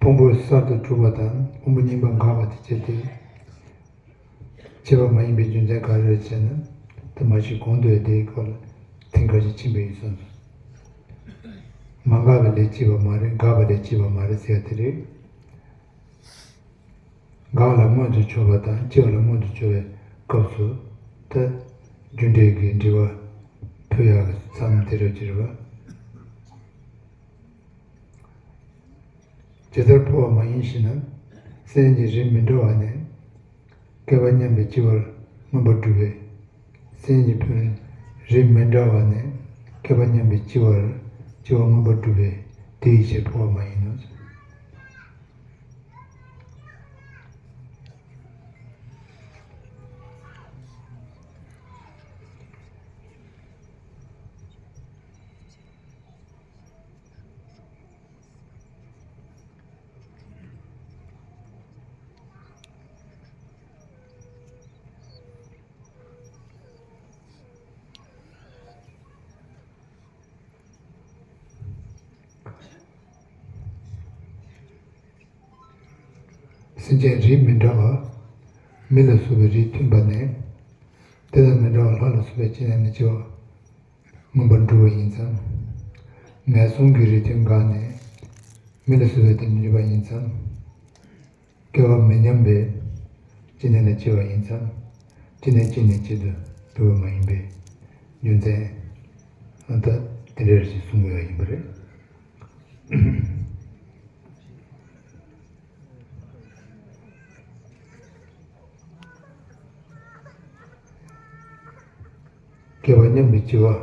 ཕུང་པོ་གསར་དུ་གྲུབ་པ་དང་ཕུང་པོ་རྙིང་པ་འགག་པ་དེ་བྱས་ཏེ། ཕྱེ་བ་མ་ཡིན་པའི་རྒྱུ་མཚན་ག་རེ་རེད་ཅེ་ན། དེ་མ་གཞི་གོང་དུ་ཡང་དེའི་སྐོར་ལ་ཐེངས་ཁ་ཤས་ཕྱིན་པ་ཡིན་སོང་། མ་འགགས་པ་ལས་སྐྱེས་པ་མ་རེད། འགགས་པ་ལས་སྐྱེས་པ་མ་རེད་ཟེར་ཡ་དེ་རེད། འགག་ལ་མངོན་དུ་གྱུར་པ་དང་སྐྱེ་བ་ལ་མངོན་དུ་གྱུར་པའི་སྐབས་སུ་ད་རྒྱུ་འབྲས་ཀྱི་འབྲེལ་བ་ཕུད་ཡག་གི་མཚམས་དེ་རེད་ཅེས་རེད་པ། ཇི་ལྟར་འཕོ་བ་མ་ཡིན་ཞེ་ན། སེམས་ཀྱི་རིགས་མི་འདྲ་བ་ནས་སྐྱེ་བ་མཉམ་པའི་སྐྱེ་བར་མངོན་པར་སྒྲུབ་པས། སེམས་ཀྱི་ཕུང་རིགས་མི་འདྲ་བ་ནས་སྐྱེ་བ་མཉམ་པའི་སྐྱེ་བར་སྐྱེ་བ་མངོན་པར་སྒྲུབ་པས་དེའི་ཕྱིར་འཕོ་བ་མ་ཡིན་ནོ། སེམས་ཅན་རིགས་མི་འདྲ་བ། མི་ལ་སོགས་པའི་རིགས་མཐུན་པ་ནས། དེ་དང་མི་འདྲ་བ་ལྷ་ལ་སོགས་པའི་སྐྱེ་གནས་ནས་སྐྱེ་བ་མངོན་པར་འགྲུབ་པ་ཡིན་ཙང་། ངན་སོང་གི་རིགས་མཐུན་འགགས་ནས་མི་ལ་སོགས་པའི་དོན་འགྲུབ་པ་ཡིན་ཙང་། སྐྱེ་བ་མི་མཉམ་པའི་སྐྱེ་གནས་ནས་སྐྱེ་བ་ཡིན་ཙང་། སྐྱེ་གནས་གཅིག་ནས་གཅིག་ཏུ་འཕོས་པ་མ་ཡིན་པའི་རྒྱུ་མཚན། ཨ་ད་དེ་འདྲ་ཞིག་གསུང་དགོས་པ་ཡིན་པ་རེད། སྐྱེ་བ་མཉམ་པའི་སྐྱེ་བ།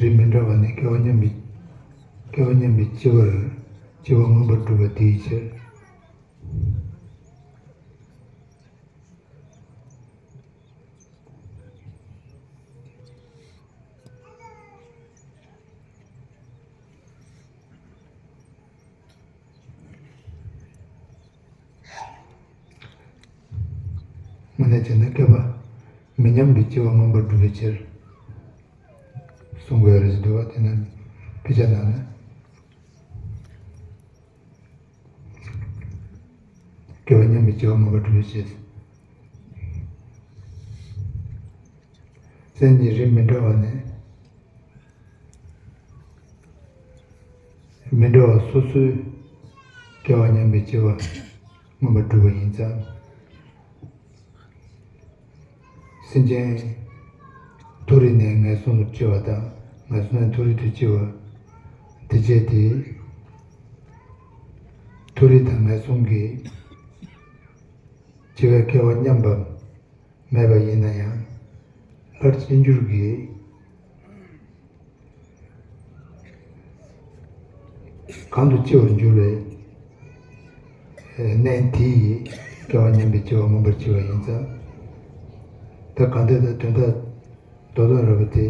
རིགས་མི་འདྲ་བ་ནས་སྐྱེ་བ་མཉམ་པའི། སྐྱེ་བ་མཉམ་པའི་སྐྱེ་བར་སྐྱེ་བ་མངོན་པར་སྒྲུབ་པ་དེའི་ཕྱིར། དངོས་གནས་བྱས་ན་སྐྱེ་བ་མི་མཉམ་པའི་སྐྱེ་བ་མངོན་པར་སྒྲུབ་པའི་ཕྱིར་གསུང་དགོས་རེད་ཟེར་འདུག་པ། དེ་ནི་དཔེ་ཆ་ནང་ནས། སྐྱེ་བ་མངོན་པར་སྒྲུབ་པའི་ཕྱིར། སེམས་ཀྱི་རིགས་མི་འདྲ་བ་ནས། མི་འདྲ་བ་སོ་སོའི་སྐྱེ་བ་མཉམ་པའི་སྐྱེ་བ་མངོན་པར་སྒྲུབ་པ་ཡིན་ཙང་། སེམས་ཅན་མཐོ་རིས་ནས་ངན་སོང་དུ་སྐྱེ་བ་དང་། ངན་སོང་ནས་མཐོ་རིས་དུ་སྐྱེ་བ། དེ་བྱས་ཏེ། མཐོ་རིས་དང་ངན་སོང་གི་སྐྱེ་བའི་སྐལ་བ་མཉམ་པ་མེད་པ་ཡིན་ན་ཡང་། སླར་སྐྱེ་འགྱུར་གྱི་གང་དུ་སྐྱེ་བར་འགྱུར་བའི་གནས་དེ་ཡི་སྐལ་བ་མཉམ་པའི་སྐྱེ་བ་མངོན་པར་སྐྱེ་བ་ཡིན་ཙང་། ད་གང་ལྟར་ད་དོན་དག་རྡོག་རྡོག་རེད་པ་དེ།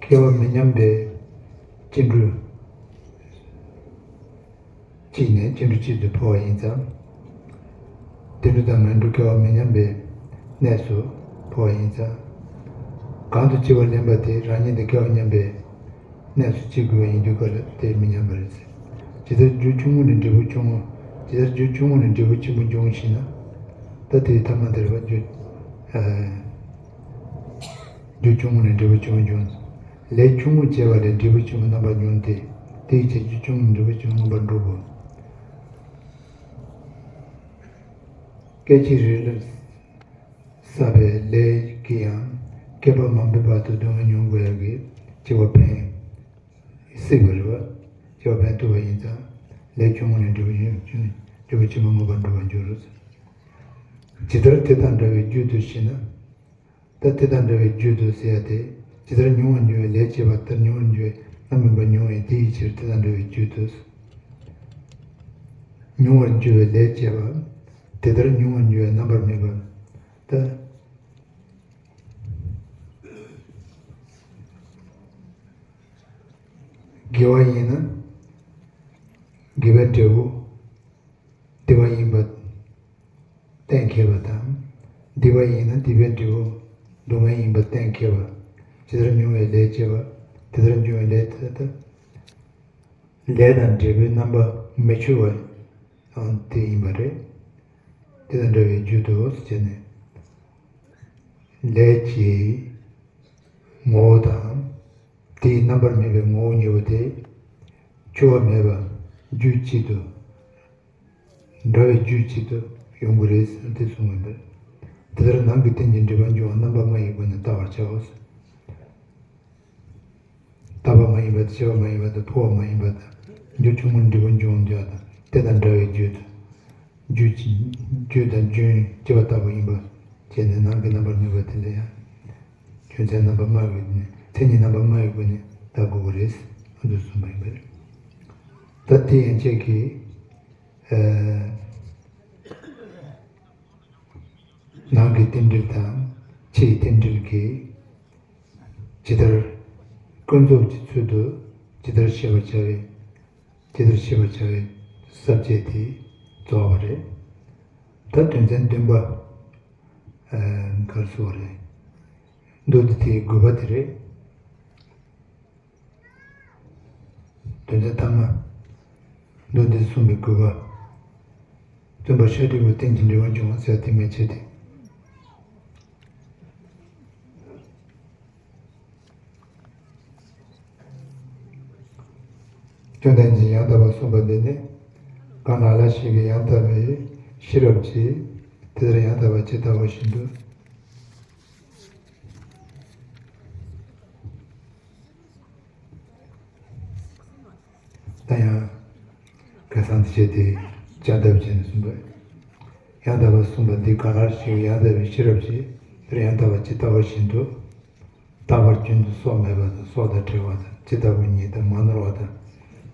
སྐལ་བ་མི་མཉམ་པའི་སྐྱེ་འགྲོ་གཅིག་ནས་སྐྱེ་འགྲོ་གཅིག་ཏུ་འཕོ་བ་ཡིན་ཙང་། བདེ་འགྲོ་དང་ངན་འགྲོ་སྐལ་བ་མི་མཉམ་པའི་གནས་སུ་འཕོ་བ་ཡིན་ཙང་། གང་དུ་སྐྱེ་བ་ལེན་པ་དེ་རང་ཉིད་དང་སྐལ་བ་མཉམ་པའི་གནས་སུ་སྐྱེ་དགོས་པ་ཡིན་དུས་སྐབས་ལ་དེ་མི་མཉམ་པ་རེད་ཟེར། ཇི་ལྟར་རྒྱུ་ཆུང་ངུ་ནས་འབྲས་བུ་ཆུང་ངུ། ཇི་ལྟར་རྒྱུ་ཆུང་ངུ་ནས་འབྲས་བུ་ཆེན་པོ་འབྱུང་ཞེ་ན། ད་དེའི་ཐ་མ་དེ་རེད་པ། རྒྱུ་ཨ། རྒྱུ་ཆུང་ངུ་ནས་འབྲས་བུ་ཆེན་པོ་འབྱུང་། ལས་ཆུང་ངུ་བྱས་པ་ལས་འབྲས་བུ་ཆེན་པོ་རྣམ་པར་སྨིན་ཏེ། དེའི་ཕྱིར་རྒྱུ་ཆུང་ངུ་ནས་འབྲས་བུ་ཆེན་པོ་མངོན་པར་འགྲུབ་བོ། སྐད་ཅིག་རེ་ལ་བསགས་པའི་ལས་ཀྱིས་ཡང་བསྐལ་པ་མང་པོའི་བར་དུ་སྡུག་བསྔལ་མྱོང་དགོས་ཡག་གི་སྐྱེ་བ་ཕན་སྲིད་པ་རེད་པ། སྐྱེ་བ་ཕན་ཐོགས་པ་ཡིན་ཙང་། ལས་ཆུང་ངུ་ནས་འབྲས་བུ་ཆུང་ངུ། འབྲས་བུ་ཆེན་པོ་མངོན་པར་འགྲུབ་པར་འགྱུར་རོ། ཇི་ལྟར་དེ་དང་འདྲ་བའི་རྒྱུ་དུ་ཞེ་ན། ད་དེ་དང་འདྲ་བའི་རྒྱུ་དུ་ཟེར་ཡ་དེ། ཇི་ལྟར་མྱོང་བར་འགྱུར་བའི་ལས་བྱས་པ་ལྟར་མྱོང་བར་འགྱུར་བའི་རྣམ་སྨིན་པ་མྱོང་བས་དེ་ཡི་ཕྱིར་དེ་དང་འདྲ་བའི་རྒྱུ་དུ། མྱོང་བར་འགྱུར་བའི་ལས་བྱས་པ། དེ་ལྟར་མྱོང་བར་འགྱུར་བའི་རྣམ་པར་སྨིན་པ། ད་དགེ་བ་ཡིན་ན་དགེ་བའི་འབྲས་བུ་བདེ་བ་ཡིན་པ་གཏན་འཁེལ་བ་དང་། སྡིག་པ་ཡིན་ན་སྡིག་པའི་འབྲས་བུ་སྡུག་བསྔལ་ཡིན་པ་གཏན་འཁེལ་བ། ཇི་ལྟར་མྱོང་བའི་ལས་བྱས་པ། དེ་ལྟར་འབྱུང་བའི་ལས་དེ་ལྟར། ལས་དང་འབྲས་བུའི་རྣམ་པ་མི་འཆོལ་བ་ཡང་དེ་ཡིན་པ་རེད། དེ་དང་འདྲ་བའི་རྒྱུ་དུ་ཟེར་ནས། ལས་ཀྱི་ངོ་བོ་དང་། དེའི་རྣམ་པར་སྨིན་པའི་ངོ་བོ་གཉིས་པོ་དེ། འཆོལ་བ་མེད་པ་རྒྱུ་གཅིག་ཏུ། འདྲ་བའི་རྒྱུ་གཅིག་ཏུ་ཡོང་གི་རེད་ཟེར་དེ་གསུངས་ཡོད་པས། དེ་ལྟར་ནང་གི་རྟེན་གྱི་འབྲེལ་པ་འབྱུང་བ་རྣམ་པ་ལྔ་ཡི་སྒོ་ནས་བལྟ་བར་བྱའོ། བཏགས་པ་མ་ཡིན་པ་དང་། བྱས་པ་མ་ཡིན་པ་དང་། འཕོ་བ་མ་ཡིན་པ་དང་། རྒྱུ་ཆུང་ངུ་འབྲས་བུ་འབྱུང་འདོད་པ་དང་། དེ་དང་འདྲ་བའི་རྒྱུ་དང་། རྒྱུ་ཅི། རྒྱུ་དང་རྒྱུན་སྐྱེ་བ་ལྟ་བུ་ཡིན་པ་བྱས་ནས། ནང་གི་རྣམ་པར་སྨིན་པ་དེ་ལ་ཡང་རྒྱུ་མཚན་རྣམ་པ་ལྔ་ཡི་སྒོ་ནས། མཚན་ཉིད་རྣམ་པ་ལྔ་ཡི་སྒོ་ནས་བལྟ་དགོས་ཀྱི་རེད། ཨ་འདུ་གསུངས་པ་ཡིན་པས། ད་དེ་ཡན་ཆད་ཀྱིས། ཨ། ནང་གི་རྟེན་འབྲེལ་དང་ཕྱིའི་རྟེན་འབྲེལ་གྱི་ཇི་ལྟར་ཀུན་རྫོབ་ཀྱི་ཚུལ་དུ་ཇི་ལྟར་ཤེས་པར་བྱ་བའི། ཇི་ལྟར་ཤེས་པར་བྱ་བའི་ས་བཅད་དེ་རྫོགས་པ་རེད། ད་དོན་ཚན་བདུན་པ། ཨ། ག་རེ་ཟེར་དགོས་རེད། མདོ་སྡེ་དེའི་དགུ་པ་དེ་རེད། དོན་ཚན་ཐ་མ། མདོ་སྡེ་གསུངས་པའི་དགུ་པ། སྟོན་པ་ཤཱཀྱ་ཐུབ་པའི་རྟེན་གྱི་འབྲེལ་བ་འབྱུང་བ་ཟེར་དེ་མན་ཆད་དེ། སྐྱོན་དང་ནི་ཡང་དག་པར་གསུངས་པ་འདི་ནི། གང་ལ་ལ་ཞིག་གིས་ཡང་དག་པའི་ཤེས་རབ་ཀྱིས། དེ་ལྟར་ཡང་དག་པར་ཇི་ལྟ་བ་བཞིན་དུ། ད་ཡང་ཁ་སང་དེ་བྱས་ཏེ་བྱ་འདབ་བྱས་ནས་གསུངས་པས། ཡང་དག་པར་གསུངས་པ་འདི་གང་ལ་ཞིག་ཡང་དག་པའི་ཤེས་རབ་ཀྱིས། དེར་ཡང་དག་པར་ཇི་ལྟ་བ་བཞིན་དུ། རྟག་པར་རྒྱུན་དུ་སྲོག་མེད་པ་དང་། སྲོག་དང་བྲལ་བ་དང་། ཇི་ལྟ་བུ་ཉིད་དང་། མ་ནོར་བ་དང་།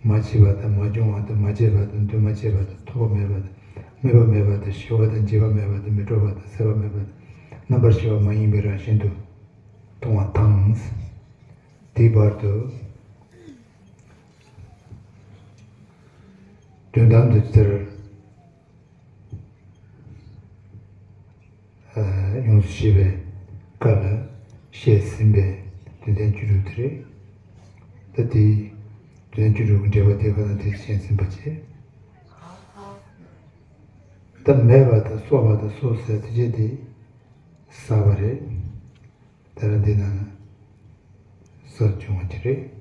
མ་མཆིས་པ་དང་། མ་བྱུང་བ་དང་། མ་སྐྱེས་པ་དང་། འདུས་མ་བྱས་པ་དང་། ཐོགས་པ་མེད་པ་དང་། དམིགས་པ་མེད་པ་དང་། ཞི་བ་དང་། འཇིགས་པ་མེད་པ་དང་། མི་སྤྲོ་བ་དང་། སྲེད་པ་མེད་པ་དང་། རྣམ་པར་ཞི་བ་མ་ཡིན་པའི་རང་བཞིན་དུ་མཐོང་བ་དང་། དེའི་བར་དུ། དོན་དམ་དུ་ཇི་ལྟར་ཡོངས་སུ་ཤེས་པའི་སྐབས་ལ་བཤད་ཟིན་པའི་དོན་ཚན་བཅུ་དྲུག་དེ་རེད། ད་དེའི་དོན་ཚན་བཅུ་དྲུག་གི་འགྲེལ་པ་དེ་ག་ན་དེ་བཤད་ཟིན་པ་བྱས། ད་མེད་པ་དང་གསོག་པ་དང་གསོག་ཟེར་དེ་ཅི་དེ་ཟ་བ་རེད། དེ་ལ་འདི་ན་ཟ་བྱུང་བ་ཅི་རེད།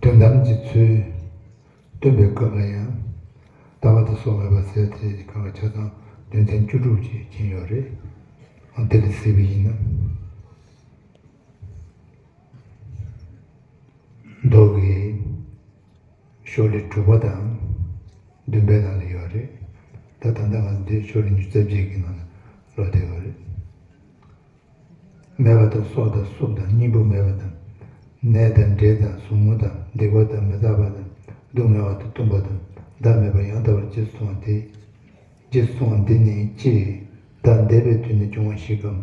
དོན་དམ་གྱི་ཚུལ་སྟོན་པའི་སྐབས་ལ་ཡང་། ལྟ་བ་དང་སོགས་མེད་པ་ཟེར་དེ་གང་ག་ཆ་ཚང་དོན་ཚན་བཅུ་དྲུག་ཅིག་ཕྱིན་ཡོད་རེད། ཨ་དེ་ལ་གཟིགས་པ་ཡིན་ན། མདོ་གི་ཤོ་ལོ་ཀ་དྲུག་པ་དང་བདུན་པའི་ནང་ལ་ཡོད་རེད། ད་ད་ལྟ་ང་འདི་ཤོ་ལོ་ཀ་ཉི་ཤུ་རྩ་བརྒྱད་ཀྱི་ནང་ལ་ལོག་བསྡད་ཡོད་རེད། མེད་པ་དང་གསོག་དང་གསོབ་དང་གཉིས་པོ་མེད་པ་དང་། ནད་དང་འདྲེ་དང་ཟུག་རྔུ་དང་སྡིག་པ་དང་མི་རྟག་པ་དང་སྡུག་བསྔལ་བ་དང་གཏུམ་པ་དང་བདག་མེད་པ་ཡང་དག་པར་རྗེས་སུ་བཟུང་བ་སྟེ། རྗེས་སུ་བཟུང་བ་འདི་ནི་ཅི། བདག་འདས་པའི་དུས་ན་འབྱུང་བ་ཞིག་གམ།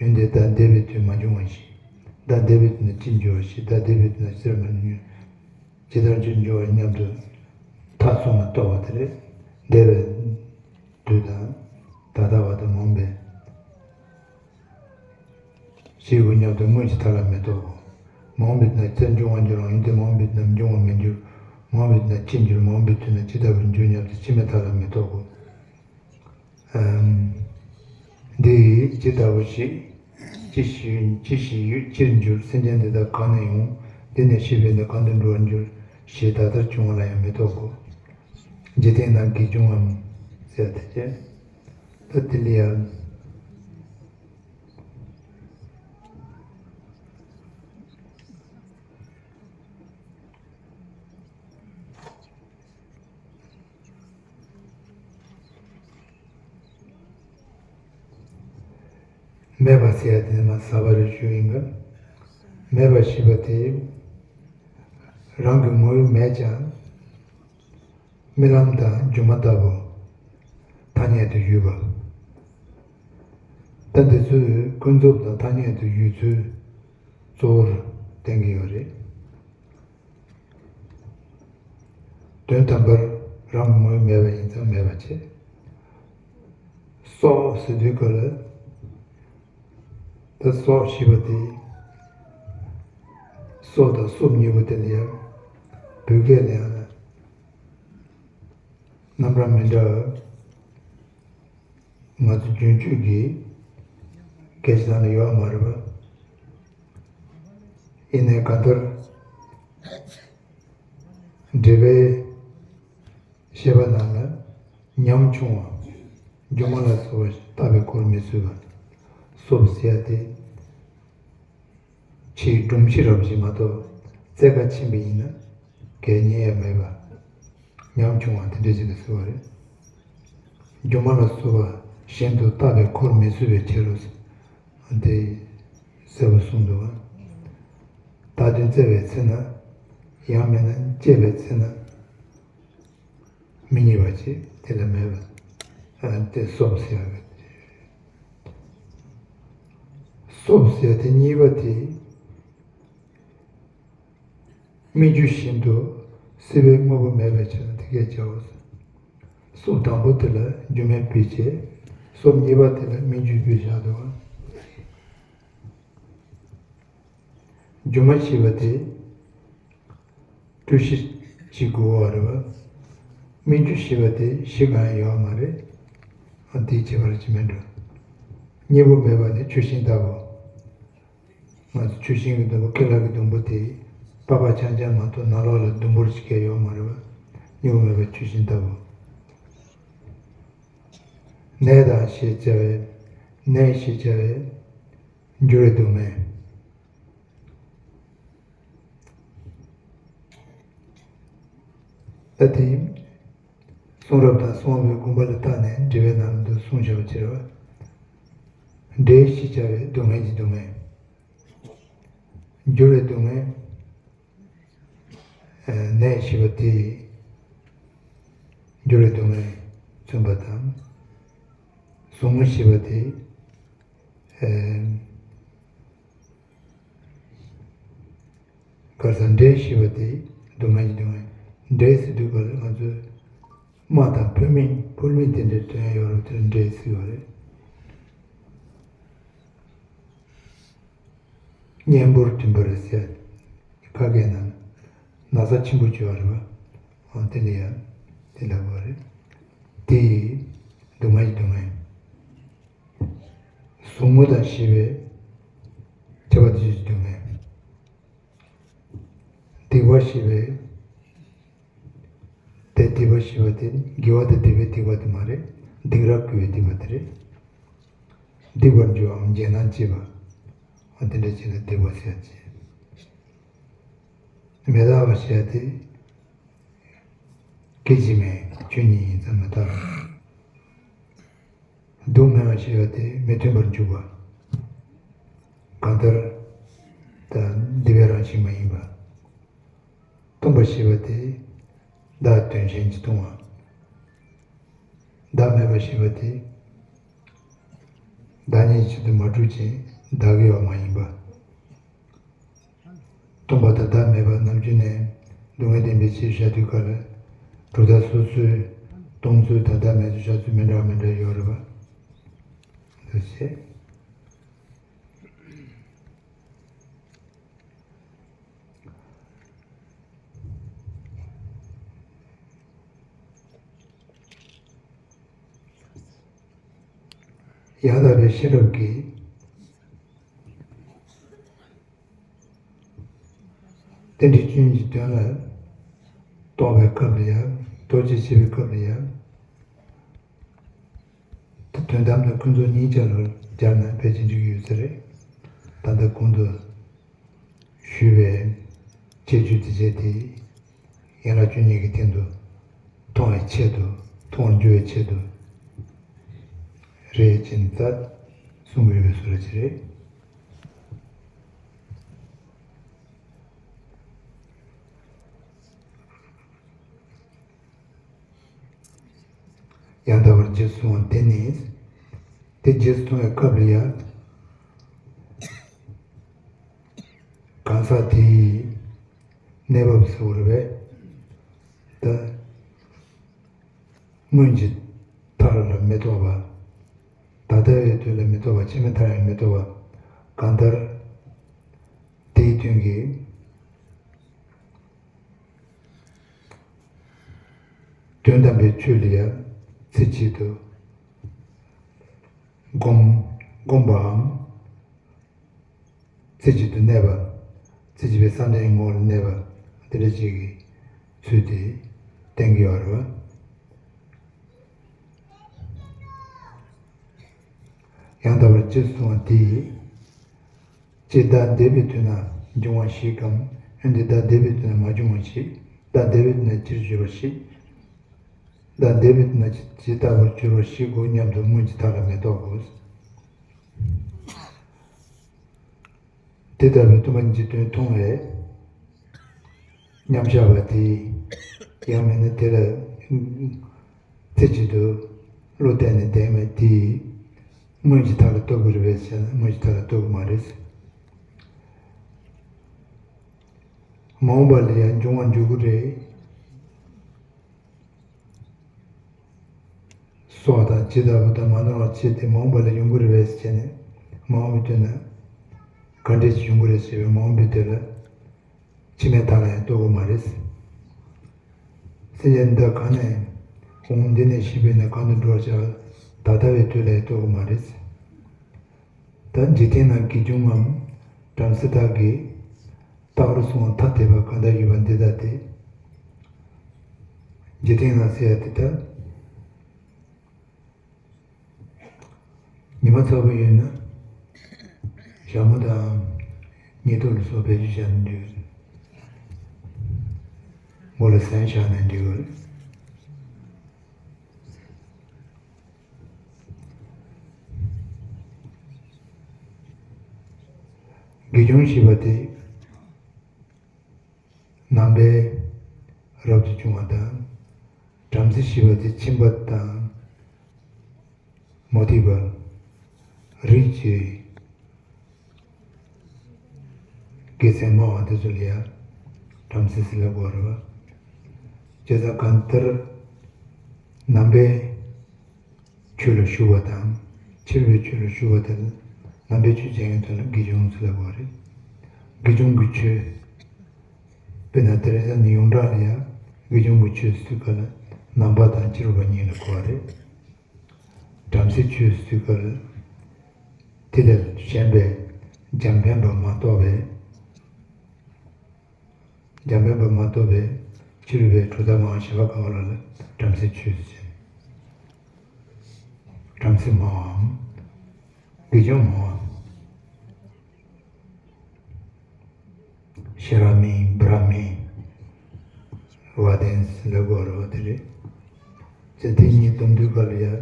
ཡོན་ཏན་བདག་འདས་པའི་དུས་མ་འབྱུང་བ་ཞིག། བདག་འདས་པའི་དུས་ན་ཅི་འབྱུང་བ་ཞིག། བདག་འདས་པའི་དུས་ན་ཅིར་མ་འབྱུང་། ཇི་ལྟར་ཅི་འབྱུང་བ་སྙམ་དུ་མཐའ་གསུམ་ལ་རྟོག་པ་དེ་རེད། འདས་པའི་དུས་དང་། ད་ལྟ་བ་དང་། མ་འོངས་པའི་ཞེས་དགོས་སྙམ་དུ་སྔོན་གྱི་མཐའ་ལ་མི་རྟོག་གོ། མ་འོངས་པའི་དུས་ན་ཅི་འབྱུང་བར་འགྱུར་རམ། ཡོན་ཏན་མ་འོངས་པའི་དུས་ན་འབྱུང་བར་མི་འགྱུར། མ་འོངས་པའི་དུས་ན་ཅི་འགྱུར། མ་འོངས་པའི་དུས་ན་ཇི་ལྟ་བུར་འགྱུར་སྙམ་དུ་ཕྱི་མའི་མཐའ་ལ་མི་རྟོག་གོ། ཨམ། འདི་ཡིས་ཇི་ལྟ་བུ་ཞིག། ཅི་ཞིག་ཡོད། ཅི་ཞིག་ཡོད། ཅིར་འགྱུར། སེམས་ཅན་འདི་དག་གང་ནས་ཡོང་། འདི་ནས་སྐྱེས་པས་ན་གང་དུ་འགྲོ་བར་འགྱུར། ཞེས་ད་ལྟར་བྱུང་བ་ལ་ཡང་མི་རྟོག་གོ། འཇིག་རྟེན་ན་གང་འབྱུང་བའམ། ཟེར་དེ་ཅི། ད་དེ་ལ་ཡང་། མེད་པ་ཟེར་ཡ་དེ་ནི་མ་ཟད་པ་རེད་ཞུ་ཡིན་པས། མེད་པ་ཞེས་པ་དེ་རང་གི་ངོ་བོས་མེད་ཀྱང་རྨི་ལམ་དང་སྒྱུ་མ་ལྟ་བུ་ཐ་སྙད་དུ་ཡོད་པ། ད་འདི་ཚོས་ཀུན་རྫོབ་དང་ཐ་སྙད་དུ་ཡོད་ཚུལ་གཙོ་བོར་བསྟན་གྱི་ཡོད་རེད། དོན་དམ་པར་རང་གི་ངོ་བོས་མེད་པ་ཡིན་ཙང་མེད་པ་བྱས། གསོག་ཟེར་དུས་སྐབས་ལ། ད་གསོག་ཞེས་པ་དེ། གསོག་དང་གསོབ་གཉིས་པོ་དེ་ལ་ཡང་། བོད་སྐད་ལ་ཡང་རྣམ་གྲངས་མི་འདྲ་བ། ང་ཚོ་རྒྱུན་སྤྱོད་ཀྱི་སྐད་ཆ་ནང་ལ་ཡོད་མ་རེད་པ། ཡིན་ནའི་གང་ལྟར་འགྲེལ་པའི་བཤད་པ་ནང་ལ་ཉམ་ཆུང་བ། སྒྱུ་མ་ལ་སོགས་པ་བཏགས་པའི་འཁོར་མི་བཟོད་པ། གསོབ་ཟེར་ཡ་དེ། ཕྱིའི་སྒྲོམ་གཞི་རབ་ཅིག་མ་གཏོགས་རྩལ་ཁ་ཕྱིན་པ་ཡིན་ན་གད་རྙེད་ཡ་མེད་པ། ཉམ་ཆུང་བ་དེ་འདྲ་ཅིག་ལ་ཟེར་བ་རེད། སྒྱུ་མ་ལ་སོགས་པ་གཞན་དུ་བཏགས་པའི་འཁོར་མི་བཟོད་པའི་ཕྱིར་རོ། དེ་གསལ་པོ་གསུངས་འདུག་བ། བཏགས་དོན་བཙལ་བའི་ཚེ་ན། ཡང་མིན་ན་དཔྱད་པའི་ཚེ་ན། མི་རྙེད་པ་ཅིག་དེ་ལ་མེད་པ། ཨ་དེ་གསོབ་ཟེར་བ་རེད། གསོབ་ཟེར་དེ་གཉིས་པ་དེ། སྨིག་རྒྱུ་བཞིན་དུ་སྲིད་པའི་དངོས་པོ་མེད་པའི་ཕྱིར་དེ་སྐད་བྱའོ། གསོབ་དང་པོ་དེ་ལ་སྒྱུ་མའི་དཔེ་བྱས། གསོབ་གཉིས་པ་དེ་ལ་སྨིག་རྒྱུའི་དཔེ་བཞག་འདུག་བ། སྒྱུ་མ་ཞེས་པ་དེ་འཁྲུལ་གཞི་ཞིག་དགོས་པ་རེད་བ། སྨིག་རྒྱུ་ཞེས་པ་དེ་གཞི་གང་ཡང་ཡོད་མ་རེད། ཨ་དེའི་ཁྱད་པར་ཅིག་མེད་འགྲོ། གཉིས་པོ་མེད་པ་ནི་ཆུ་ཤིང་ལྟ་བུ། ང་ཚོ་ཆུ་ཤིང་གི་ཟླུམ་པོ་ཀི་ལ་གི་ཟླུམ་པོ་དེ་པགས་པ་རྐྱང་རྐྱང་མ་གཏོགས་ནང་ལོགས་ལ་ཟླུམ་པོ་ཞིག་ཀྱང་ཡོད་མ་རེད་བ། གཉིས་པོ་མེད་པ་ཆུ་ཤིང་ལྟ་བུ། ནད་དང་ཞེས་བྱ་བའི། ནད་ཞེས་བྱ་བའི་འགྱུར་བའི་སྡུག་བསྔལ། ད་དེ་གསུང་རབ་དང་གསང་བའི་དགོངས་པ་ལ་བརྟགས་ནས་འགྲེལ་པའི་ནང་དུ་གསུངས་བཞག་པ་ཕྱིར་རོ། འདྲེ་ཞེས་བྱ་བའི་སྡུག་བསྔལ་གྱི་སྡུག་བསྔལ། འགྱུར་བའི་སྡུག་བསྔལ། ནད་ཞེས་པ་དེ། འགྱུར་བའི་སྡུག་བསྔལ་མཚོན་པ་དང་། ཟུག་རྔུ་ཞེས་པ་དེ། ཨེ། གར་ས་འདྲེ་ཞེས་པ་དེ་སྡུག་བསྔལ་གྱི་སྡུག་བསྔལ། འདྲེ་ཟེར་དུས་ག་ལ་ང་ཚོས་རྨ་དང་བུད་མེད་ཕུལ་མེད་དེ་འདྲའི་དོན་ཡོད་རེད། དེར་འདྲེ་ཟེར་བ་རེད། གཉེན་པོར་བསྟུན་པར་ཟེར། ཁ་སྐད་ནང་ན་ཚ་ཆེན་པོ་བྱེད་པ་རེད་པ། འོ་དེ་ལ་ཡང་དེ་ལབ་པ་རེད། དེ་ཡི་སྡུག་བསྔལ་གྱི་སྡུག་བསྔལ། ཟུག་རྔུ་དང་ཞེས་པའི་ཁྱབ་པ་དེ་ཚོའི་སྡུག་བསྔལ། སྡིག་པ་ཞེས་པའི། དེ་སྡིག་པ་ཞེས་པ་དེ་དགེ་བ་དང་སྡིག་པའི་སྡིག་པ་དེ་མ་རེད། སྡིག་ར་བསྐུལ་བའི་སྡིག་པ་དེ་རེད། སྡིག་པར་འགྱུར་བའམ་རྗེས་གནང་བྱེད་པ། འོ་དེ་འདྲ་བྱས་ན་སྡིག་པ་ཟེར་ཡ་བྱས། མི་རྟག་པ་ཞེས་པ་དེ། སྐད་ཅིག་མའི་ཆོས་ཉིད་ཡིན་ཙང་མི་རྟག་པ། སྡུག་བསྔལ་བ་ཞེས་པ་དེ་མི་མཐུན་པར་འཇུག་པ། གང་ལྟར་ད་སྡིག་པའི་རང་བཞིན་མ་ཡིན་པ། གཏུམ་པ་ཞེས་པ་དེ་བདག་དོན་གཞན་གྱིས་གཏུམ་པ། བདག་མེད་པ་ཞེས་པ་དེ་བདག་ཉིད་ཆེད་དུ་མ་གྲུབ་ཅིང་བདག་གི་བ་མ་ཡིན་པ། སྟོང་པ་དང་བདག་མེད་པ་ནམ་རྒྱུན་ནས་སྡུག་བསྔལ་བདེན་པའི་ཕྱིར་བཞག་དུས་ག་ལ་གྲུབ་མཐའ་སོ་སོའི་སྟོང་ཚུལ་དང་བདག་མེད་ཚུལ་བཞག་ཚུལ་མི་འདྲ་བ་མི་འདྲ་ཡོད་རེད་པ། འདུ་བྱེད། ཡང་དག་པའི་ཤེས་རབ་ཀྱིས། རྟེན་འབྲེལ་ཀུན་གྱི་དོན་ལ་རྟོགས་པའི་སྐབས་ལ་ཡང་རྟོགས་བྱེད་བྱེད་པའི་སྐབས་ལ་ཡང་། དོན་དམ་དང་ཀུན་རྫོབ་གཉིས་ཆར་ལ་སྦྱར་ན་ཕལ་ཆེར་འགྲིག་གི་ཡོད་ས་རེད། ད་ལྟ་གོང་དུ་ཞུས་པའི་ཁྱད་ཆོས་དེ་བྱས་ཏེ། ཡན་ལག་བཅུ་གཉིས་ཀྱི་སྟེང་དུ་མཐོང་བའི་ཆེད་དུ་མཐོང་བར་འགྱུར་བའི་ཆེད་དུ་རེད་ཅེས་ད་གསུང་གི་ཡོད་པའི་བཟོ་འདྲ་ཅིག་རེད། ཡང་དག་པར་རྗེས་སུ་བཟུང་བ་དེ་ནི། དེ་རྗེས་སུ་བཟུང་བའི་སྐབས་ལ་ཡང་། གང་ཟག་དེའི་གནས་བབ་གསལ་བོར་བས། ད། སྔོན་གྱི་མཐར་ལ་མི་རྟོག་པ། ད་ལྟ་བའི་དུས་ལ་མི་རྟོག་པ། ཕྱི་མའི་མཐར་ཡང་མི་རྟོག་པ། གང་ལྟར། དེའི་དོན་གྱི། དོན་དམ་པའི་ཆོས་ལ་ཡང་ཚེ་གཅིག་ཏུ་བསྒོམ་བསྒོམ་པའམ། ཚེ་གཅིག་ཏུ་གནས་པ། ཚེ་གཅིག་པའི་བསམ་གཏན་གྱི་ངོ་བོ་ལ་གནས་པ། དེ་འདྲ་ཅིག་གི་ཚུལ་དེ་བསྟན་གྱི་ཡོད་རེད་པ། ཡང་དག་པར་རྗེས་སུ་བཟུང་བ་དེ་ཡིས། ཅི་བདག་འདས་པའི་དུས་ན་འབྱུང་བ་ཞིག་གམ། འོན་ཏེ་བདག་འདས་པའི་དུས་ན་མ་བྱུང་བ་ཞིག། བདག་འདས་པའི་དུས་ན་ཅིར་བརྗོད་པ་ཞིག། བདག་འདས་པའི་དུས་ན་ཇི་ལྟ་བར་འགྱུར་བ་ཞིག་གོ་སྙམ་དུ་སྔོན་གྱི་མཐའ་ལ་མི་རྟོག་གོ། དེ་ལྟ་བུའི་སྟོང་པ་ཉིད་ཀྱི་དོན་མཐོང་བས། མཉམ་བཞག་པ་དེས། ཡང་མིན་ན་དེ་ལ་ཚེ་གཅིག་ཏུ་བློ་གཏད་ནས་བསྡད་མེད་དེས། སྔོན་གྱི་མཐའ་ལ་རྟོགས་ཀྱི་རེད་པས་ཟེར་ན་སྔོན་གྱི་མཐའ་ལ་རྟོགས་ཀྱི་མ་རེད། མ་འོངས་པ་ལ་ཡང་འབྱུང་བར་འགྱུར་གྱི་རེད། སོགས་དང་ཇི་ལྟ་བུ་དང་མ་ནོར་བར་བྱས་ཏེ་མ་འོངས་པ་ལ་ཡོང་གི་རེད་པས་ཟེར་ནས་མ་འོངས་པའི་དུས་ན་ག་འདྲས་ཀྱི་ཡོང་གི་རེད་ཟེར་བའི་མ་འོངས་པའི་དུས་ལ་ཕྱི་མའི་མཐའ་ལ་ཡང་རྟོགས་ཀྱི་མ་རེད། སེམས་ཅན་འདི་གང་ནས་འོང་། འདི་ནས་ཤི་བས་ན་གང་དུ་འགྲོ་བར་བྱ། ད་ལྟ་བའི་དུས་ལ་ཡང་རྟོགས་ཀྱི་མ་རེད། ད་འཇིག་རྟེན་ན་དགེ་སྦྱོང་ངམ་བྲམ་ཟེ་དག་གིས་རྟག་རུ་སོང་བ་ཐ་དད་པ་གང་དག་ཡོད་པ་འདི་ལྟ་སྟེ། འཇིག་རྟེན་ན་ཟེར་ཡ་དེ་ལྟར། ཉི་མ་ཚ་པོ་ཡོད་ན་ཞྭ་མོ་དང་ཉེ་དུ་ལ་སོགས་བེད་སྤྱོད་བྱ་ན་འགྲིག་མགོ་ལ་ཟན་བཞག་ན་འགྲིག་དགེ་སྦྱོང་ཞེས་པ་དེ་ནང་པའི་རབ་ཏུ་བྱུང་བ་དང་། བྲམ་ཟེ་ཞེས་པ་དེ་ཁྱིམ་པ་དང་མུ་སྟེགས་པ། རིགས་ཀྱི་དགེ་མཚན་སྨྲ་བ་དེ་ཚོ་ལ་ཡང་ བྲམ་ཟེ་ཟེར་ལབ་དགོས་རེད་བ། བྱས་ཙང་གང་ལྟར་ནང་པའི་ཆོས་ལ་ཞུགས་པ་དང་ཕྱི་རབས་པའི་ཆོས་ལ་ཞུགས་པ་དེ་ལ་ནང་པའི་ཆོས་བྱེད་མཁན་དེ་ལ་དགེ་སྦྱོང་ཟེར་ལབ་དགོས་རེད། དགེ་སྦྱོང་གི་ཆོས། དཔེར་ན་ཏེ་རེ་ས་ནས་ཡོངས་གྲགས་ལ་ཡང་དགེ་སྦྱོང་གི་ཆོས་ཟེར་དུས་སྐབས་ལ་ནང་པ་དང་ཕྱི་རབས་པ་གཉིས་ལ་གོ་བ་རེད། བྲམ་ཟེའི་ཆོས་ཟེར་དུས་སྐབས་ལ་དེ་ལས་གཞན་པའི་འཇམ་དཔལ་པ་མ་གཏོགས་པའི། འཇམ་དཔལ་པ་མ་གཏོགས་པའི་ཕྱི་རབས་པའི་གྲུབ་མཐའ་སྨྲ་བ་གཞན་པ་གང་ག་ལ་ལ་བྲམ་ཟེའི་ཆོས་ཟེར། བྲམ་ཟེ་སྨྲ་བའམ། དགེ་སྦྱོང་སྨྲ་བ། ཤ་ར་མི་བྷ་ར་མི་བ་དན་ཟེར་ལབ་དགོས་རེད་བ་དེ་རེད། ཚེ་དེ་གཉིས་སྡོམ་དུས་སྐབས་ལ་ཡང་།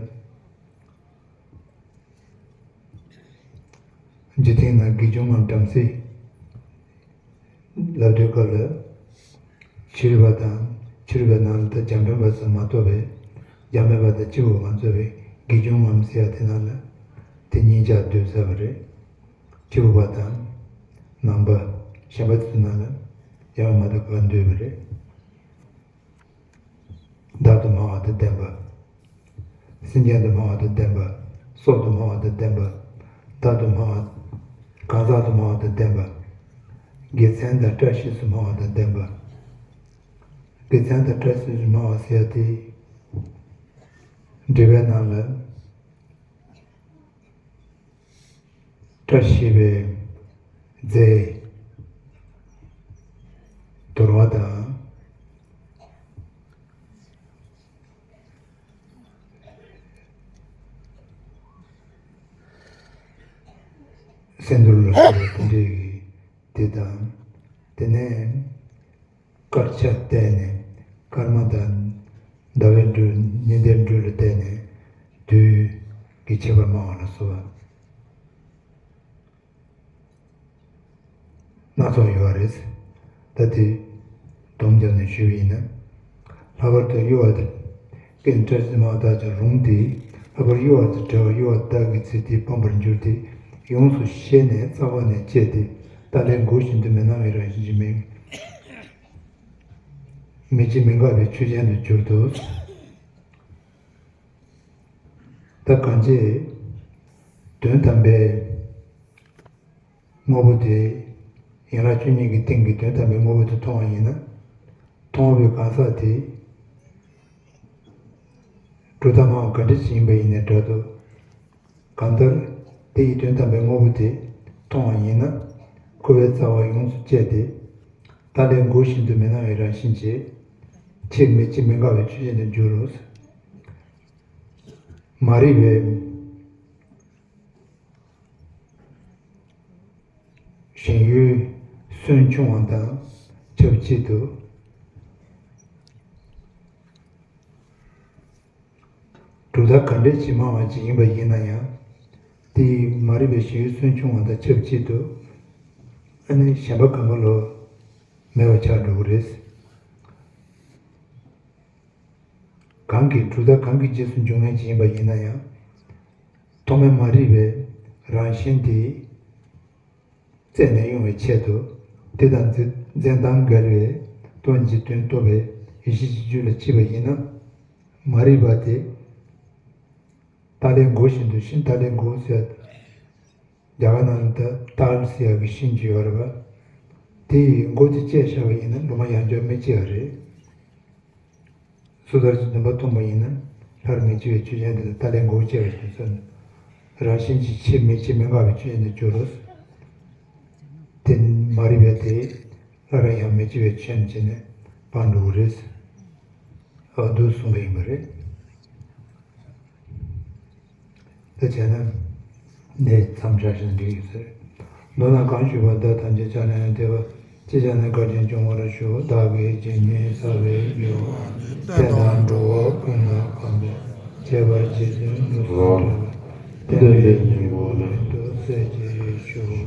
འཇིག་རྟེན་ན་དགེ་སྦྱོང་ངམ་བྲམ་ཟེ་ལབ་དུས་སྐབས་ལ། ཕྱི་རབས་པ་དང་ཕྱི་རབས་པའི་ནང་ལ་ད་འཇམ་དཔལ་པ་ཙམ་མ་གཏོགས་པའི་འཇམ་དཔལ་པ་དང་སྐྱེས་བུ་མ་གཏོགས་པའི་དགེ་སྦྱོང་ངམ་ཟེར་ཡ་དེ་ནང་ལ་དེ་གཉིས་ཆ་སྡོད་ཚར་བ་རེད། སྐྱེས་བུ་པ་དང་ནང་པ་གཞན་པ་ཚོའི་ནང་ལ་ཡང་མ་གཏོགས་ག་སྡོད་པ་རེད། བདག་ཏུ་སྨྲ་བ་དང་ལྡན་པ། སེམས་ཅན་དུ་སྨྲ་བ་དང་ལྡན་པ། སྲོག་ཏུ་སྨྲ་བ་དང་ལྡན་པ། བདག་ཏུ་སྨྲ་བ། གང་ཟག་ཏུ་སྨྲ་བ་དང་ལྡན་པ། དགེ་མཚན་དང་བཀྲ་ཤིས་སུ་སྨྲ་བ་དང་ལྡན་པ། དགེ་མཚན་དང་བཀྲ་ཤིས་སུ་སྨྲ་བ་ཟེར་ཡ་དེ། འགྲེལ་པའི་ནང་ལ། བཀྲ་ཤིས་པའི་རྫས་དོར་བ་དང་། སེམས་འདུལ་ལ་སོགས་པ་དེ་འདྲའི་དེ་དང་། དེ་ནས། དཀར་ཆ་བལྟས་ནས་སྐར་མ་དང་ཟླ་བའི་འགྲོས་ཉི་ཟླའི་འགྲོས་ལ་བལྟས་ནས་དུས་ཀྱི་ཁྱད་པར་སྨྲ་བ་ལ་སོགས་པ་སྣ་ཚོགས་ཡོད་རེད། ད་དེ་སྡོམ་བརྒྱབ་ནས་ཞུས་པ་ཡིན་ན། ལྷག་པར་དུ་གཡོ་བ་དང་། ཀུན་བཀྲ་ཤིས་སྨྲ་བ་དག་ཀྱང་རུང་སྟེ། ལྷག་པར་གཡོ་བ་དང་བྲལ་བ་གཡོ་བ་དག་གི་ཚེ་དེ་སྤངས་པར་འགྱུར་ཏེ། ཡོངས་སུ་ཤེས་ནས་རྩ་བ་ནས་བཅད་དེ། རྟ་ལས་འགོ་བཞིན་དུ་མི་སྣང་བའི་རང་བཞིན་གྱི་མིང་། མི་འཆི་མི་འགག་པའི་ཆོས་ཅན་དུ་གྱུར་ཏོ། ད་གང་ཅི། དོན་དམ་པའི་དངོས་པོ་དེ། ཡན་ལག་བཅུ་གཉིས་ཀྱི་སྟེང་གི་དོན་དམ་པའི་དངོས་པོ་དེ་མཐོང་བ་ཡིན་ན། མཐོང་བའི་གང་ཟག་དེ། གྲུབ་མཐའ་སྨྲ་བ་ག་འདྲ་ཞིག་ཡིན་པ་ཡིན་ནའི་འདྲ་འདུག་གང་ལྟར། དེ་ཡི་དོན་དམ་པའི་དངོས་པོ་དེ་མཐོང་བ་ཡིན་ན། འཁོར་བའི་རྩ་བ་ཡོངས་སུ་བཅད་དེ། རྟ་ལས་འགོ་བཞིན་དུ་མི་སྣང་བའི་རང་བཞིན་གྱིས། ཕྱིར་མི་འཆི་མི་འགག་པའི་ཆོས་ཅན་དུ་འགྱུར་རོ། མ་རིག་པའི་ཞེན་ཡུལ་སུན་ཕྱུང་བ་དང་ཆབས་ཅིག་ཏུ། གྲུབ་མཐའ་ག་འདྲ་ཞིག་སྨྲ་བ་ཅིག་ཡིན་པ་ཡིན་ན་ཡང་། དེ་ཡི་མ་རིག་པའི་ཞེན་ཡུལ་སུན་ཕྱུང་བ་དང་ཆབས་ཅིག་ཏུ། ཨ་ནི་གཞན་པ་གང་ག་ལོ་མེད་པ་ཆགས་འགྲོ་གི་རེད། གང་གིས་གྲུབ་མཐའ་གང་གི་རྗེས་སུ་འཇུག་མཁན་ཅིག་ཡིན་པ་ཡིན་ན་ཡང་། ཐོག་མའི་མ་རིག་པའི་རང་བཞིན་དེ་རྩད་ནས་དབྱུང་བའི་ཆེད་དུ། དེ་དང་འཛིན་འཛིན་སྟངས་འགལ་བའི་སྟོང་ཉིད་ཀྱི་དོན་རྟོགས་པའི་ཡེ་ཤེས་ཀྱི་རྒྱུད་ལ་སྐྱེས་པ་ཡིན་ན། མ་རིག་པ་དེ་རྟ་ལས་འགོ་བཞིན་དུ་ཤིང་། རྟ་ལས་འགོ་ཟེར། རྒྱ་གར་ནང་ལ་ད་ཏཱལ་ཟེར་ཡག་གི་ཤིང་ཅིག་ཡོད་རེད་པ། དེ་ཡི་མགོ་དེ་བཅད་བཞག་པ་ཡིན་ན་ལོ་མ་ཡང་བསྐྱར་མི་སྐྱེ་བ་རེད། སོ་ཐར་གྱི་སྡོམ་པ་ཐོབ་པ་ཡིན་ན་སླར་མི་འཆི་བའི་ཆོས་ཅན་དེ་ལ་རྟ་ལས་འགོ་བཅད་པ་ཞིག་ཟེར་ན། རང་བཞིན་གྱིས་ཕྱིར་མི་འཆི་མི་འགག་པའི་ཆོས་ཅན་དུ་འགྱུར་རོ། དེ་མ་རིག་པས་དེ་སླར་ཡང་མི་འཆི་བའི་ཆོས་ཅན་བྱས་ནས་སྤངས་འགྲོ་གི་རེད། འོ་འདུག་གསུངས་པ་ཡིན་པ་རེད། དེ་བྱས་ན་འདི་མཚམས་བཞག་བཞིན་འགྲིག་ཡོད་ཟེར། མདོར་ན་གང་ཞུས་པ་བདག་ཐམས་ཅད་ཕྱག་ན་ཡང་བདེ་བ་ཅི་བྱས་ན་གར་གྱིས་འབྱུང་བར་ཤོག་བདག་གིས་ཇི་སྙེད་བསགས་པའི་དགེ་བ་བསྟན་དང་འགྲོ་བ་ཀུན་ལ་གང་བས་ཁྱད་པར་ཅན་དུ་ནུས་སུ་བགྲོད་པ། བསྟན་པའི་སྙིང་པོ་རིང་དུ་གསལ་བྱེད་ཤོག